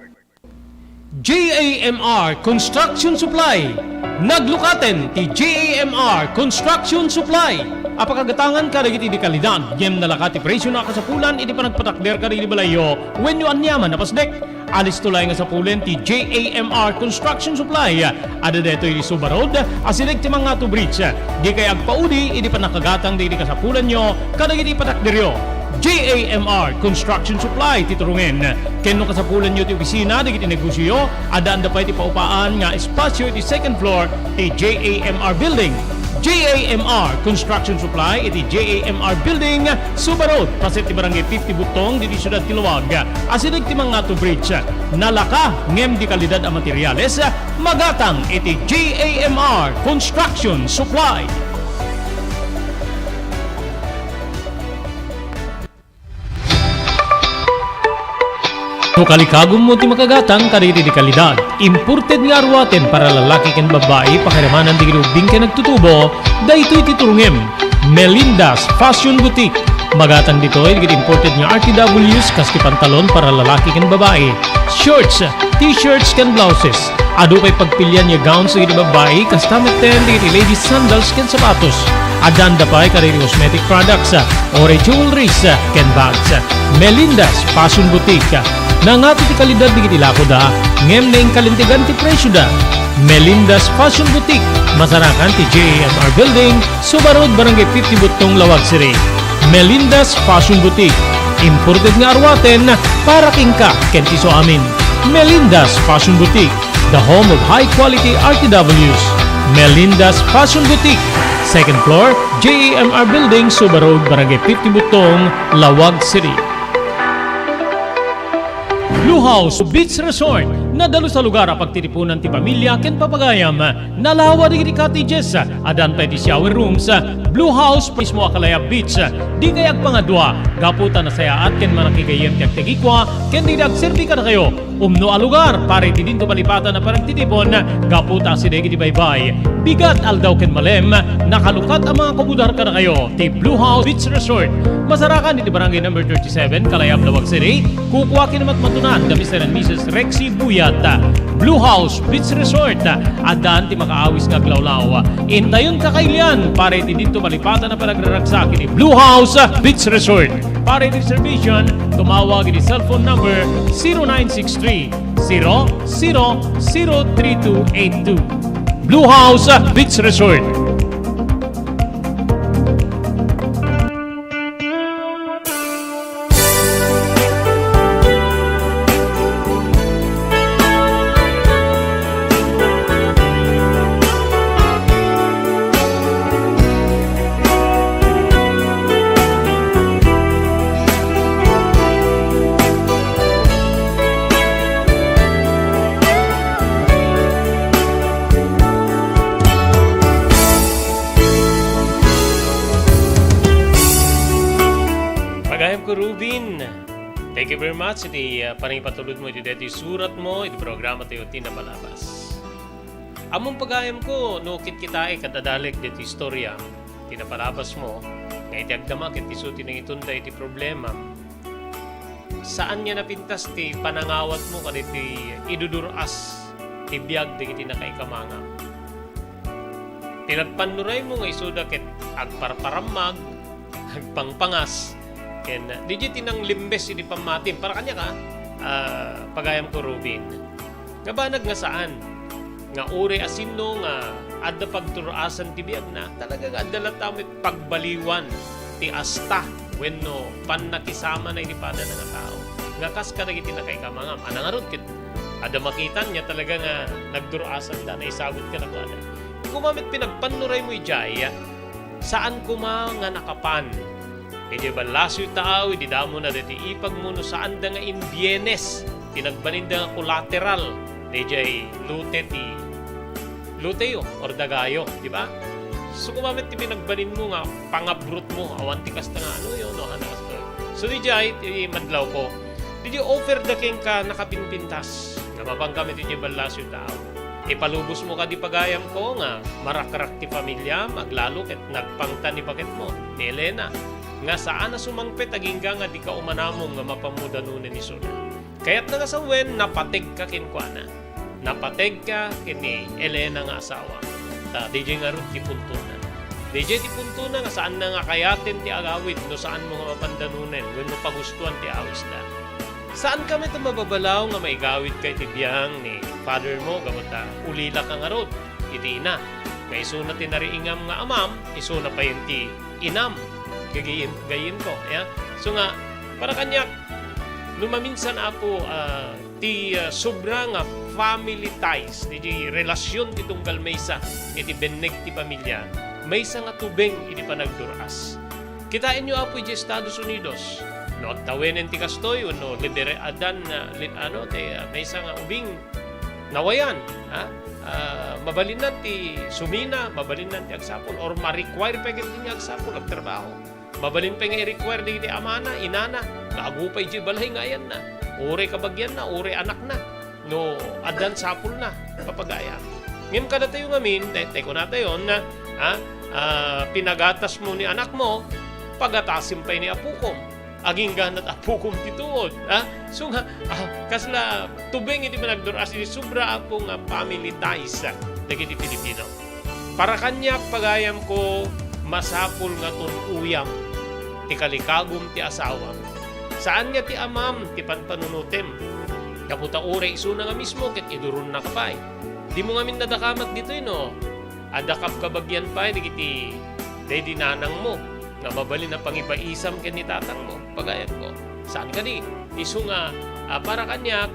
J A M R Construction Supply. Naglukaten ti J A M R Construction Supply. Apakagatangan kadagiti di kalidad, ngem nalaka ti presio na kasapulan iti panagpatakder kadagiti balayyo wenno aniaman a pasdek. Alisto laeng nga sapulen ti J A M R Construction Supply. Adda daytoy iti Suba Road, asideg ti Mangato Bridge. Dikay agpaudi idi pannakagatang dagiti kasapulanyo kadagiti patakderyo. J A M R Construction Supply ti turongen. Ken no kasapulanyo ti opisina dagiti negosioyo, addaan da pay ti paupaan nga espasio iti second floor ti J A M R Building. J A M R Construction Supply iti J A M R Building, Suba Road, paset ti Barangay fifty Butong, ditoy siudad ti Laoag. Asideg ti Mangato Bridge. Nalaka ngem di kalidad a materials, magatang iti J A M R Construction Supply. No kalikagummo ti makagatang kadagiti di kalidad, imported nga aruaten para lalaki ken babbai, pakiramanan dagiti ubbing ken agtutubo, daytoy ti turongem. Melinda's Fashion Boutique. Magatang ditoy dagiti imported nga R T Ws kas ti pantalon para lalaki ken babbai, shorts, t-shirts ken blouses. Adu pay pagpilian nga gowns dagiti babbai, kasta metten dagiti ladies sandals ken sapatos. Addaan da pay kadagiti cosmetic products, ore jewelries, ken bags. Melinda's Fashion Boutique. Nangato ti kalidad dagiti lakoda, ngem naingkalintegan ti presioda. Melinda's Fashion Boutique, masarakan ti J A M R Building, Suba Road, Barangay fifty Butong, Laoag City. Melinda's Fashion Boutique. Imported nga aruaten para kenka ken ti isuamin. Melinda's Fashion Boutique, the home of high quality R T Ws. Melinda's Fashion Boutique, second floor, J A M R Building, Suba Road, Barangay fifty Butong, Laoag City. Blue House Beach Resort, nadalus a lugar a pagtitipunan ti pamilya ken papagayam. Nalawa dagiti cottages, addaan pay ti shower rooms. Blue House mismo a Kalayab Beach. Dikay agpangadua, gapu ta nasayaat ken manakigayyem ti agtagikua ken dagiti agserbi kadakayo. Umno a lugar para iti dinto malipatan a panagtitipon, gapu ta asideg iti baybay, bigat, aldaw ken malem, nakalukat a mangakubudar kadakayo ti Blue House Beach Resort. Masarakan iti Barangay Number thirty-seven, Kalayab, Laoag City. Kukua ken matmatunan da Mister and Missus Rexy Buyat. Blue House Beach Resort, addaan ti makaawis nga aglawlaw. Intayon kakailian para iti dinto malipatan a panagraragsak iti Blue House Beach Resort. Para iti reservation, tumawag iti cellphone number zero nine six three, zero zero zero three two eight two. Blue House Beach Resort. Pagayam ko, Rubin. Thank you very much iti, ah, panangipatulod mo iti daytoy surat mo iti programa tayo, Ti Napalabas. Ammom, pagayam ko, no kitkitaek ket adalek daytoy istorya, Ti Napalabas mo, nga iti agdama ket isu ti nangitunda iti problema. Saan nga napintas ti panangawat mo kadagiti idudur-as ti biag dagiti nakaikamangam. Ti nagpannuray mo nga isuda ket agparparammag, agpangpangas, ken diay ti nanglimbes iti pammatim. Para kaniak, ah, pagayam ko, Rubin. Nga banag nga saan nga uray a sinno nga adda pagtur-asan ti biagna, talaga nga adda latta met pagbaliwan ti asta wenno pannakisamana iti padana nga tao. Nga kas kadagiti nakaikamangam, a nangarud ket adda makitan nga talaga nga nagtur-asanda, naisagut kadakuada. Koma met pinagpannuray mo idiay, saan koma nga nakapan. Idiay ballasiw taaw, idi damona daytoy ipag mo no saanda nga imbienes ti nagbalinda nga collateral daydiay lote ti, loteyo or dagayo, di ba? So, koma met ti pinagbalinmo nga pangabrotmo, awan ti kasta nga, ano yun, no, ano, kasta. So, didiay, ti madlawko. Didiay offer da kenka nakapimpintas. Nga mapanka met didiay ballasyo tao. Ipalubosmo kadi pagayamko nga marakrak ti familiam, aglalo ket nagpangtan ni baketmo, ni Elena, nga saan a sumangpet agingga nga dika umanamong nga mapammudanunen isuna. Kayatna nga sawen, napategka kenkuana. Napategka ken ni Elena nga asawa. Ta didiay ngarud ti puntona. Didiay ti puntona nga saanna nga kayaten ti agawid no saanmo nga mapandanunen wenno pagustuan ti awisda. Saanka met a mababalaw nga maigawidka iti biang ni father mo gapu ta ulilaka ngarud iti ina. Nga isuna ti nariingam nga amam, isuna payen ti inam. Gagayem, gayemko, ya. So nga, para kaniak, no maminsan, Apo, ah, ti, ah, sobra nga family ties, ti, ti relasyon ti tunggal maysa iti benneg ti pamilia, maysa nga tubeng iti panagdur-as. Kitaenyo, Apo, iti Estados Unidos, no agtawenen ti kastoy, wenno libere-, addan, ah, li-, ano, ti, ah, maysa nga ubing, nawayan, ha? Ah, mabalinnan ti sumina, mabalinnan ti agsapul, or ma-require pay ket ti agsapul, agtrabaho. Mabalin pay nga i-require dagiti amana, inana, nga agupay diay balay nga ayanna, uray kabagianna, uray anakna, no addan sapulna, papagayam. Ngem kadatayo ngamin, tay, tay kunatayon, ha? Ah, pinagatasmo ni anakmo, pagatasem pay ni apukom. Agingga met apukom ti tuod, ha? So nga, ah, kasla tubeng iti panagdur-as iti sobra, Apo, nga family ties, ah, dagiti Filipino. Para kaniak, pagayamko, masapul nga tun-oyam ti kalikagum ti asawam. Saan nga ti amam ti panpanunotem. Gapu ta uray isuna nga mismo ket iduronnaka pay. Dimo ngamin nadakamat ditoy, no? Adda kabkabagian pay dagiti daydi nanangmo nga mabalin a pangibaisam ken ni tatangmo, pagayamko. Saan kadi? Isu nga, ah, para kaniak,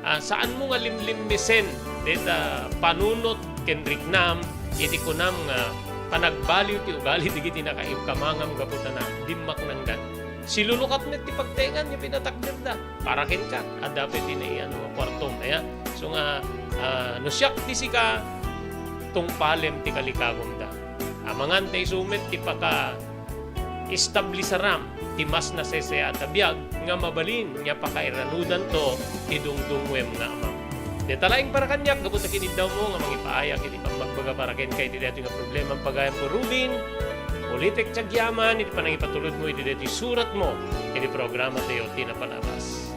ah, saanmo nga limlimmisen dayta panunot ken riknam iti kunam nga panagbaliw ti ugali dagiti nakaimkamangam gapu ta nadimmaknangdan. Silulukat met ti pagtengan nga pinatakderda. Para kenka, adda pay ti naiano nga kuartom, aya? So nga, ah, no siak ti sika, tungpalem ti kalikagumda. Amangan ta isu met ti paka-establisaram ti mas naseseat a biag nga mabalin nga pakairanudanto ti dungdungngoem nga amam. Dayta laeng para kaniak, gapu ta kiniddawmo nga mangipaayak iti pammagbaga para kenka iti daytoy nga problema, pagayamko Rubin, ulitek ti agyaman iti panangipatulodmo iti daytoy suratmo iti programa tayo, Ti Napalabas.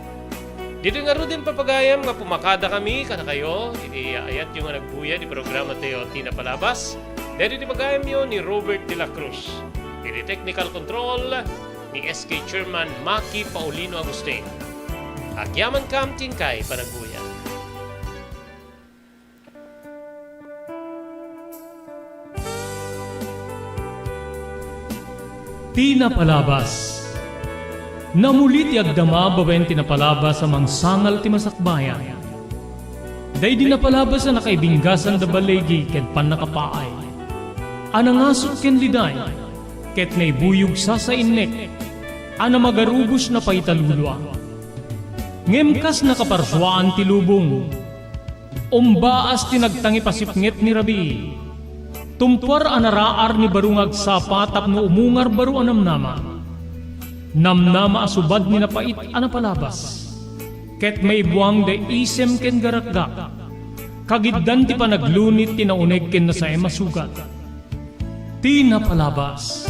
Ditoy ngaruden, papagayam, nga pumakadakami kadakayo iti ayatyo nga nagbuya iti programa tayo, Ti Napalabas. Daytoy ti pagayamyo ni Robert de la Cruz. Iti technical control ni S K Chairman Maki Paulino Agustin. Agyamankam ti inkay panagbuya. Ti Napalabas. Namuli ti agdama babaen ti napalabas a mangsangal ti masakbayan. Daydi napalabas a nakaibinggasan da baligi ken pannakapaay. A nangasut ken liday, ket naibuyog sasainnek, a namagarubos napaita lulua. Ngem kas nakaparsuaan ti lubong, umbaas ti nagtangipasipnget ni rabii. Tumpuar a naraar ni baro nga agsapa tapno umungar baro a namnama. Namnama a subad ni napait a napalabas. Ket maibuang da isem ken garakgak. Kagiddan ti panaglunit ti nauneg ken nasaem a sugat. Ti Napalabas.